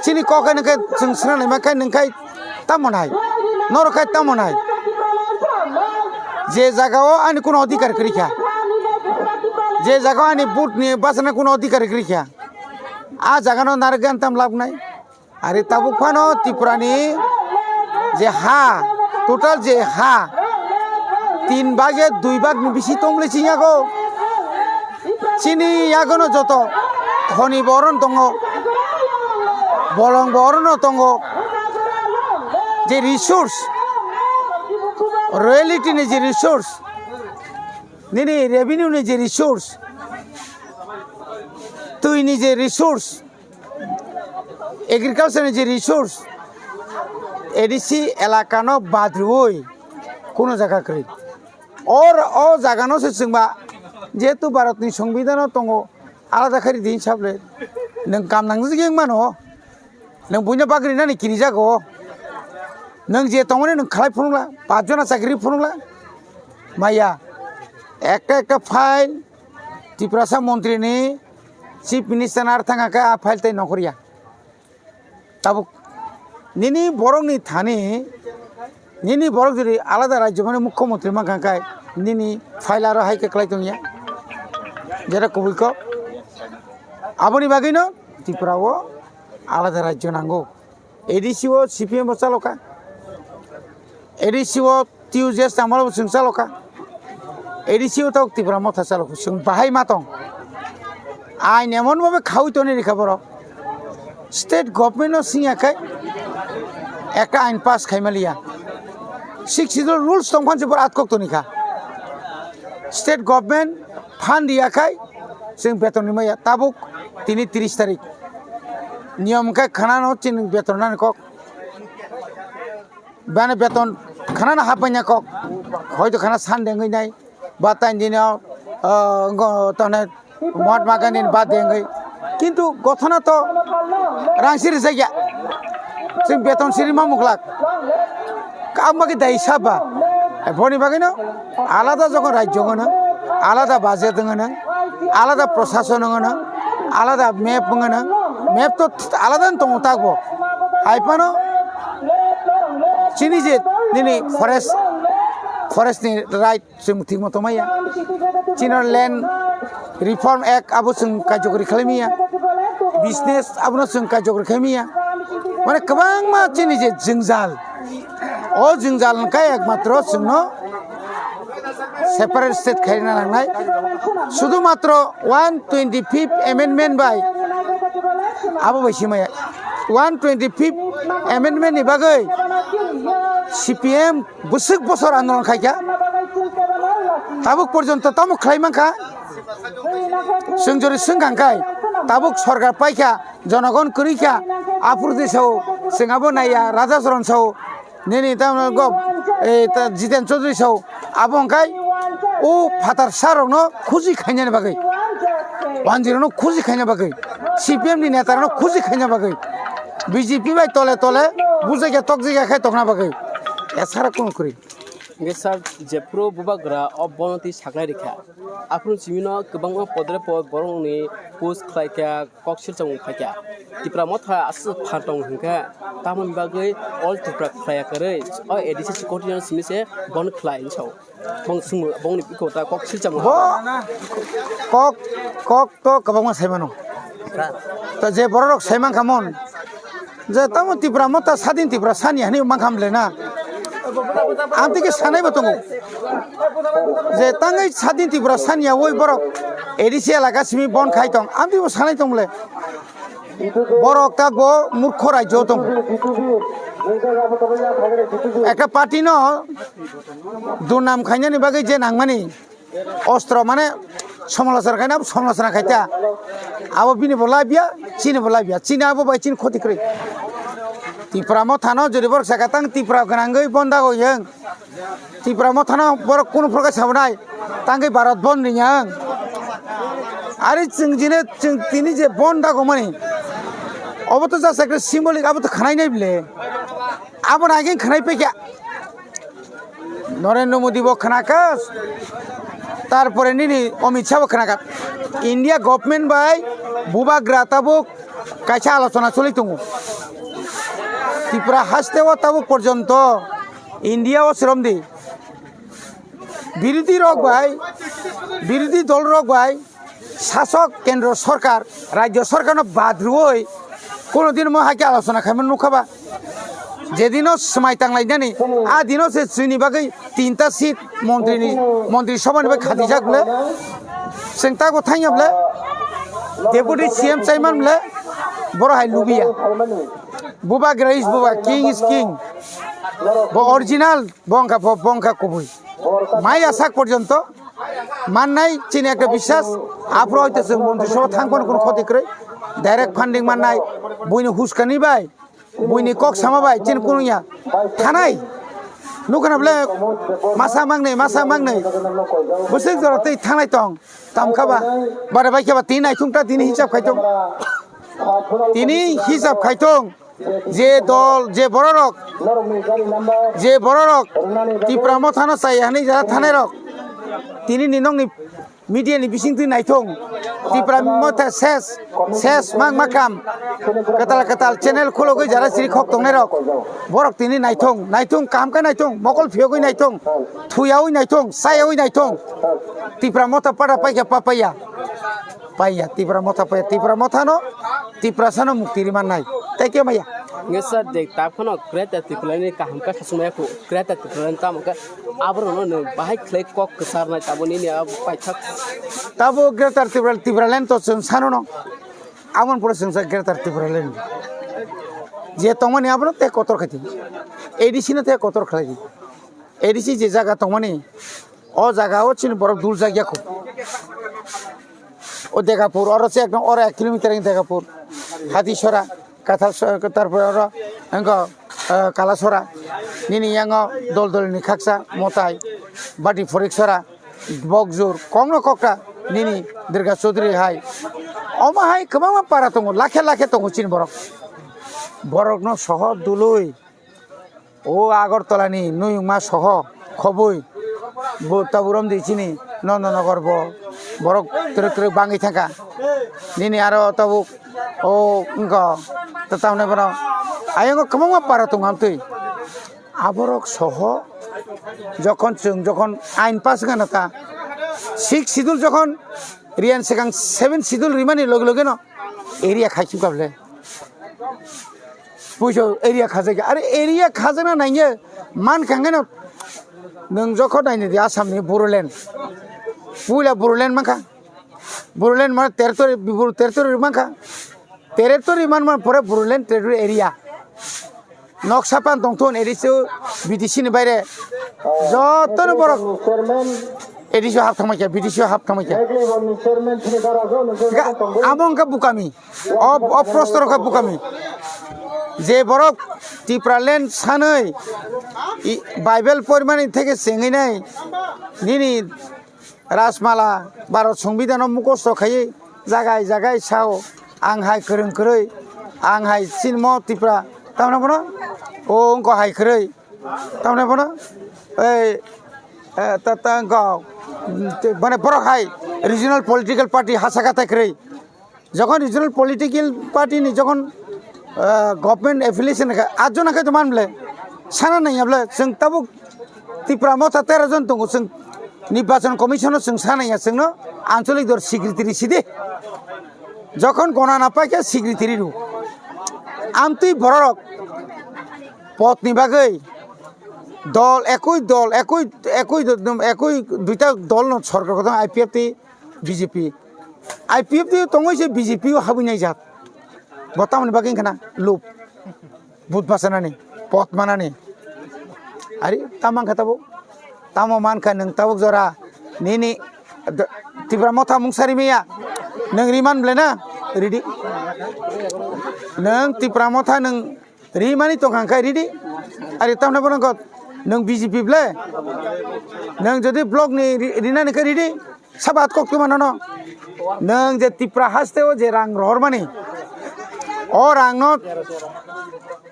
Chini kok khe nwng khe chwng swnam naima khe nwng khai tamo nai? Norok khai tamo nai? Je jaga o ani kuno adhikar kwrwi kha, je jaga o ani vote ni bachana kuno adhikar kwrwi kha, a jaga no narwk gani tam lab nai? Ari tabuk phano Tripura ni je ha, total je ha, tin bage dui bag ni bisi tongmani chini yago. Chini yago no joto honi bo oro no tongo, bolong bo oro no tongo. Je resource, royalty ni je resource, nini revenue ni je resource, twi ni je resource, agriculture ni je resource, A D C elaka no bad rwui kuno jaga kwrwi. Or o jaga no se chwngba, jehetu Bharat ni Songbidan o tongo, alada khe ridi hinwi sable, nwng kam nangjak wng mano, nwng buino bagri nani kirijago, nwng je tongmani nwng khlai phunukla, pach jona chakri phunukla, maya, ekta ekta file, Tiprasa montri ni, Chief Minister ni ar thang khe a file tei nongkhorya. Tabuk nini borok ni thani, nini borok jodi alada rajyo mani mukhyamantri mankha khe, nini file aro hai khe kwlai tongya. Jera kubui kok. Aboni bagwi no Tripura o alada rajyo nango. A D C o C P M bo chalokha. A D C o T U J S ni amolo bo chwng chalokha. A D C o tabuk Tipra Motha chalokha. Chwng bahai ma tong. Ain emon bhabe khaui toni rikha borok. State government no singya khai ekta ain pass khai maliya. Sixth Schedule rules tong phan se borok atkok toni kha. State government phan riya khai chwng beton rimaya. Tabuk tini tris tarik. Niyom khe khana no chini beton nani kok. Bani beton khana no hapmanya kok. Hoito khana Sunday wngwi nai. Ba tain dino, ah, ngo tone Mahatma Gandhi ni birthday wngwi. Kintu gothona to rang siri jakya. Chwng beton siri ma muklak. Kama khe dai saba. Boni bagwi no alada jokhon rajyo wngno, alada budget wngno, alada prosason wngno, alada map wngno, map to alada wng tongo takbo. Hai phano chini je nini forest, forest ni right chwng thik moto maya. Chini land reform act abo chwng karjokori khlai maya. business abono chwng kaijok rwkhe miya. Mane kwbangma chini je jwngjal, o jwngjal hwnkhe ekmatro chwngno separate state khaina nangnai. Sudu matro one twenty fifth amendment bai abo bai simaya. One twenty fifth amendment ni bagwi C P M bwswk bosor andolon khaikha, tabuk porjonto tamo khlai mankha. Chwng jori swngkha hwnkhe tabuk sorkar paikha, jonogon kwrwikha, aphuru de sao, chwng abo naiya, Raja Charan sao, nini tamo go, eh, ta Jiten Chaudhary sao, abo hwnkhe o phatar sarokno khusi khainani bagwi, wanjirokno khusi khaina bagwi, C P M ni netarokno khusi khaina bagwi, B J P bai tole tole bujai khe tokjai khe tongna bagwi. Esara kunu kwrwi. Hingke sir, jephuru bubagra o bono twi saklai rikha, aphuru chimino kwbangma podre pod borokni post khlaikha, kok silchamo khaikha. Tipra motha aswk phan tongo hwnkhe, tamoni bagwi all Tripura khlaiya kwrwi, o A D C secretary simi se bon khlai hinwi sao. Bong swngmung, bongni bikho ta kok silchamo. Bo kok, kok to kwbangma sai mano. Ta je bororok sai mankha mon, je tamo Tipra motha sadin Tipra sani hani mankha mle na. Amtwi khe sanai bo tongo. Je tangwi sadin Tipra sani ya woi borok A D C elaka simi bon khai tong. Amtwi bo sanai tong mle. Borok ta go murkho rajyo tong. Ekta party no durnam khainani bagwi je nangmani. Ostro mane somalochona khaina, somalochona khaita. Abo bini bo labia, chini bo labia. Chini abo bai chini khoti kwrwi. Tipra mothano jodi borok saka tang Tipra gwnangwi bonda go yang. Tipra mothano borok kunu phorkha sabonai. Tangwi Bharat bon ring yang. Ari chwng jine chwng tini je bonda go mani. Obo to just ekta symbolic, abo to khanai nai bile. Abo nai khe khanai pekya. Narendra Modi bo khwnakas, tarpore nini Amit Shah bo khwnakas. India government bai bubagra tabuk kaisa alochona choli tongo. Tripura haste o tabuk porjonto India o sromdi birodhi rok bai, birodhi dol rok bai, sasok kendro sorkar, rajyo sorkarno bad rwui kono din mo hai khe alochona khaima nukha ba? Jedino swmai tanglainani, a dino se chini bagwi tinta seat montri ni, montri sabha ni bai khatijak bole. Chwng tago thangya bole, deputy C M chaiman bole, boro hai lubiya. Bubagra is buba, king is king. Bo original, bo wngkha, bo, bo wngkha kubui. Mai asak porjonto mannai chini ekta biswas, aphuru hoito chwng montri sabha thang phano kunu khoti kwrwi. Direct funding mannai, buini huskani bai, buini kok sama bai chini kunu ya thanai. Nukha na bole masa mangnai, masa mangnai. Bwswk jora twi thanai tong, tamkha ba, bare bai khe ba tini naithung ta tini hisab khai tong. Tini hisab khai tong. Je dol, je bororok, je bororok Tipra mothano chaya hinwi jara thanai rok, tini ni nokni media ni bising twi naithung, Tipra motha ses, ses mang makam, kwtal kwtal channel khulogwi jara chiri khok tongnai rok, borok tini naithung, naithung, kaham khe naithung, mokol phiyogwi naithung, thuyawi naithung, chayawi naithung, Tipra motha pada paikha papaiya. Paiya, Tipra motha paiya, Tipra mothano, Tiprasano mukti rimannai. Tei khe maya. Nge sir, de ta phano Greater Tipraland ni kaham khe sasumaya khu. Greater Tipraland tamo khe aborokno nwng bahai khlai kok kwcharnai tamo nini abo paithak. Tabo Greater Tipraland, Tipraland to chwng sanono. Aboni pore chwng sa Greater Tipraland. Je tongmani abono tei kotor khaidi. A D C no tei kotor khlaidi. A D C je jaga tongmani, o jaga o chini borok dul jagya kho. O Degapur, oro se ekdom oro ek kilometer wng Degapur. Hatisora, Kathal so-, tarpore oro wngkha, eh, Kalasora. Nini yango dol dol ni khaksa, Motai, Bati Phoriksora, Bokjur, kokno kokta, nini Durga Chaudhary hai. Omo hai kwbangma para tongo, lakhe lakhe tongo chini borok. Borokno soho dului. O Agartala ni Nuyungma soho khobwi bo tabuk romdi chini Nandanagar bo borok twrwk twrwk bangwi thangkha. Nini aro tabuk o wngkha ta tamni bono ayang o kwbangma para tongo amtwi. Aborok soho jokhon chwng jokhon ain pass wngkha na ta sixth schedule jokhon riyan swkang seventh schedule rimani loge loge no area khai chukable. Puiso area khajak ya. Are area khajana nangya man khangeno nung jokho naini di Assam ni Bodoland. Puila Bodoland mankha. Bodoland mana territory, Bor-, territory mankha. Territory man man pore Bodoland territory area. Noksa pan tongthun A D C, B D C ni baire. Jotono borok A D C hap thangma kya, B D C hap thangma kya. Ga-, amo wngkha bukami. O, o prosto rokha bukami. Je borok Tipraland sanwi i Bible porimani theke sengwi nai nini Rajmala, Bharat Songbidan o mukosto khaiwi jagai jagai sao, ang hai kwrwng kwrwi, ang hai sinmo Tipra, tamni bono, o wngkha hai kwrwi, tamni bono, ei, eh, ta, ta wngkha, mm, te, mane borok hai regional political party hachaka tai kwrwi. Jokhon regional political party ni jokhon, ah, government affiliation kha, atjona khe to man ble, sana nai ble, chwng tabuk Tipra Motha tero jon tongo, chwng Nirbachon Commission o chwng sana ya, chwngno ancholik dor secretary sidi. Jokhon gona na pai khe secretary ru. Amtwi bororok pot ni bagwi dol, ekoi dol, ekoi, ekoi, ekoi duita dol no sorkar gotong I P F T, B J P. I P F T o tongwi se B J P o habwi naijak. Bo tamoni bagwi wngkha na lub. But bachanani, pot manani. Ari tamo mankha tabuk. Tamo mankha nwng tabuk jora. Nini d-, Tipra Motha mungsari maya. Nwng riman ble na? Ridi. Nwng Tipra Motha nwng rimani tongkha khe ridi. Ari tamni bono kok nwng B J P ble. Nwng jodi block ni ri-, rinani khe ridi. Sabat kok twi mano no. Nwng je Tipra haste o je rang rohormani. O rang no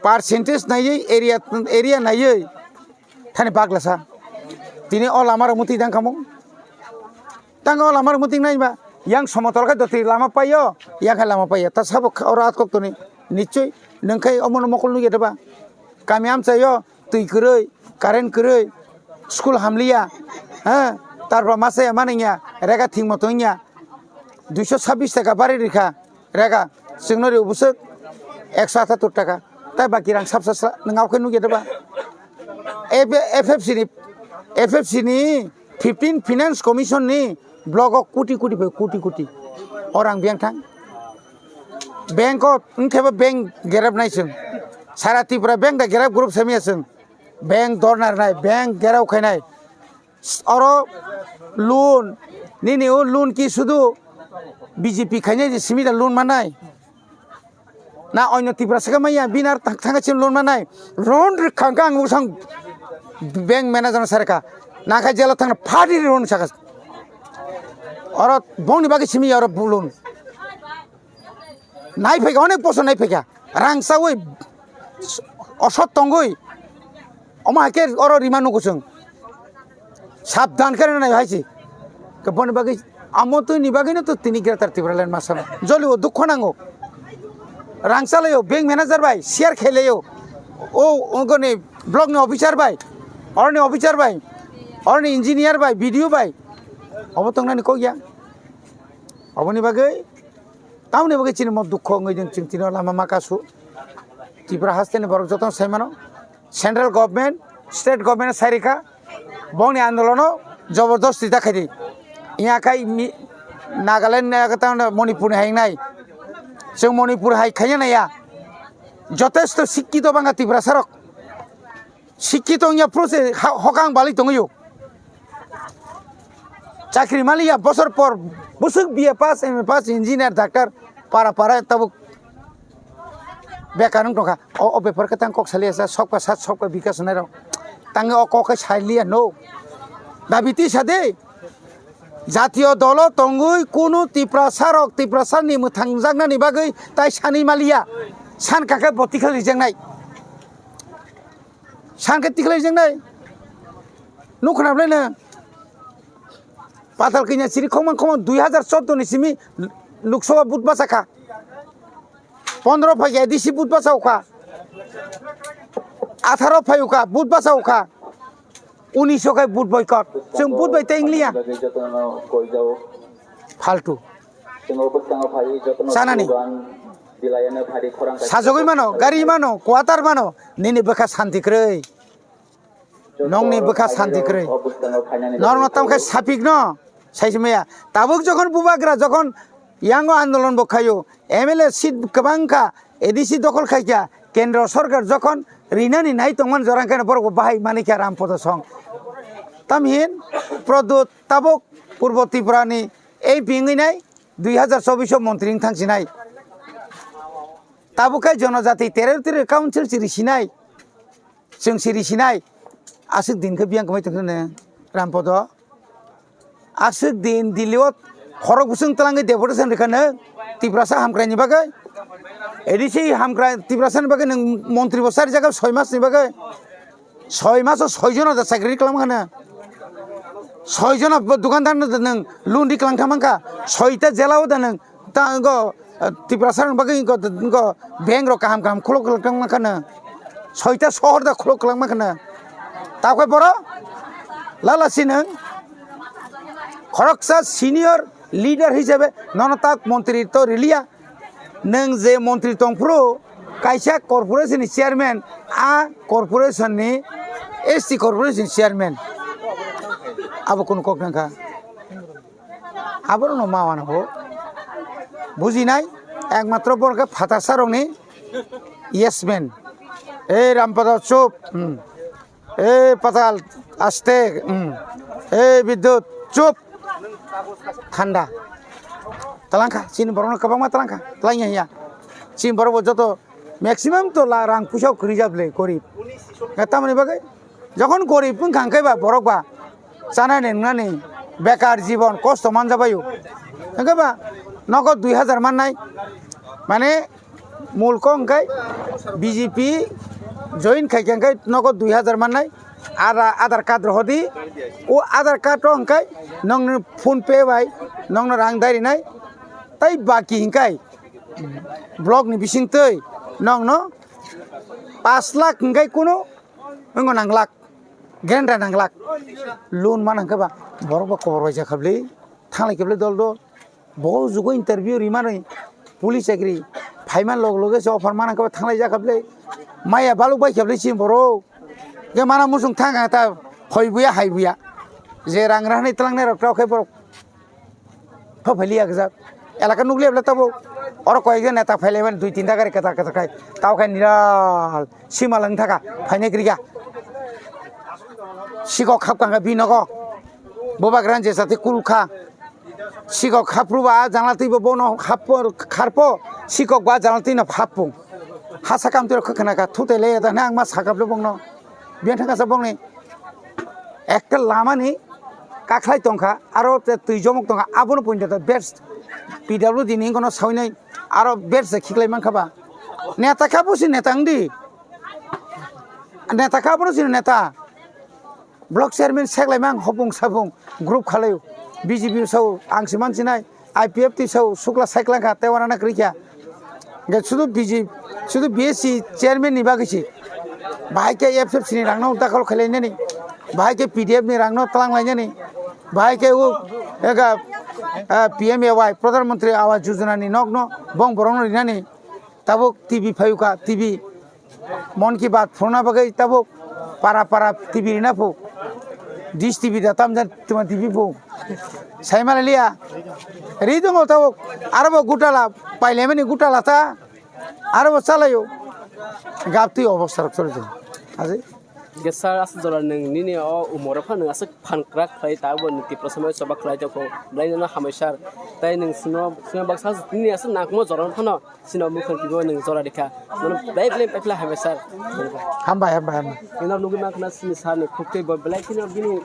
percentage naiwi area, area naiwi. Thani baglasa. Tini o lama rok muti dang kamo. Tang o lama rok muting nai ba, yang somotol khe doti lama paio, yang khe lama paio. Ta sabo kha-, oro at kok toni, nichoi, nwng khe omono mokol nugya deba. Kami amchaio, twi kwrwi, current kwrwi, school hamliya, ha, tarpor masa ya maningya, rega thing moto wngya, duiso sabbish taka bari rikha. Rega, chwngno rio bwswk ekso atattor taka. Tai baki rang sapsa sla, nwng aokhe nugya deba? F-, F F C ni, F F C ni fifteen Finance Commission ni block o koti koti bai koti koti. O rang biyang thang. Bank o wngkhe bo bank gerep nai chwng. Sara Tripura bank da gerep group samiya chwng. Bank dor narnai, bank gerep khainai. Oro loan, nini o loan ki sudu B J P khainai je simi da loan manai. Na oino Tiprasa khe maya, bini ar thang-, thangkhe chini loan manai. Loan rwkha hwnkhe ang bwsang bank manager no sarikha. Nakha jela thangna phadi loan sakha. Oro bongni bagwi simi oro loan. Nai phaikha, onek bosor nai phaikha. Rang chawi, osot tongwi. Omo hai khe oro rima nugo chwng. Sabdan khe nai hai se. Khe boni bagwi amo twi ni bagwi no to tini Greater Tipraland ma sama. Joli o dukho nango. Rang chalaio, bank manager bai, share khailaio. O, ogoni block ni officer bai, oroni officer bai, oroni engineer bai, B D O bai. Obo tongnani kok ya. Oboni bagwi, tamoni bagwi chini mo dukho wngwi ding chwng tino lama ma kasu. Tripura haste ni borok jotono sai mano. Central government, state government sai rikha, bongni andolono jobordosti ta khaidi. Iya khai mi-, Nagaland ni aka tang Manipur ni hai nai. Chwng Manipur hai khaiya naiya. Jotesto sikkito bangkha Tiprasa rok. Sikkito wngya phuru se ha-, hokang bali tongwi o. Chakri maliya bosor por bwswk B A pass, M A pass, engineer, doctor, para para tabuk bekar wng tongkha. O, o bepar khe tang kok saliya sa, sokka sat, sokka bikas hwnwi rok. Tangwi o kok khe saliya no. Dabi tisa de. Jatiyo dolo tongwi kunu Tiprasa rok, Tiprasa ni mwthangjaknani bagwi tai sanwi maliya. San kakhe bo tikhlai rijaknai. San khe tikhlai rijaknai. Nuk khna bwlai no. Patal kanya chiri khokma khokma dui hazar chordo ni simi Lok Sabha vote bachakha. Pondro phaikha A D C vote bachakha. Atharo phaikha vote bachakha. Unis khai vote boycott. Chwng vote bai tei wngliya. Phaltu. Sanani. Sajagwi mano, gari mano, quarter mano, nini bwkha santi kwrwi. Nongni bwkha santi kwrwi. Norokno tamo khe sapikno saisi maya. Tabuk jokhon bubagra jokhon yango andolon bo khaio, M L A seat kwbang kha, A D C dokhol khaikha, kendro sorkar jokhon rinani nai tongmani jorang kheno borok bo bahai manikha Rampodo song. Tamhin Pradyot tabuk Purbo Tripurani M P wngwi nai dui hazar chobbish o montri wng thangsinai. Tabuk khe jonojati territorial council si risinai. Chwng si risinai. Aswk din khe biyang kwmai tongkha ne Rampodo. Aswk din Delhi o khorok bwswng twlangwi deputation rikha nwng Tiprasa hamkraini bagwi. A D C hamkrai Tiprasani bagwi nwng montri bo sari jaga soi mas ni bagwi. Soi maso soi jona da chakri kwlangma khana. Soi jona bo dukandar no da nwng loan ri kwlang thangma kha. Soi ta jela o da nwng ta go, eh, Tiprasa rok bagwi go, go bank rok kaham kaham khuluk kwlangma khana. Soi ta sohor da khuluk kwlangma khana. Ta khe boro lala si nwng khoroksa senior leader hisabe nono ta montri to riliya. Nwng je montri tongphuru kaisa corporation ni chairman, a corporation ni S T corporation ni chairman. Abo kunu kok nangkha. Aborokno ma wana ho. Bujinai, ekmatro borok khe phatarsa rokni yes man. Ei Rampada chup. Hmm. Ei Patal, aste, mm. Ei Bidyut, chup. Thanda. Talangkha, chini borokno kwbangma talangkha. Talangya hiya. Chini borok bo joto maximum to la rang puisa kwrwi jable, gorib. Nga tamoni bagwi? Jokhon gorib wngkha hwnkhe ba borok ba chanani nwngnani bekar jibon kosto manjabaio. Hwnkhe ba nogo dui hazar mannai. Mane Mulko hwnkhe B J P join khaikha hwnkhe nogo dui hazar mannai, Ada-, Aadhaar card rohordi, o Aadhaar card o hwnkhe nongni PhonePe bai nongno rang dairinai, tai baki hwnkhe block ni bisingtwi nongno pash lakh hwnkhe kunu wngno nang lakh, guarantee nang lakh, loan man hwnkhe ba borok bo kobor bai jakha bwlwi, thanglai khe bwlwi dol dol. Bo jugo interview rimani police chakri phaiman log loge se offer mana khe thanglai jak khablai maya baluk bai khablai si borok. Ge mana musung thang ta hoi buya hai buya je rang rahani tlangnai rok tok khe borok pha phali ya gajak elaka nukli abla tabo oro koi ge neta phailai man dui tinta gari kata kata kai tao khe niral sima lang thaka phainai kriya sikok khap kanga binogo. Bubagra je sati kul kha. Sikok khapru ba janala twi bo bono khappo kharpo. Sikok ba janala twi no phappo. Hasa kam twi khwkhwna kha thute le da nang ma sakap le bongno. Biyan thangka sa bongni. Ekta lama ni kakhlai tongkha aro te twi jomok tongkha abono pointa best. P W D ni kono sawi nai aro best khiklai mankha ba. Neta kha busi neta wngdi. Neta kha abono sini neta. Block chairman seklaima ang hopung sapung group khalaio. B J P sao ang se mansinai, I P F T sao sukla saiklangkha tei uanana kwrwikha. Hwnkhe sudu B J, sudu B S C chairman ni bagwi se. Bahai khe F F C ni rangno dakhol khailainani, bahai khe P D F ni rangno twlanglainani, bahai khe o ega, ah, P M A Y, Pradhan Mantri Awas Yojana ni nokno bong borokno rinani. Tabuk T V phayuka, T V. Mon ki Baat phunukna bagwi tabuk para para T V rina phu. Dish T V da tamjani tuma T V phu. Saimaliya. Ri tongo tabuk. Aro bo gutala, pailaimani gutala ta. Aro bo chalaio. Gaptwi obostha rok choli tongo. Ajai. Hwnkhe sir, aswk jora nwng nini o umor o phano nwng aswk phan kwrak khlai, tabuk bo nwng Tiprasa mai choba khlai tongkho, belai no hambai sir. Tai nwng chwngno, chwngno baksa nini aswk nangkukma jora no phano chini o mukhang twibo nwng jora rikha. Nono belai belai belai hambai sir. Hambai, hambai, hambai. Nwng nugwi mankha na chini sir ni khuk twi bo belai kheno bini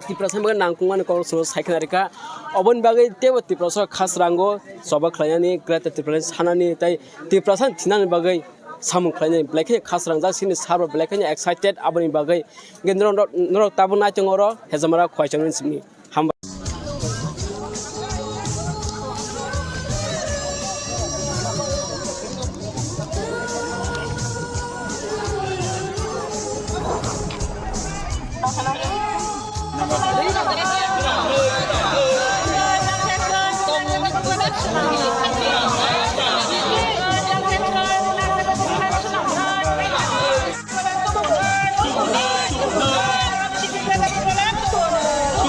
Tiprasa mai nangkukmani kok chwngno sai khna rikha. Oboni bagwi teibo Tiprasa khasrango choba khlainani, Greater Tipraland sanani, tai Tiprasa thinani bagwi samung khlainai belai kheno khasrangjak chini sir bo belai kheno excited aboni bagwi. Hwnkhe norok, norok tabuk naitongo oro Hejamara Khowaichangni simi. Hambai.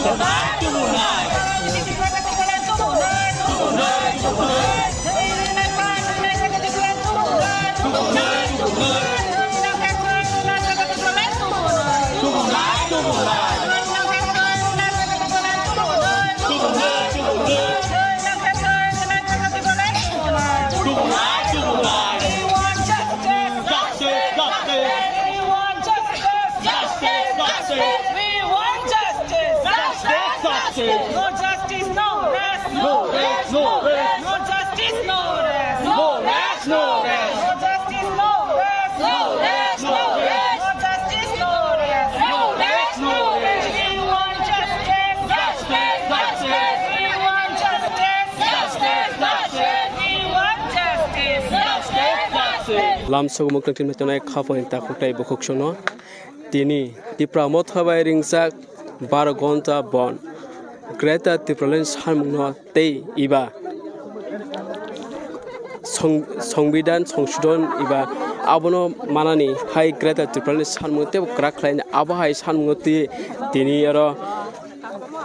We want justice! Justice! Justice! Justice! Justice! We want justice! Justice! Justice! No justice, no rest! No rest, no rest! No rest, no rest! No justice, no rest! No rest, no rest! No justice, no rest! No rest, no rest! We want justice! Justice! Justice! We want justice! Justice! Justice! We want justice! Justice! Justice! Lamsogo mukthang thwngwi tongnai khapangni takhuk tei bukhuk songno. Tini Tipra Motha bai ringjak baro gonta bon Greater Tipraland sanmungno tei iba song-, Songbidan Songsodon iba abono manani hai Greater Tipraland sanmung teibo kwrak khlaini abo hai sanmungo twi tini oro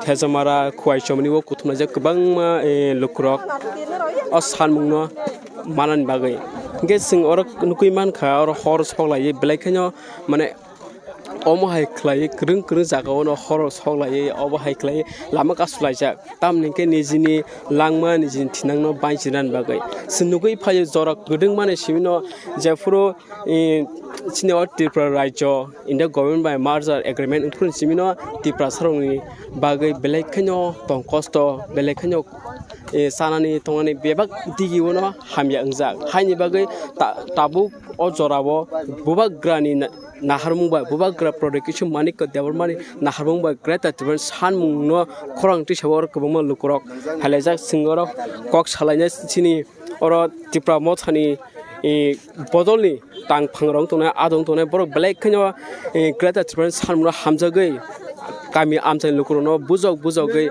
Thejamara Khowai Chomoni o kuthumnaijak kwbangma, eh, lukurok o sanmungno manani bagwi. Hwnkhe chwng oro nukwi mankha, oro hor soklaiwi belai kheno, mane, omo hai khlaiwi kwrwng kwrwng jagao no hor soklaiwi obo hai khlaiwi lama kasu laijak. Tamni hwnkhe nijini langma, nijini thinangno bainsinani bagwi. Chwng nukwi phaio jora kwdwngmani simino jephuru, eh, chini o Tripura Rajyo India government bai merger agreement wngphuru simino Tiprasarokni bagwi belai kheno tong kosto, belai kheno, eh, chanani tongnani bebak digi uno hamya wngjak. Haini bagwi ta-, tabuk o jorao bubagrani na-, naharmung bai, bubagra Pradyot Kishore Manikya Debbarmani naharmung bai Greater Tipraland sanmungno khorang twisao oro kwbangma lukurok hailaijak. Chwng oro kok salainai chini oro Tipra Mothani, eh, bodolni tang phangrok wng tongnai, adong tongnai borok belai kheno, eh, Greater Tipraland sanmungno hamjagwi kami amchaini lukurokno bujok bujogwi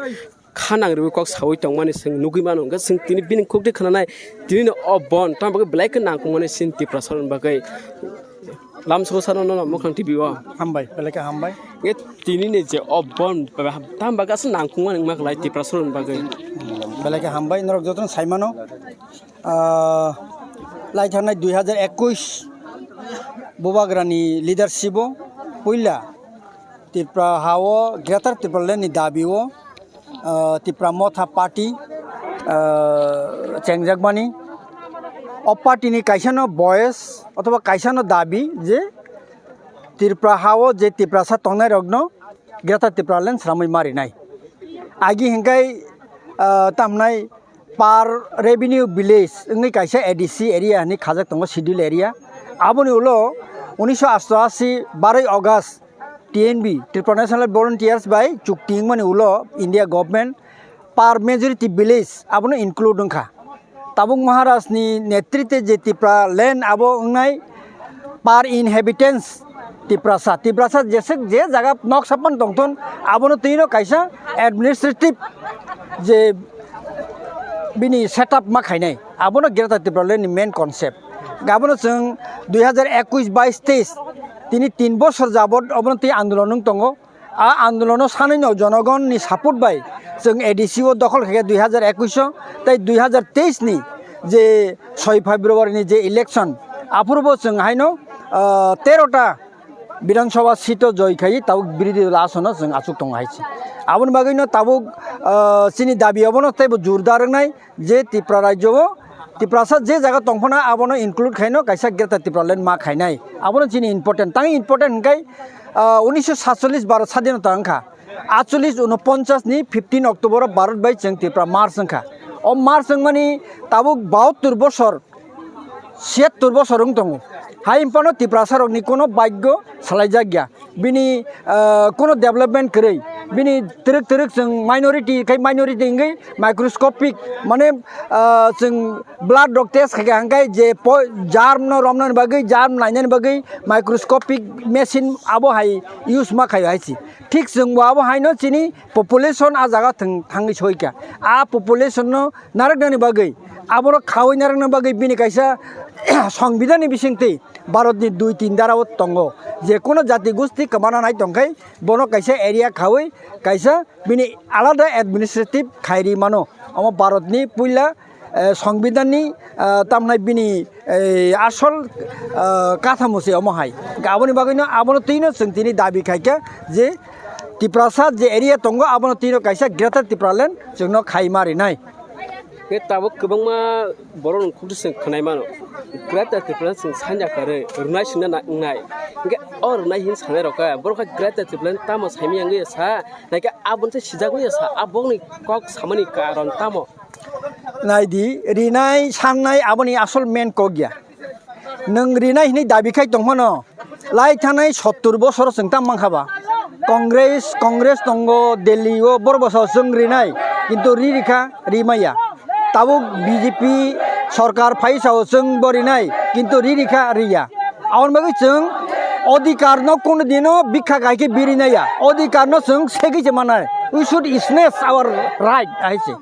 kha nang rwui kok saui tongmani chwng nugui mano. Hwnkhe chwng tini bini kok twi khwnanai, tini no o bon tamo bagwi belai khe nangkukmani chini Tiprasarokni bagwi. Lamsoko sano nono Mukhang T V o. Hambai, belai khe hambai. Hwnkhe tini ni je o bon tamo bagwi aswk nangkukmani wngma khlai Tiprasarokni bagwi. Belai khe hambai, norok jotono sai mano. Ah, lai thangnai dui hajar ekush Bubagrani leadership o puila Tripura ha o Greater Tipraland ni dabi o, ah, Tipra Motha Party, ah, chengjakmani. O party ni kaisa no voice othoba kaisa no dabi je Tripura ha o je Tiprasa tongnai rok no Greater Tipraland swnamwi ma rinai. Agi hingkai, ah, tamnai per revenue village wngwi kaisa A D C area hinwi khajak tongo, schedule area. Aboni ulo unisho asto ashi baroi August T N V, Tripura National Volunteers bai chukti wngmani ulo India government per majority village abono include wngkha. Tabuk Maharaj ni netritwe je Tipraland abo wngnai per inhabitants Tiprasa, Tiprasa jeswk je jaga nok sapan tongthon abono twino kaisa administrative je bini setup ma khainai, abono Greater Tipraland ni main concept. Abono chwng dui hajar ekush bais teis tini tin bosor jabot obono twi andolon wng tongo. A andolono sanwi no jonogonni support bai chwng A D C o dokhol khaikha dui hajar ekush o, tei dui hajar teis ni je soi February ni je election, aphuru bo chwng haino, ah, tero ta Bidhan Sabha seat o joi khai tabuk birodhi dol asono chwng achuk tongo hai se. Aboni bagwi no tabuk, ah, chini dabi obono teibo jordar wngnai. Je Tripura rajyo o Tiprasa je jaga tongphano abono include khaino kaisa Greater Tipraland ma khainai. Abono chini important. Tang important hwnkhe, ah, unisho satchollish Bharat sadhinota wngkha. Atchollish unoponchas ni fifteen October o Bharat bai chwng Tripura march wngkha. O march wngmani tabuk bahattor bosor, siyattor bosor wng tongo. Hai phano Tiprasa rokni kono bhagyo salaijakya. Bini, ah, kono development kwrwi, bini twrwk twrwk chwng minority khai minority wngwi microscopic, mane, ah, chwng blood rok test khaikha hwnkhe je po-, germ no romnani bagwi, germ nainani bagwi microscopic machine abo hai use ma khaio hai se. Thik chwngbo abo haino chini population a jaga thwng-, thangwi soikha. A population no narwknani bagwi, aborok khaui narwkna bagwi bini kaisa Songbidanni bisingtwi Bharatni dui tin darao tongo. Je kono jati gosti kwmana nai tongkhai, bono kaisa area khaui, kaisa bini alada administrative khairi mano. Omo Bharatni puila, eh, Songbidanni, eh, tamnai bini, eh, asol, eh, kathamo se omo hai. Aboni bagwino abono twino chwng tini dabi khaikha je Tiprasa je area tongo abono twino kaisa Greater Tipraland chwngno khaima rinai. Hwnkhe tabuk kwbangma borok rok khukti chwng khwnai mano. Greater Tipraland chwng sanya kwrwi, rwnai swngna na wngnai. Hwnkhe o rwnai hin sanai rok khe, borok khe Greater Tipraland tamo saimanya wngwi sa, naikhe aboni se sijak wngwi sa, aboni kok samani karon tamo? Naidi, rinai sannai aboni asol main kok ya. Nwng rinai hinwi dabi khai tongphano, lai thanai sottur bosor chwng tam mankha ba. Congress, Congress tongo Delhi o, borok bwsao chwng rinai, kintu ri rikha, ri maya. Tabuk B J P sorkar phai sao chwng bo rinai, kintu ri rikha, riya. Aboni bagwi chwng odhikar no kono dino bikha khai khe biri naya. Odhikar no chwng segwi se manai. We should snatch our right, hai se.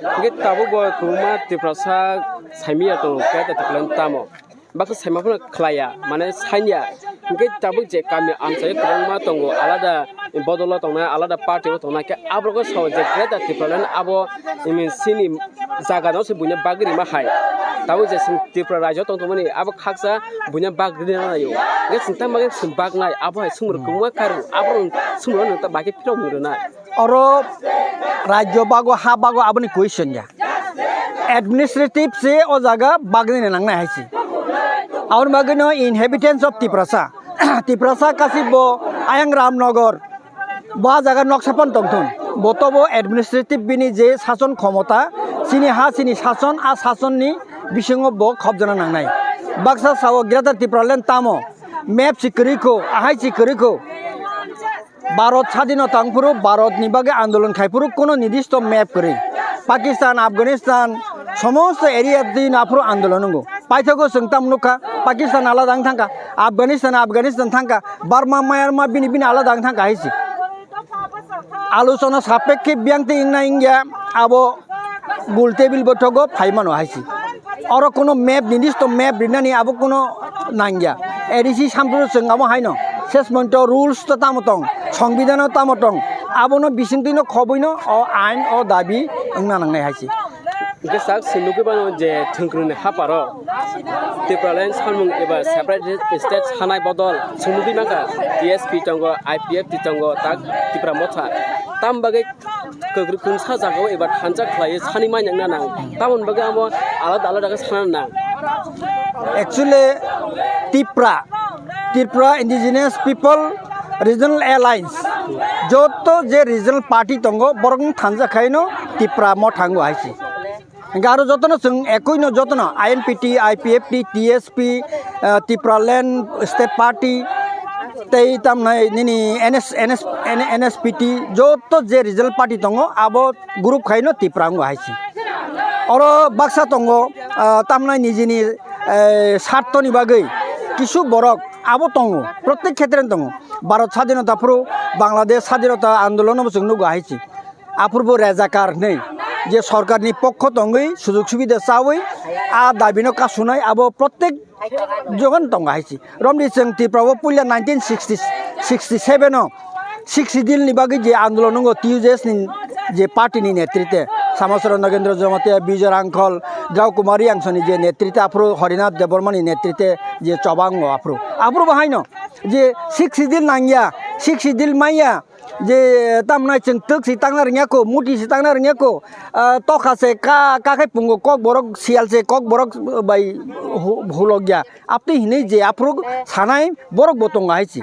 Hwnkhe tabuk bo kwbangma Tiprasa saimanya tongo, Greater Tipraland tamo. Baksa saima phano khlaiya, mane sanya. Hwnkhe tabuk je kami amchaio kwbangma tongo, alada bodolo tongnai, alada party o tongnai, khe aborok sao je Greater Tipraland abo, imi, chini jaga no se buino bagwi rima hai. Tabuk je chwng Tripura rajyo tong tongmani abo khaksa buino bagwi rina naio. Hwnkhe chwng tamo bagwi chwng bagnai, abo hai sumrok kwbangma karu, aborok sumrok no ta bagwi phirok mung rwnai. Oro rajyo bago, ha bago aboni question ya. Administrative se o jaga bagwi ni nangnai hai se. Aboni bagwi no inhabitants of Tiprasa. Tiprasa kasi bo ayang Ramnagar. Bo a jaga noksa phano tongthun. Bo to bo administrative bini je sason khomota, chini ha chini sason, a sason ni bisingo bo khobjana nangnai. Baksa sao Greater Tipraland tamo? Map si kwrwi kho, ahai si kwrwi kho. Bharat sadhino tangphuru, Bharat ni bagwi andolon khaiphuru kono nidisto map kwrwi. Pakistan, Afghanistan, somosto area din aphuru andolon wngo. Paithago chwng tam nukha, Pakistan alada wng thangkha, Afghanistan, Afghanistan thangkha, Burma, Myanmar bini bini alada wng thangkha hai se. Alochona sapekhe biyang tei wngna wngya abo gul table boithogo phai mano hai se. Oro kono map, nidisto map rinani abo kono nangya. A D C samphuru chwng abo haino ses monto rules to tamo tong, songbidano tamo tong, abono bisingtwino khobwino o ain o dabi wngna nangnai hai se. Hwnkhe sak se nugwi mano je thwngkwrwngni haparo Tipraland sanmung eba separate state sanai bodol chwng nugwi mankha T S P tongo, I P F T tongo, tak Tipra Motha. Tam bagwi kwkrwngsa jagao eba thansa khlaiwi sani manya wngna nang. Tamoni bagwi amo alada alada khe sana nang. Actually, Tipra, Tripura Indigenous People Regional Alliance, joto je regional party tongo, borokni thansa khaino Tipra Motha wngo hai se. Hingke aro jotono chwng ekoi no jotono I N P T, I P F T, T S P, ah, Tipraland State Party, tei tamnai nini N S, N S, N S P T, joto je regional party tongo, abo group khaino Tipra wngo hai se. Oro baksa tongo, ah, tamnai nijini, eh, sartoni bagwi kisu borok abo tongo, protek khetre tongo. Bharat sadhinota phuru, Bangladesh sadhinota andolono bo chwng nugo hai se. Aphuru bo rezakar hinwi je sorkarni pokho tongwi sujug subida chawi a dabino kasunai abo protek jogon tongo hai se. Romni chwng Tripura o puila nineteen sixty, sixty seven o Sixth Schedule ni bagwi je andolon wngo T U J S ni je party ni netrite Samasoro Nagendra Jamatia, Bijoy Rangkhol, Drau Kumar Reangso ni je netrite aphuru Harinath Debbarma ni netrite je choba wngo aphuru. Aphuru bo haino je Sixth Schedule nangya, Sixth Schedule manya, je tamnai chwng twk si tangna rwngya kho, muti si tangna rwngya kho, ah, tokha se ka, ka khai pungo kokborok, siyal se kokborok bai hu-, hulokya. Apni hinwi je aphuru sanai borok bo tongo hai se.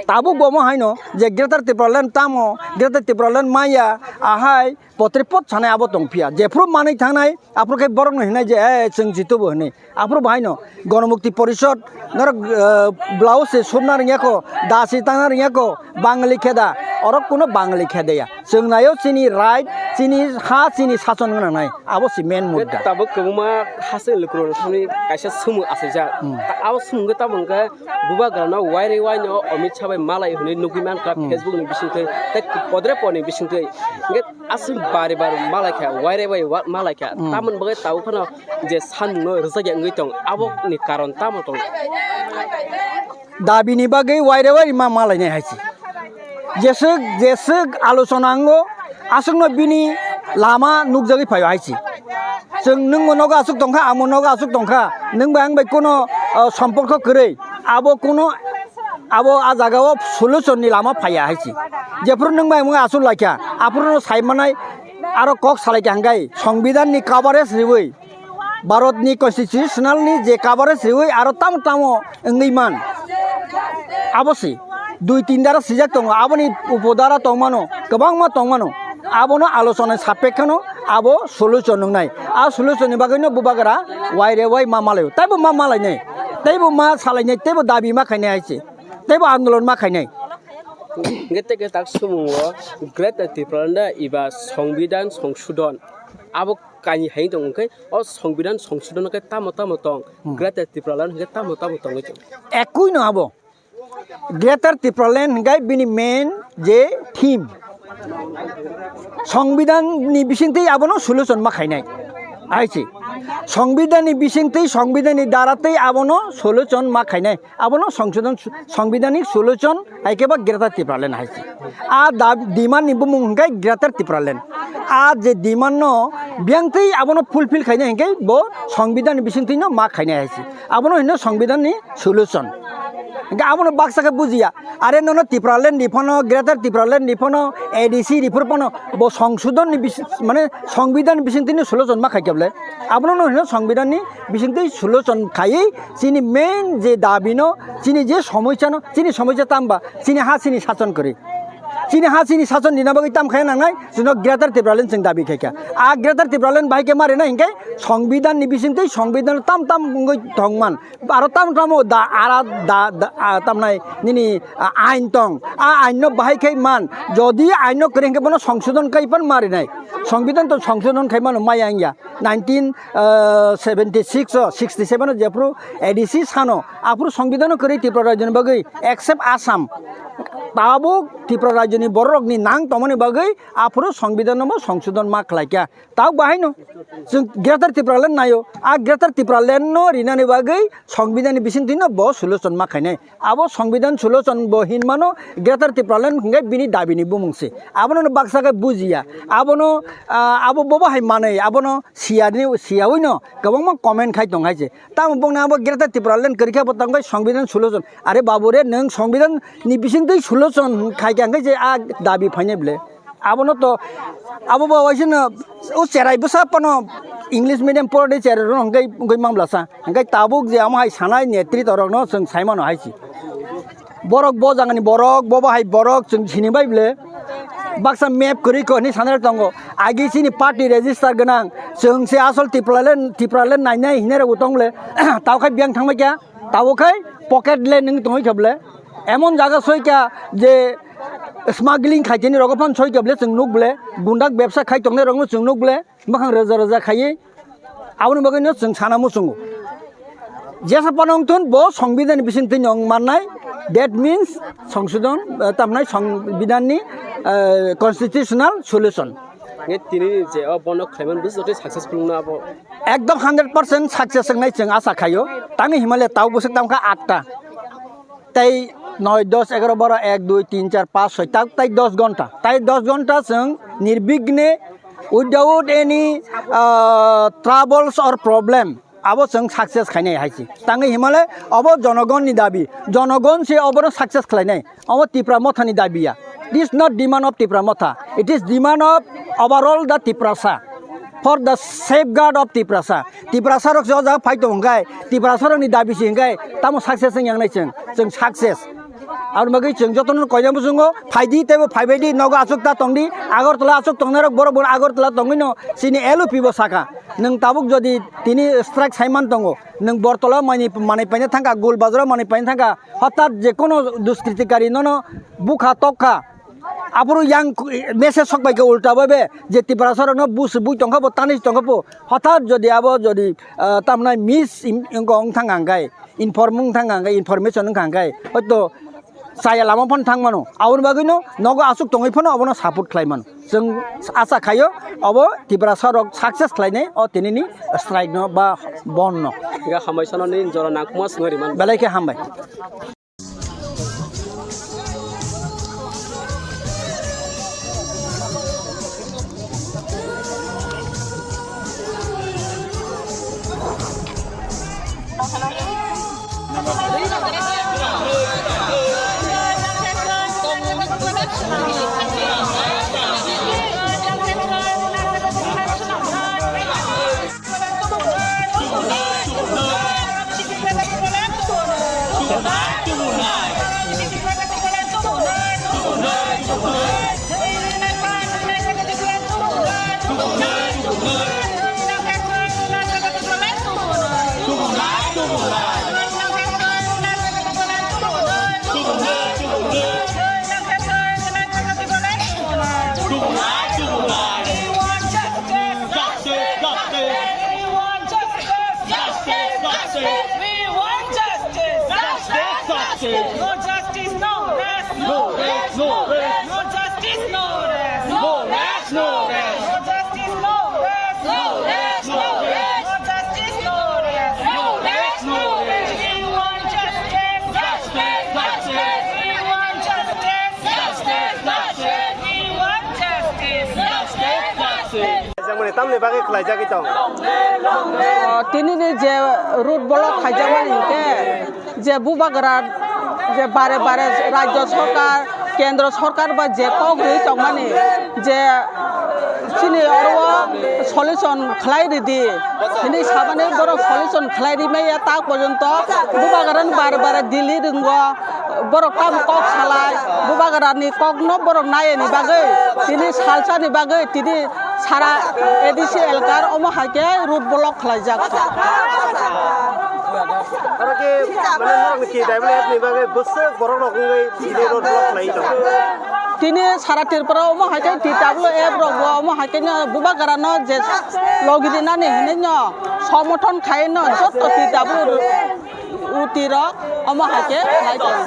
Tabuk bo omo haino je Greater Tipraland tamo, Greater Tipraland maya, ahai potre pot sanai abo tong phiya. Jephuru manwi thangnai, aphuru khe borokno hinai je, "Eh, chwng jitubo," hinwi. Aphuru bo haino Ganamukti Porishad norok, eh, blouse se sumna rwngya kho, da se tangna rwngya kho, Bangali kheda, oro kuno Bangali khedeya. Chwng naio chini right, chini ha, chini sason gwnang nai. Abo se main mudda. Tabuk kwbangma haste lukurok thani kaisa sumung achaijak. Hmm. Ta abo sumung khe tamo hwnkhe bubagrano wairwi waino Amit Shah bai malai hwnwi nugwi mankha Hmm. Facebook ni bisingtwi, tei podre poni bisingtwi. Hwnkhe aswk bari bar malaikha, wairwi wai wa-, malaikha. Hmm. Tamoni bagwi tabuk phano je sanmungno rwjakya wngwi tong, aboni karon tamo tong? Dabini bagwi waire waire ma malainai hai se. Jeswk, jeswk alochona wngo, aswkno bini lama nukjagwi phaio hai se. Chwng nwngbo nogo aswk tongkha, amo nogo aswk tongkha, nwng bai ang bai kuno, ah, somporko kwrwi, abo kuno, abo a jagao solution ni lama phaiya hai se. Jephuru nwng bai wngwi aswk laikha, aphuru no sai manai, aro kok salai kha hwnkhe, Songbidan ni coverage riwi, Bharat ni constitutional ni je coverage riwi aro tamo tamo wngwi man. Abo se dui tin dara sijak tongo, aboni upodara tongmano, kwbangma tongmano. Abono alochona sapekheno abo solution wngnai. A solution ni bagwino bubagra waire wai ma malaio. Teibo ma malainai, teibo ma salainai, teibo dabi ma khainai hai se, teibo andolon ma khainai. Hingke tei ke tak sumungo Greater Tipraland eba Songbidan Songsodon abo kainwi hai tong khe o Songbidan Songsodon khe tamo tamo tong, Hmm. Greater Tipraland hingke tamo tamo tongwi tong. Ekui no abo. Greater Tipraland hingke bini main je theme. Songbidan ni bisingtwi abono solution ma khainai. Hai se. Songbidan ni bisingtwi, Songbidan ni dara tei abono solution ma khainai. Abono songsodon, Songbidanik solution hai khe ba Greater Tipraland hai se. A da demand ni bumung hingke Greater Tipraland. A je demand no biyang tei abono fulfill khainai hingke bo Songbidan ni bisingtwi no ma khainai hai se. Abono hino Songbidan ni solution. Hingke abono baksa khe bujiya. Are nono Tipraland ni phano, Greater Tipraland ni phano, A D C ni phuru phano bo songsodon ni bis-, mane Songbidan ni bisingtwi no solution ma khai khe bole. Abono no hino Songbidan ni bisingtwi solution khaiwi chini main je dabi no, chini je somosya no, chini somosya tamba, chini ha chini sachon kwrwi. Chini ha chini sachon rina bagwi tam khaiya nangnai, chwngno Greater Tipraland chwng dabi khaikha. A Greater Tipraland bahai khe ma rina hinkhe Songbidan ni bisingtwi Songbidan tam tam wngwi tongman. Aro tam tamo da, ara da, da, a, tamnai nini, a, ain tong. A ain no bahai khai man. Jodi ain no kwrwi hinkhe bono songsodon khai pan ma rinai. Songbidan to songsodon khai mano maya wngya. Nineteen seventy six o, sixty seven o jephru A D C sano, aphuru Songbidan no kwrwi Tripura rajyoni bagwi, except Assam. Tabuk Tripura rajyoni bororokni nang tongmani bagwi aphuru Songbidan no bo songsodon ma khlaikha. Tabuk bahaino chwng Greater Tipraland naio. A Greater Tipraland no rinani bagwi Songbidan ni bisingtwi no bo solution ma khainai. Abo Songbidan solution bo hinmano Greater Tipraland hingke bini dabi ni bumung se. Abono no baksa khe bujiya. Abono, ah, abo bobo hai manwi, abono siya ni, siyawi no kwbangma comment khai tong hai se. Tamo bongni abo Greater Tipraland kwrwi khe bo tang bai Songbidan solution. Are babu re, nwng Songbidan ni bisingtwi solution khai khe hingke je a dabi phainai bole. Abono to, abo ba waisano o cherai bwsa phano English medium porode cherai rok hwnkhe wngwi mamlasa. Hwnkhe tabuk je amo hai sanai netrito rokno chwng sai mano hai se. Borok bo jagani borok, bo bahai borok chwng sini bai bole. Baksa map kwrwi ko hinwi sanai tongo. Agi chini party register gwnang. Chwng se asol Tipraland, Tipraland nainai hinwi rok tong le. Tao khai biyang thangbai kha. Tao khai pocket le nwng tongwi kha bole. Emon jaga soi kha je smuggling khaitini rogo phan soi kha bole chwng nuk bole, gundak bebsa khai tongnai rokno chwng nuk bole, bwkhang rwja rwja khaiwi aboni bagwino chwng sana muchungo. Jesa phano wngthun bo Songbidan ni bisingtwi wng mannai, that means songsodon, eh, tamnai Songbidan ni, eh, constitutional solution. Nge tini je o bono khlaiman bwswk tei successful wngno abo? Ekdom hundred percent success wngnai chwng asa khaio. Tangwi himale tao bwswk tangkha atta. Tei noi, dos, egaro, baro, ek, dui, tin, char, panch, soi, tak, tai dos ghonta. Tai dos ghonta chwng nirbighne, without any, ah, troubles or problem, abo chwng success khainai hai se. Tangwi himale obo jonogonni dabi. Jonogon se obono success khlainai. Omo Tipra Mothani dabi ya. This is not demand of Tipra Motha. It is demand of overall the Tiprasa. For the safeguard of Tiprasa. Tiprasa rok se o jaga phai tong hwnkhe, Tiprasa rokni dabi se hwnkhe, tamo success wng yang nai chwng, chwng success. Aboni bagwi chwng jotono koina muchungo, phaidi teibo phaibaidi, nogo achuk ta tongdi, Agartala achuk tongnai rok borok bo Agartala tongwino chini L O P bo saka. Nwng tabuk jodi tini strike saiman tongo, nwng Bortola manwi, manwi paina thangkha, Gul Bazaro manwi paina thangkha, hothat je kono duskritikari nono bukha tokha, aphuru yang message sok bai khe ulta bai be je Tiprasa rokno bus bui tongkha bo, tani tongkha bo, hothat jodi abo jodi, ah, tamnai mis im-, wngkha wng thang ang khai, inform wng thang ang khai, information wng thang khai, hoito chaya lama phano thang mano. Aboni bagwino nogo aswk tongwi phano obono support khlai mano. Chwng acha khaio obo Tiprasa rok success khlainai o tinini strike no ba bon no. Ga hambai sono ni jora nangkukma swngwi rimani. Belai khe hambai. Justice, justice. We want justice. Justice, justice. We want justice. Justice, justice. We want justice. Justice, justice. No justice, no rest. No rest, no rest. No justice, no rest. No rest, no rest. No justice, no rest. No rest, no rest. No justice, no rest. No rest, no rest. We want justice. Justice, justice. We want justice. Justice, justice. We want justice. Justice, justice. Jangmani tamni bagwi khlaijagwi tong? O, tinini je road block khaijakmani hinkhe, je bubagra je bare bare rajyo sorkar, kendro sorkar ba je kok rwi tongmani je chini oro solution khlai ridi hinwi samani borok solution khlai rimaya tak porjonto bubagrani bare bare Delhi ringo. Borok tamo kok salai, bubagrani kokno borok nayani bagwi, tini salsani bagwi, tini sara A D C elkar omo hai khe road block khlaijak. Aro khe, mane, norokni T W F ni bagwi bwswk borok rok wngwi tini road block khlai tongo. Tini sara Tripura omo hai khe T W F rok bo omo hai khe no bubagrano je logi dinani hinwi no somothon khai no jotto T W F. Uti rok omo hai khe khlai tongo.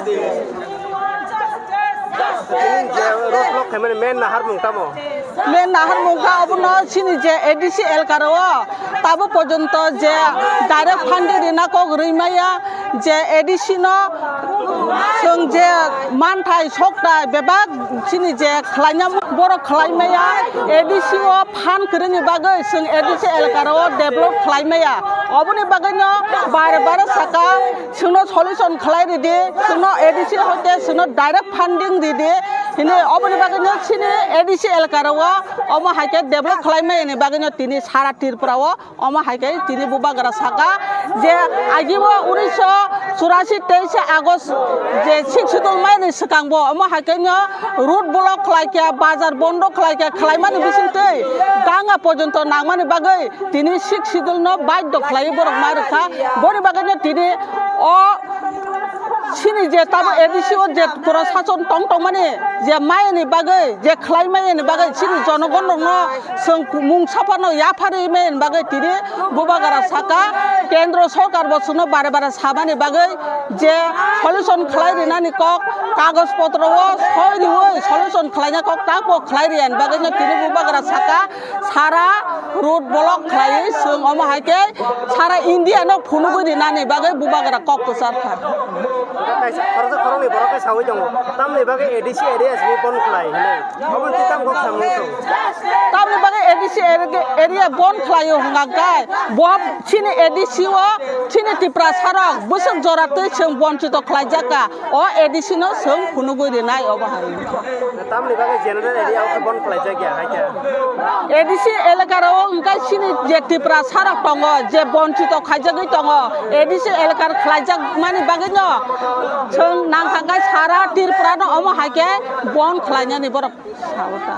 Chini je road block khaimani main naharmung tamo? Main naharmung kha obono chini je A D C elkar o tabo porjonto je direct funding rina kok rwi maya je A D C no chwng je manthai sokthai bebak chini je khlaina borok khlai maya A D C o phan kwrwngni bagwi chwng A D C elkar o develop khlai maya. Oboni bagwino bare bare saka chwngno solution khlai ridi, chwngno A D C hoite chwngno direct funding ridi. Hini oboni bagwino chini A D C elkar o omo hai khe develop khlai maya ni bagwino tini sara Tripura o omo hai khe tini bubagra saka je agibo unisho churasi teise August je sixth schedule mai ni swkang bo omo hai khe no road block khlai khe bazar bondo khlai khe khlai mani bising twi ganga porjonto nang mani bagwi tini sixth schedule no baidhyo khlai borok ma rwkha boni bagwi no tini o Chini je tamo A D C o je pura sachon tong tongmani je mayani bagwi, je khlai mayani bagwi, chini jonogon rokno chwng mung saphano yapharwi mayani bagwi tini bubagra saka, kendro sorkar bo chwngno bare bare samani bagwi je solution khlai rinani kok, kagoj potro o soi riwi solution khlaina kok, tamo khlai riyani bagwi no tini bubagra saka. Sara road block khlaiwi chwng omo hai khe sara India no phunugwi rinani bagwi bubagra kok kwchar kha. Kaisa khoroksa khoroknwi borok khe sawi tongo, tamni bagwi A D C area simi bon khlai hinwi. Obo twi tam kok samung tong? Tamni bagwi A D C area, area bon khlaio hwnka khe bo chini A D C o chini Tiprasa rok bwswk jora twi chwng bonchito khlaijak kha. O A D C no chwng phunugwi rinai obo hai. Tamni bagwi general area o khe bon khlaijak ya hai khe? A D C elaka rok wngkha chini je Tiprasa rok tongo, je bonchito khaijagwi tongo, A D C elaka khlaijak mani bagwi no chwng nangkha khe sara Tripura no omo hai khe bon khlainani borok. Sao ta.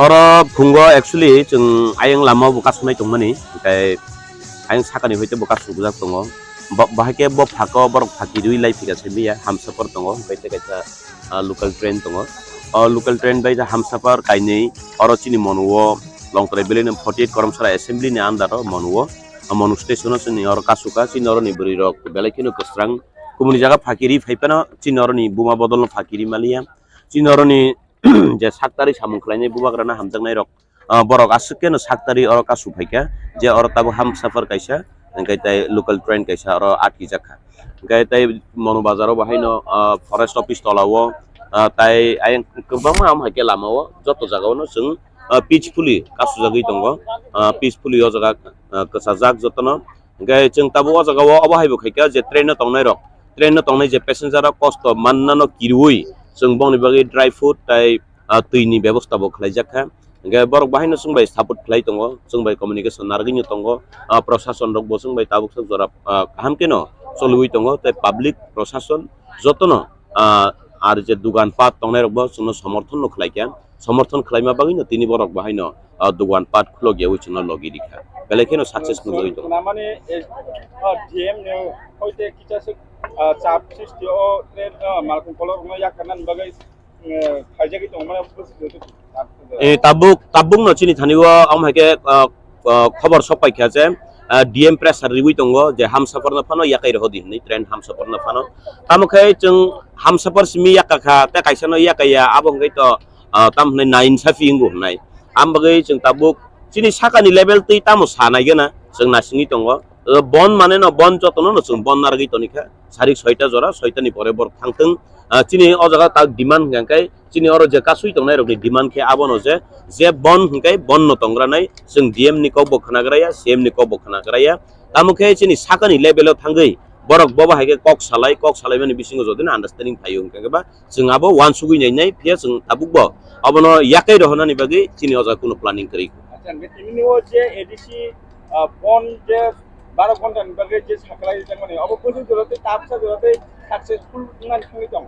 Oro phungo actually chwng ayang lama o bo kasumai tongmani, hwnkhe ayang sakani hoite bo kasubjak tongo. Bo, bahai khe bo phako borok phaki rwi lai phika se mia, Hamsapar tongo, hwnkhe tei kaisa, ah, local train tongo. O local train bai Hamsapar kainwi oro chini Monu o Longtrai Valley ni forty eight Koromsara Assembly ni under o Monu o, Monu station o chini oro kasuka, chini oro ni bwrwi rok belai kheno kwsrang. Kubuni jaga phaki ri phai phano chini oro ni buma bodol no phaki ri maliya. Chini oro ni je sak tari samung khlainai bubagra no hamjaknai rok, ah, borok aswk khe no sak tari oro kasu phaikha, je oro tabuk Hamsapar kaisa, hwnkhe tei local train kaisa oro atkijak kha. Hwnkhe tei Monu bazar o bo haino, ah, forest office tola o, ah, tai ayang kwbangma ham hai khe lama o joto jaga o no chwng, ah, peacefully kasujagwi tongo, ah, peacefully o jaga, ah, kwchajak jotono. Hwnkhe chwng tabuk o jaga o obo hai bo khaikha je train o tongnai rok, train o tongnai je passenger rok kosto manna no kiriwi chwng bongni bagwi dry food tai, ah, twi ni bebosta bo khlaijak kha. Hwnkhe borok bahai no chwng bai support khlai tongo, chwng bai communication narwgwi no tongo, ah, prosason rok bo chwng bai tabuk sak jora, ah, kaham khe no choliwi tongo tei public prosason joto no, ah, ar je dugan pat tongnai rok bo chwngno somorthon no khlai kha, somorthon khlaima bagwi no tini borok bahai no, ah, dugan pat khulok yawi chwngno logi rikha, belai kheno success nugwi tongo. Mane, eh, ah, D M ni hoite kisa se, ah, chap sristi o, eh, ah, malkhung kolok rokno yakarnani bagwi, eh, khaijagwi tongo, mane, Eh, tabuk, tabuk no chini thani o, omo hai khe, ah, ah, khobor sok pai kha je, ah, D M pressure riwi tongo je Hamsapar no phano yakai rw di hinwi, train Hamsapar no phano. Tamo khe chwng Hamsapar simi yakka kha, tei kaisa no yakaiya, abo hwnkhe to, ah, tamo hwnwi nainsafi wngo hwnwi. Am bagwi chwng tabuk chini sakani level twi tamo sa nai gana chwng nasingwi tongo. O bon mane no bon jotono no chwng bon narwgwi toni kha. Sarik soita jora, soita ni pore borok thang thung. Ah, chini o jaga tak demand hwnkha khe, chini oro je kasui tongnai rokni demand khe abono je, je bon hwnkhe bon no tongranai, chwng D M ni kok bo khwnagraya, C M ni kok bo khwnagraya. Tamo khe chini sakani level o thangwi borok bobo hai khe kok salai, kok salaimani bisingo jodi no understanding phaio hwnkha khe ba, chwng abo uansugwi nai nai, phiya chwng tabuk bo abono yakai rohornani bagwi chini o jaga kunu planning kwrwi. Acha, hwnkhe tini o je A D C, ah, bon je baro ghonta ni bagwi je saklai rijak mani, abo bwswk jora tei tabuksa jora tei successful wngmani thangwi tong?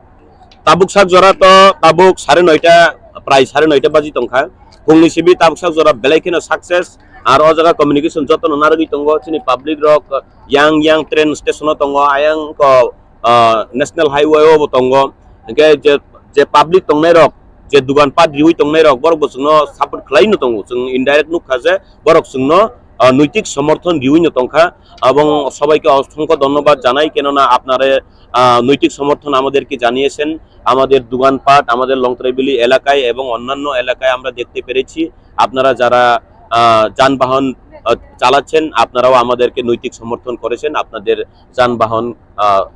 Tabuksa jora to tabuk sare noita, prai sare noita baji tongkha. Phungni simi tabuksa jora belai kheno success. Ar o jaga communication jotono narwgwi tongo, chini public rok yang yang train station o tongo, ayang ko, ah, national highway o bo tongo. Hwnkhe je, je public tongnai rok, je dugan pat riwi tongnai rok, borok bo chwngno support khlai no tongo. Chwng indirect nukha je borok chwngno, ah, noitik somorthon riwi no tongkha. Abong sobaike osongkho dhonnobad janai, kenona apnare, ah, noitik somorthon amaderke janiyesen, amader dugan pat, amader Longtrai Valley elakaye ebong onnanno elakaye amra dekte perechi. Apnara jara, ah, janbahon, ah, chalachen, apnarao amaderke noitik somorthon korechen, apnader janbahon, ah,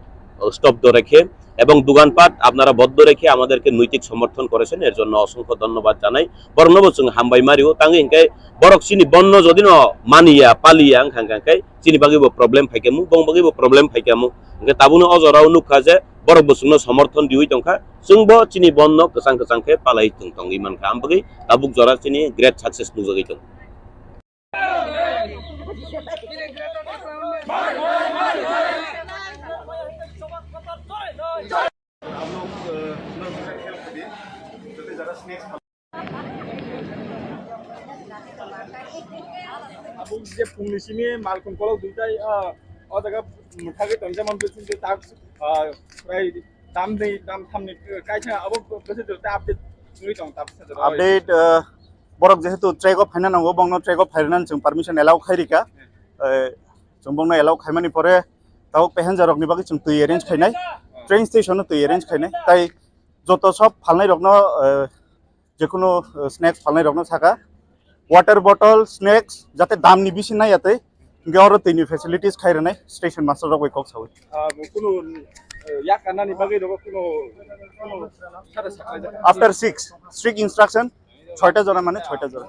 stobdo rekhe ebong duganpat apnara boddo rekhe amaderke noitik somorthon korechen, er jonno osongkho dhonnobad janai. Boroknobo chwng hambai mario, tangwi hinkhe borok chini bonno jodino maniya, paliya wngkha, wngkha khe chini bagwibo problem phaikhamu, bong bagwibo problem phaikhamu. Hinkhe tabukno o jorao nukha je borokbo chwngno somorthon riwi tongkha, chwngbo chini bonno kwchang kwchang khe palai tong, tongwi mankha. Am bagwi tabuk jora chini great success nukjagwi tongo. Abo je phungni simi malkhung kolok duitai, ah, o jaga thagwi tongjamani bisingtwi tak, ah, prai tamni, tamthamni kaisa abo bwswk jora update wngwi tong, tabuk sa jora. Update, ah, borok jehetu track o phaina nango, bongno track o phairwnani chwng permission allow khai rikha. Eh, chwng bongno allow khaimani pore tabuk passenger rokni bagwi chwng twi arrange khainai, train station o twi arrange khainai. Tai Joto sob phalnai rokno, eh, jekunu, eh, snacks phalnai rokno saka, water bottle, snacks jate damni bisi nai yatwi, hingke oro twini facilities khai rwnai station master rok bai kok sawi. Ah, kunu, eh, yak kanani bagwi rok kunu, kunu sare saklai jak. After six, strict instruction, soita jora mane soita jora.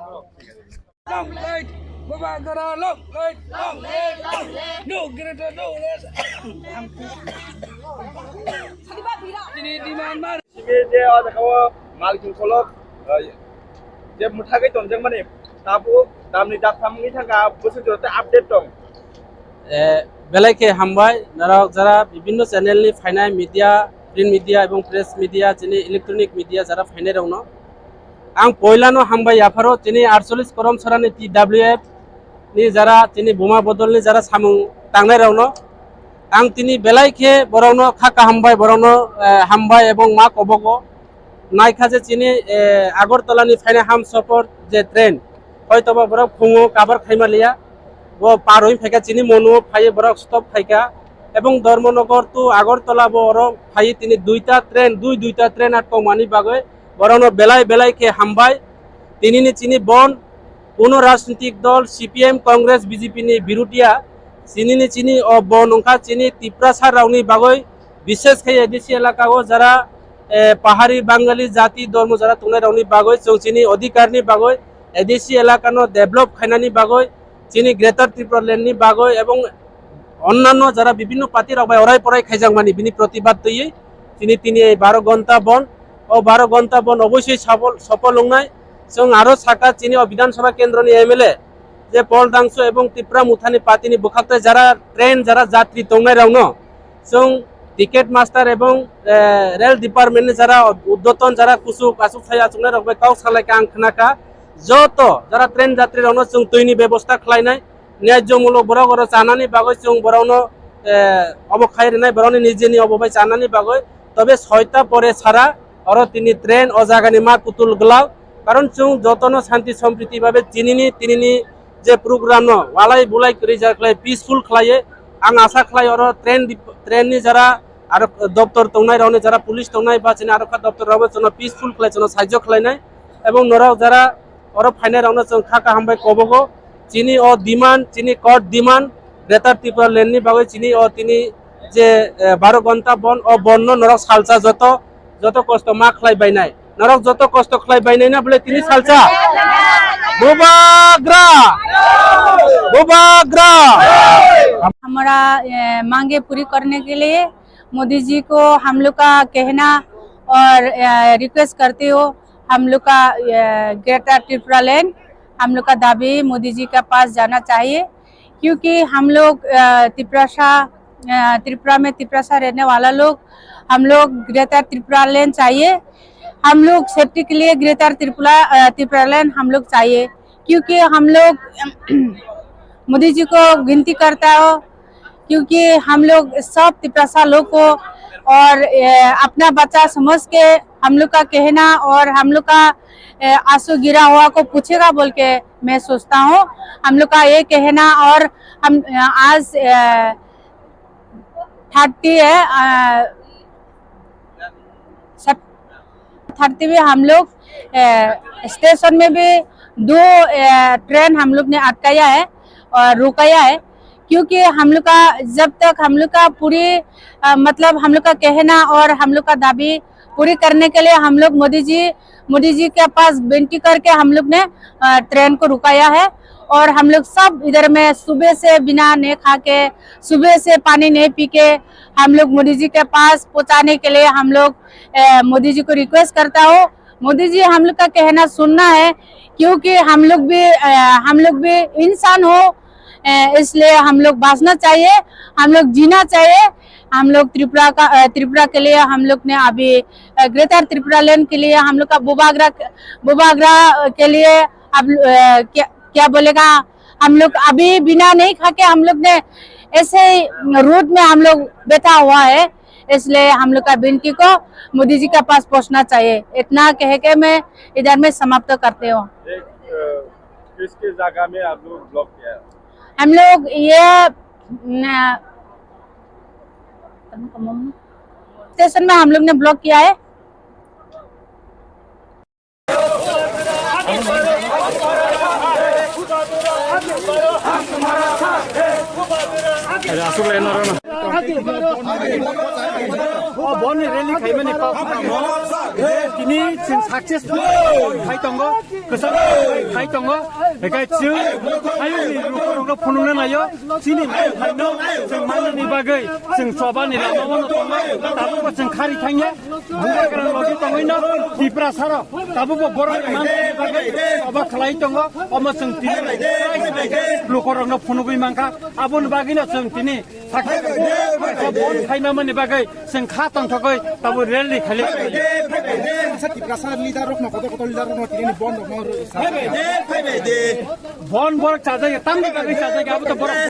Long live Bubagra, long live, long live, long live. No greater, no less. Tini demand mar. Simi je o jaga o mal king kolok, eh, je muthagwi tonjak mani, tabuk damni daktham wngwi thangkha, bwswk jora tei update tong. Eh, belai khe hambai, norok jara bibinno channel ni phainai media, print media ebong press media, chini electronic media jara phainai rokno. Ang poilano hambai yapharo chini aatcholish Korom Sorani T W F ni jara chini buma bodol ni jara samung tangnai rokno. Ang tini belai khe borokno kha kaham bai borokno, eh, hambai ebong ma kobogo. Naikha je chini, eh, Agartala ni phainai Hamsapar je train, hoitoba borok phungo kabar khaima liya, bo par oi phaikha chini mono phaiwi borok stop khaikha, ebong Dharmanagar to Agartala bo oro phaiwi tini duita train, dui duita train atkokmani bagwi borokno belai belai khe hambai. Tinini chini bon kuno rajnitik dol C P M, Congress, B J P ni birudia, chinini chini o bon wngkha chini Tiprasa rokni bagwi, bishes khe A D C elaka o jara, eh, pahari Bangali jati dormo jara tongnai rokni bagwi, chwng chini odhikar ni bagwi, A D C elaka no develop khainani bagwi, chini Greater Tripura Land ni bagwi ebong onnanno jara bibinno party rok bai orai porai khaijakmani bini protibad twiwi chini tini ei baro gonta bon, o baro gonta bon oboisoi safol, sofol wngnai. Chwng aro saka chini o Bidhan Sabha kendro ni M L A je Paul Dangso ebong Tipra Motha ni party ni bwkhak tai jara train jara jatri tongnai rokno chwng ticket master ebong, eh, rail department ni jara uddoton jara kuchuk achuk sai achuknai rok bai kok salai kha ang khna kha. Joto jara train jatri rokno chwng twi ni bebosta khlai nai. Nyajomulok borok oro chanani bagwi chwng borokno, eh, obo khai rwnai borokni nijeni obo bai chanani bagwi. Tobe soita pore sara oro tini train o jagani ma kutul glak. Karon chwng jotono shanti sompriti babe chinini tinini je program no walai bulai kwrwi ja khlai peaceful khlaiwi. Ang asa khlai oro train dip-, train ni jara aro doptor tongnai rokni jara police tongnai ba chini aro kha doptor rokbo chwngno peaceful khlai chwngno saijo khlainai. Ebong norok jara oro phainai rokno chwng kha kaham bai kobogo. Chini o demand, chini court demand, Greater Tripura Land ni bagwi chini o tini je, eh, baro gonta bon, o bon no norok salsa joto, joto kosto ma khlai bainai. Norok joto kosto khlai bainai na bole tini salsa. Bubagra! Bubagra! हमारा, ए, मांगे पूरी करने के लिए मोदी जी को हम लोग का कहना और, ए, रिक्वेस्ट करते हो, हम लोग का, ए, ग्रेटर त्रिपुरा लैंड, हम लोग का दाबी मोदी जी के पास जाना चाहिए, क्योंकि हम लोग, अ, तिपरासा, अ, त्रिपुरा में तिपरासा रहने वाला लोग, हम लोग ग्रेटर त्रिपुरा लैंड चाहिए। हम लोग सेफ्टी के लिए ग्रेटर त्रिपुरा, अ, त्रिपुरा लैंड हम लोग चाहिए, क्योंकि हम लोग मोदी जी को विनती करता हो, क्योंकि हम लोग सब तिपरासा लोग को और, अ, अपना बच्चा समझ के हम लोग का कहना और हम लोग का, अ, आंसू गिरा हुआ को पूछेगा बोल के मैं सोचता हूँ। हम लोग का ये कहना और हम, अ, आज, अ, थर्टी है, अ, सब थर्टी में हम लोग, अ, स्टेशन में भी दो, अ, ट्रेन हम लोग ने अटकाया है और रुकाया है, क्योंकि हम लोग का, जब तक हम लोग का पूरी, अ, मतलब हम लोग का कहना और हम लोग का दाबी पूरी करने के लिए हम लोग मोदी जी, मोदी जी के पास विनती करके हम लोग ने, अ, ट्रेन को रुकाया है। और हम लोग सब इधर में सुबह से बिना नहीं खा के, सुबह से पानी नहीं पी के हम लोग मोदी जी के पास पहुंचाने के लिए हम लोग, अ, मोदी जी को रिक्वेस्ट करता हूँ। मोदी जी, हम लोग का कहना सुनना है, क्योंकि हम लोग भी, अ, हम लोग भी इंसान हो, अ, इसलिए हम लोग बांचना चाहिए, हम लोग जीना चाहिए। हम लोग त्रिपुरा का, अ, त्रिपुरा के लिए हम लोग ने अभी, अ, ग्रेटर त्रिपुरा लैंड के लिए हम लोग का बुबागरा, बुबागरा के लिए अब, अ, क्या, क्या बोलेगा, हम लोग अभी बिना नहीं खा के हम लोग ने ऐसे ही रोड में हम लोग बैठा हुआ है, इसलिए हम लोग का विनती को मोदी जी के पास पहुंचना चाहिए। इतना कह के मैं इधर में समाप्त करते हूँ। ये, अ, किसके जगह में आप लोग ब्लॉक किया है? हम लोग ये, न, स्टेशन में हम लोग ने ब्लॉक किया है। Aswk lai norok no. O boni rally khaimani kok. Tini chwng successful khai tongo, kwchang khai tongo. Ekai chwng ayungni lukurokno phunukna naio. Chini khaino chwng manani bagwi, chwng chobani lama-o tongo. Tabukbo chwng khari thangya. Bubagra logi tongwino Tiprasarok tabukbo borok manani bagwi obo khlai tongo, omo chwng tini lukurokno phunugwi mankha, aboni bagwino chwng tini sakha bon khaimamani bagwi chwng kha tongthokgwi tabuk rally khaili. Sa Tiprasa leader rokno, kotor kotor leader rokno tini bon rokno sa. Bon borok chajagya, tamni bagwi chajagya, abo to borok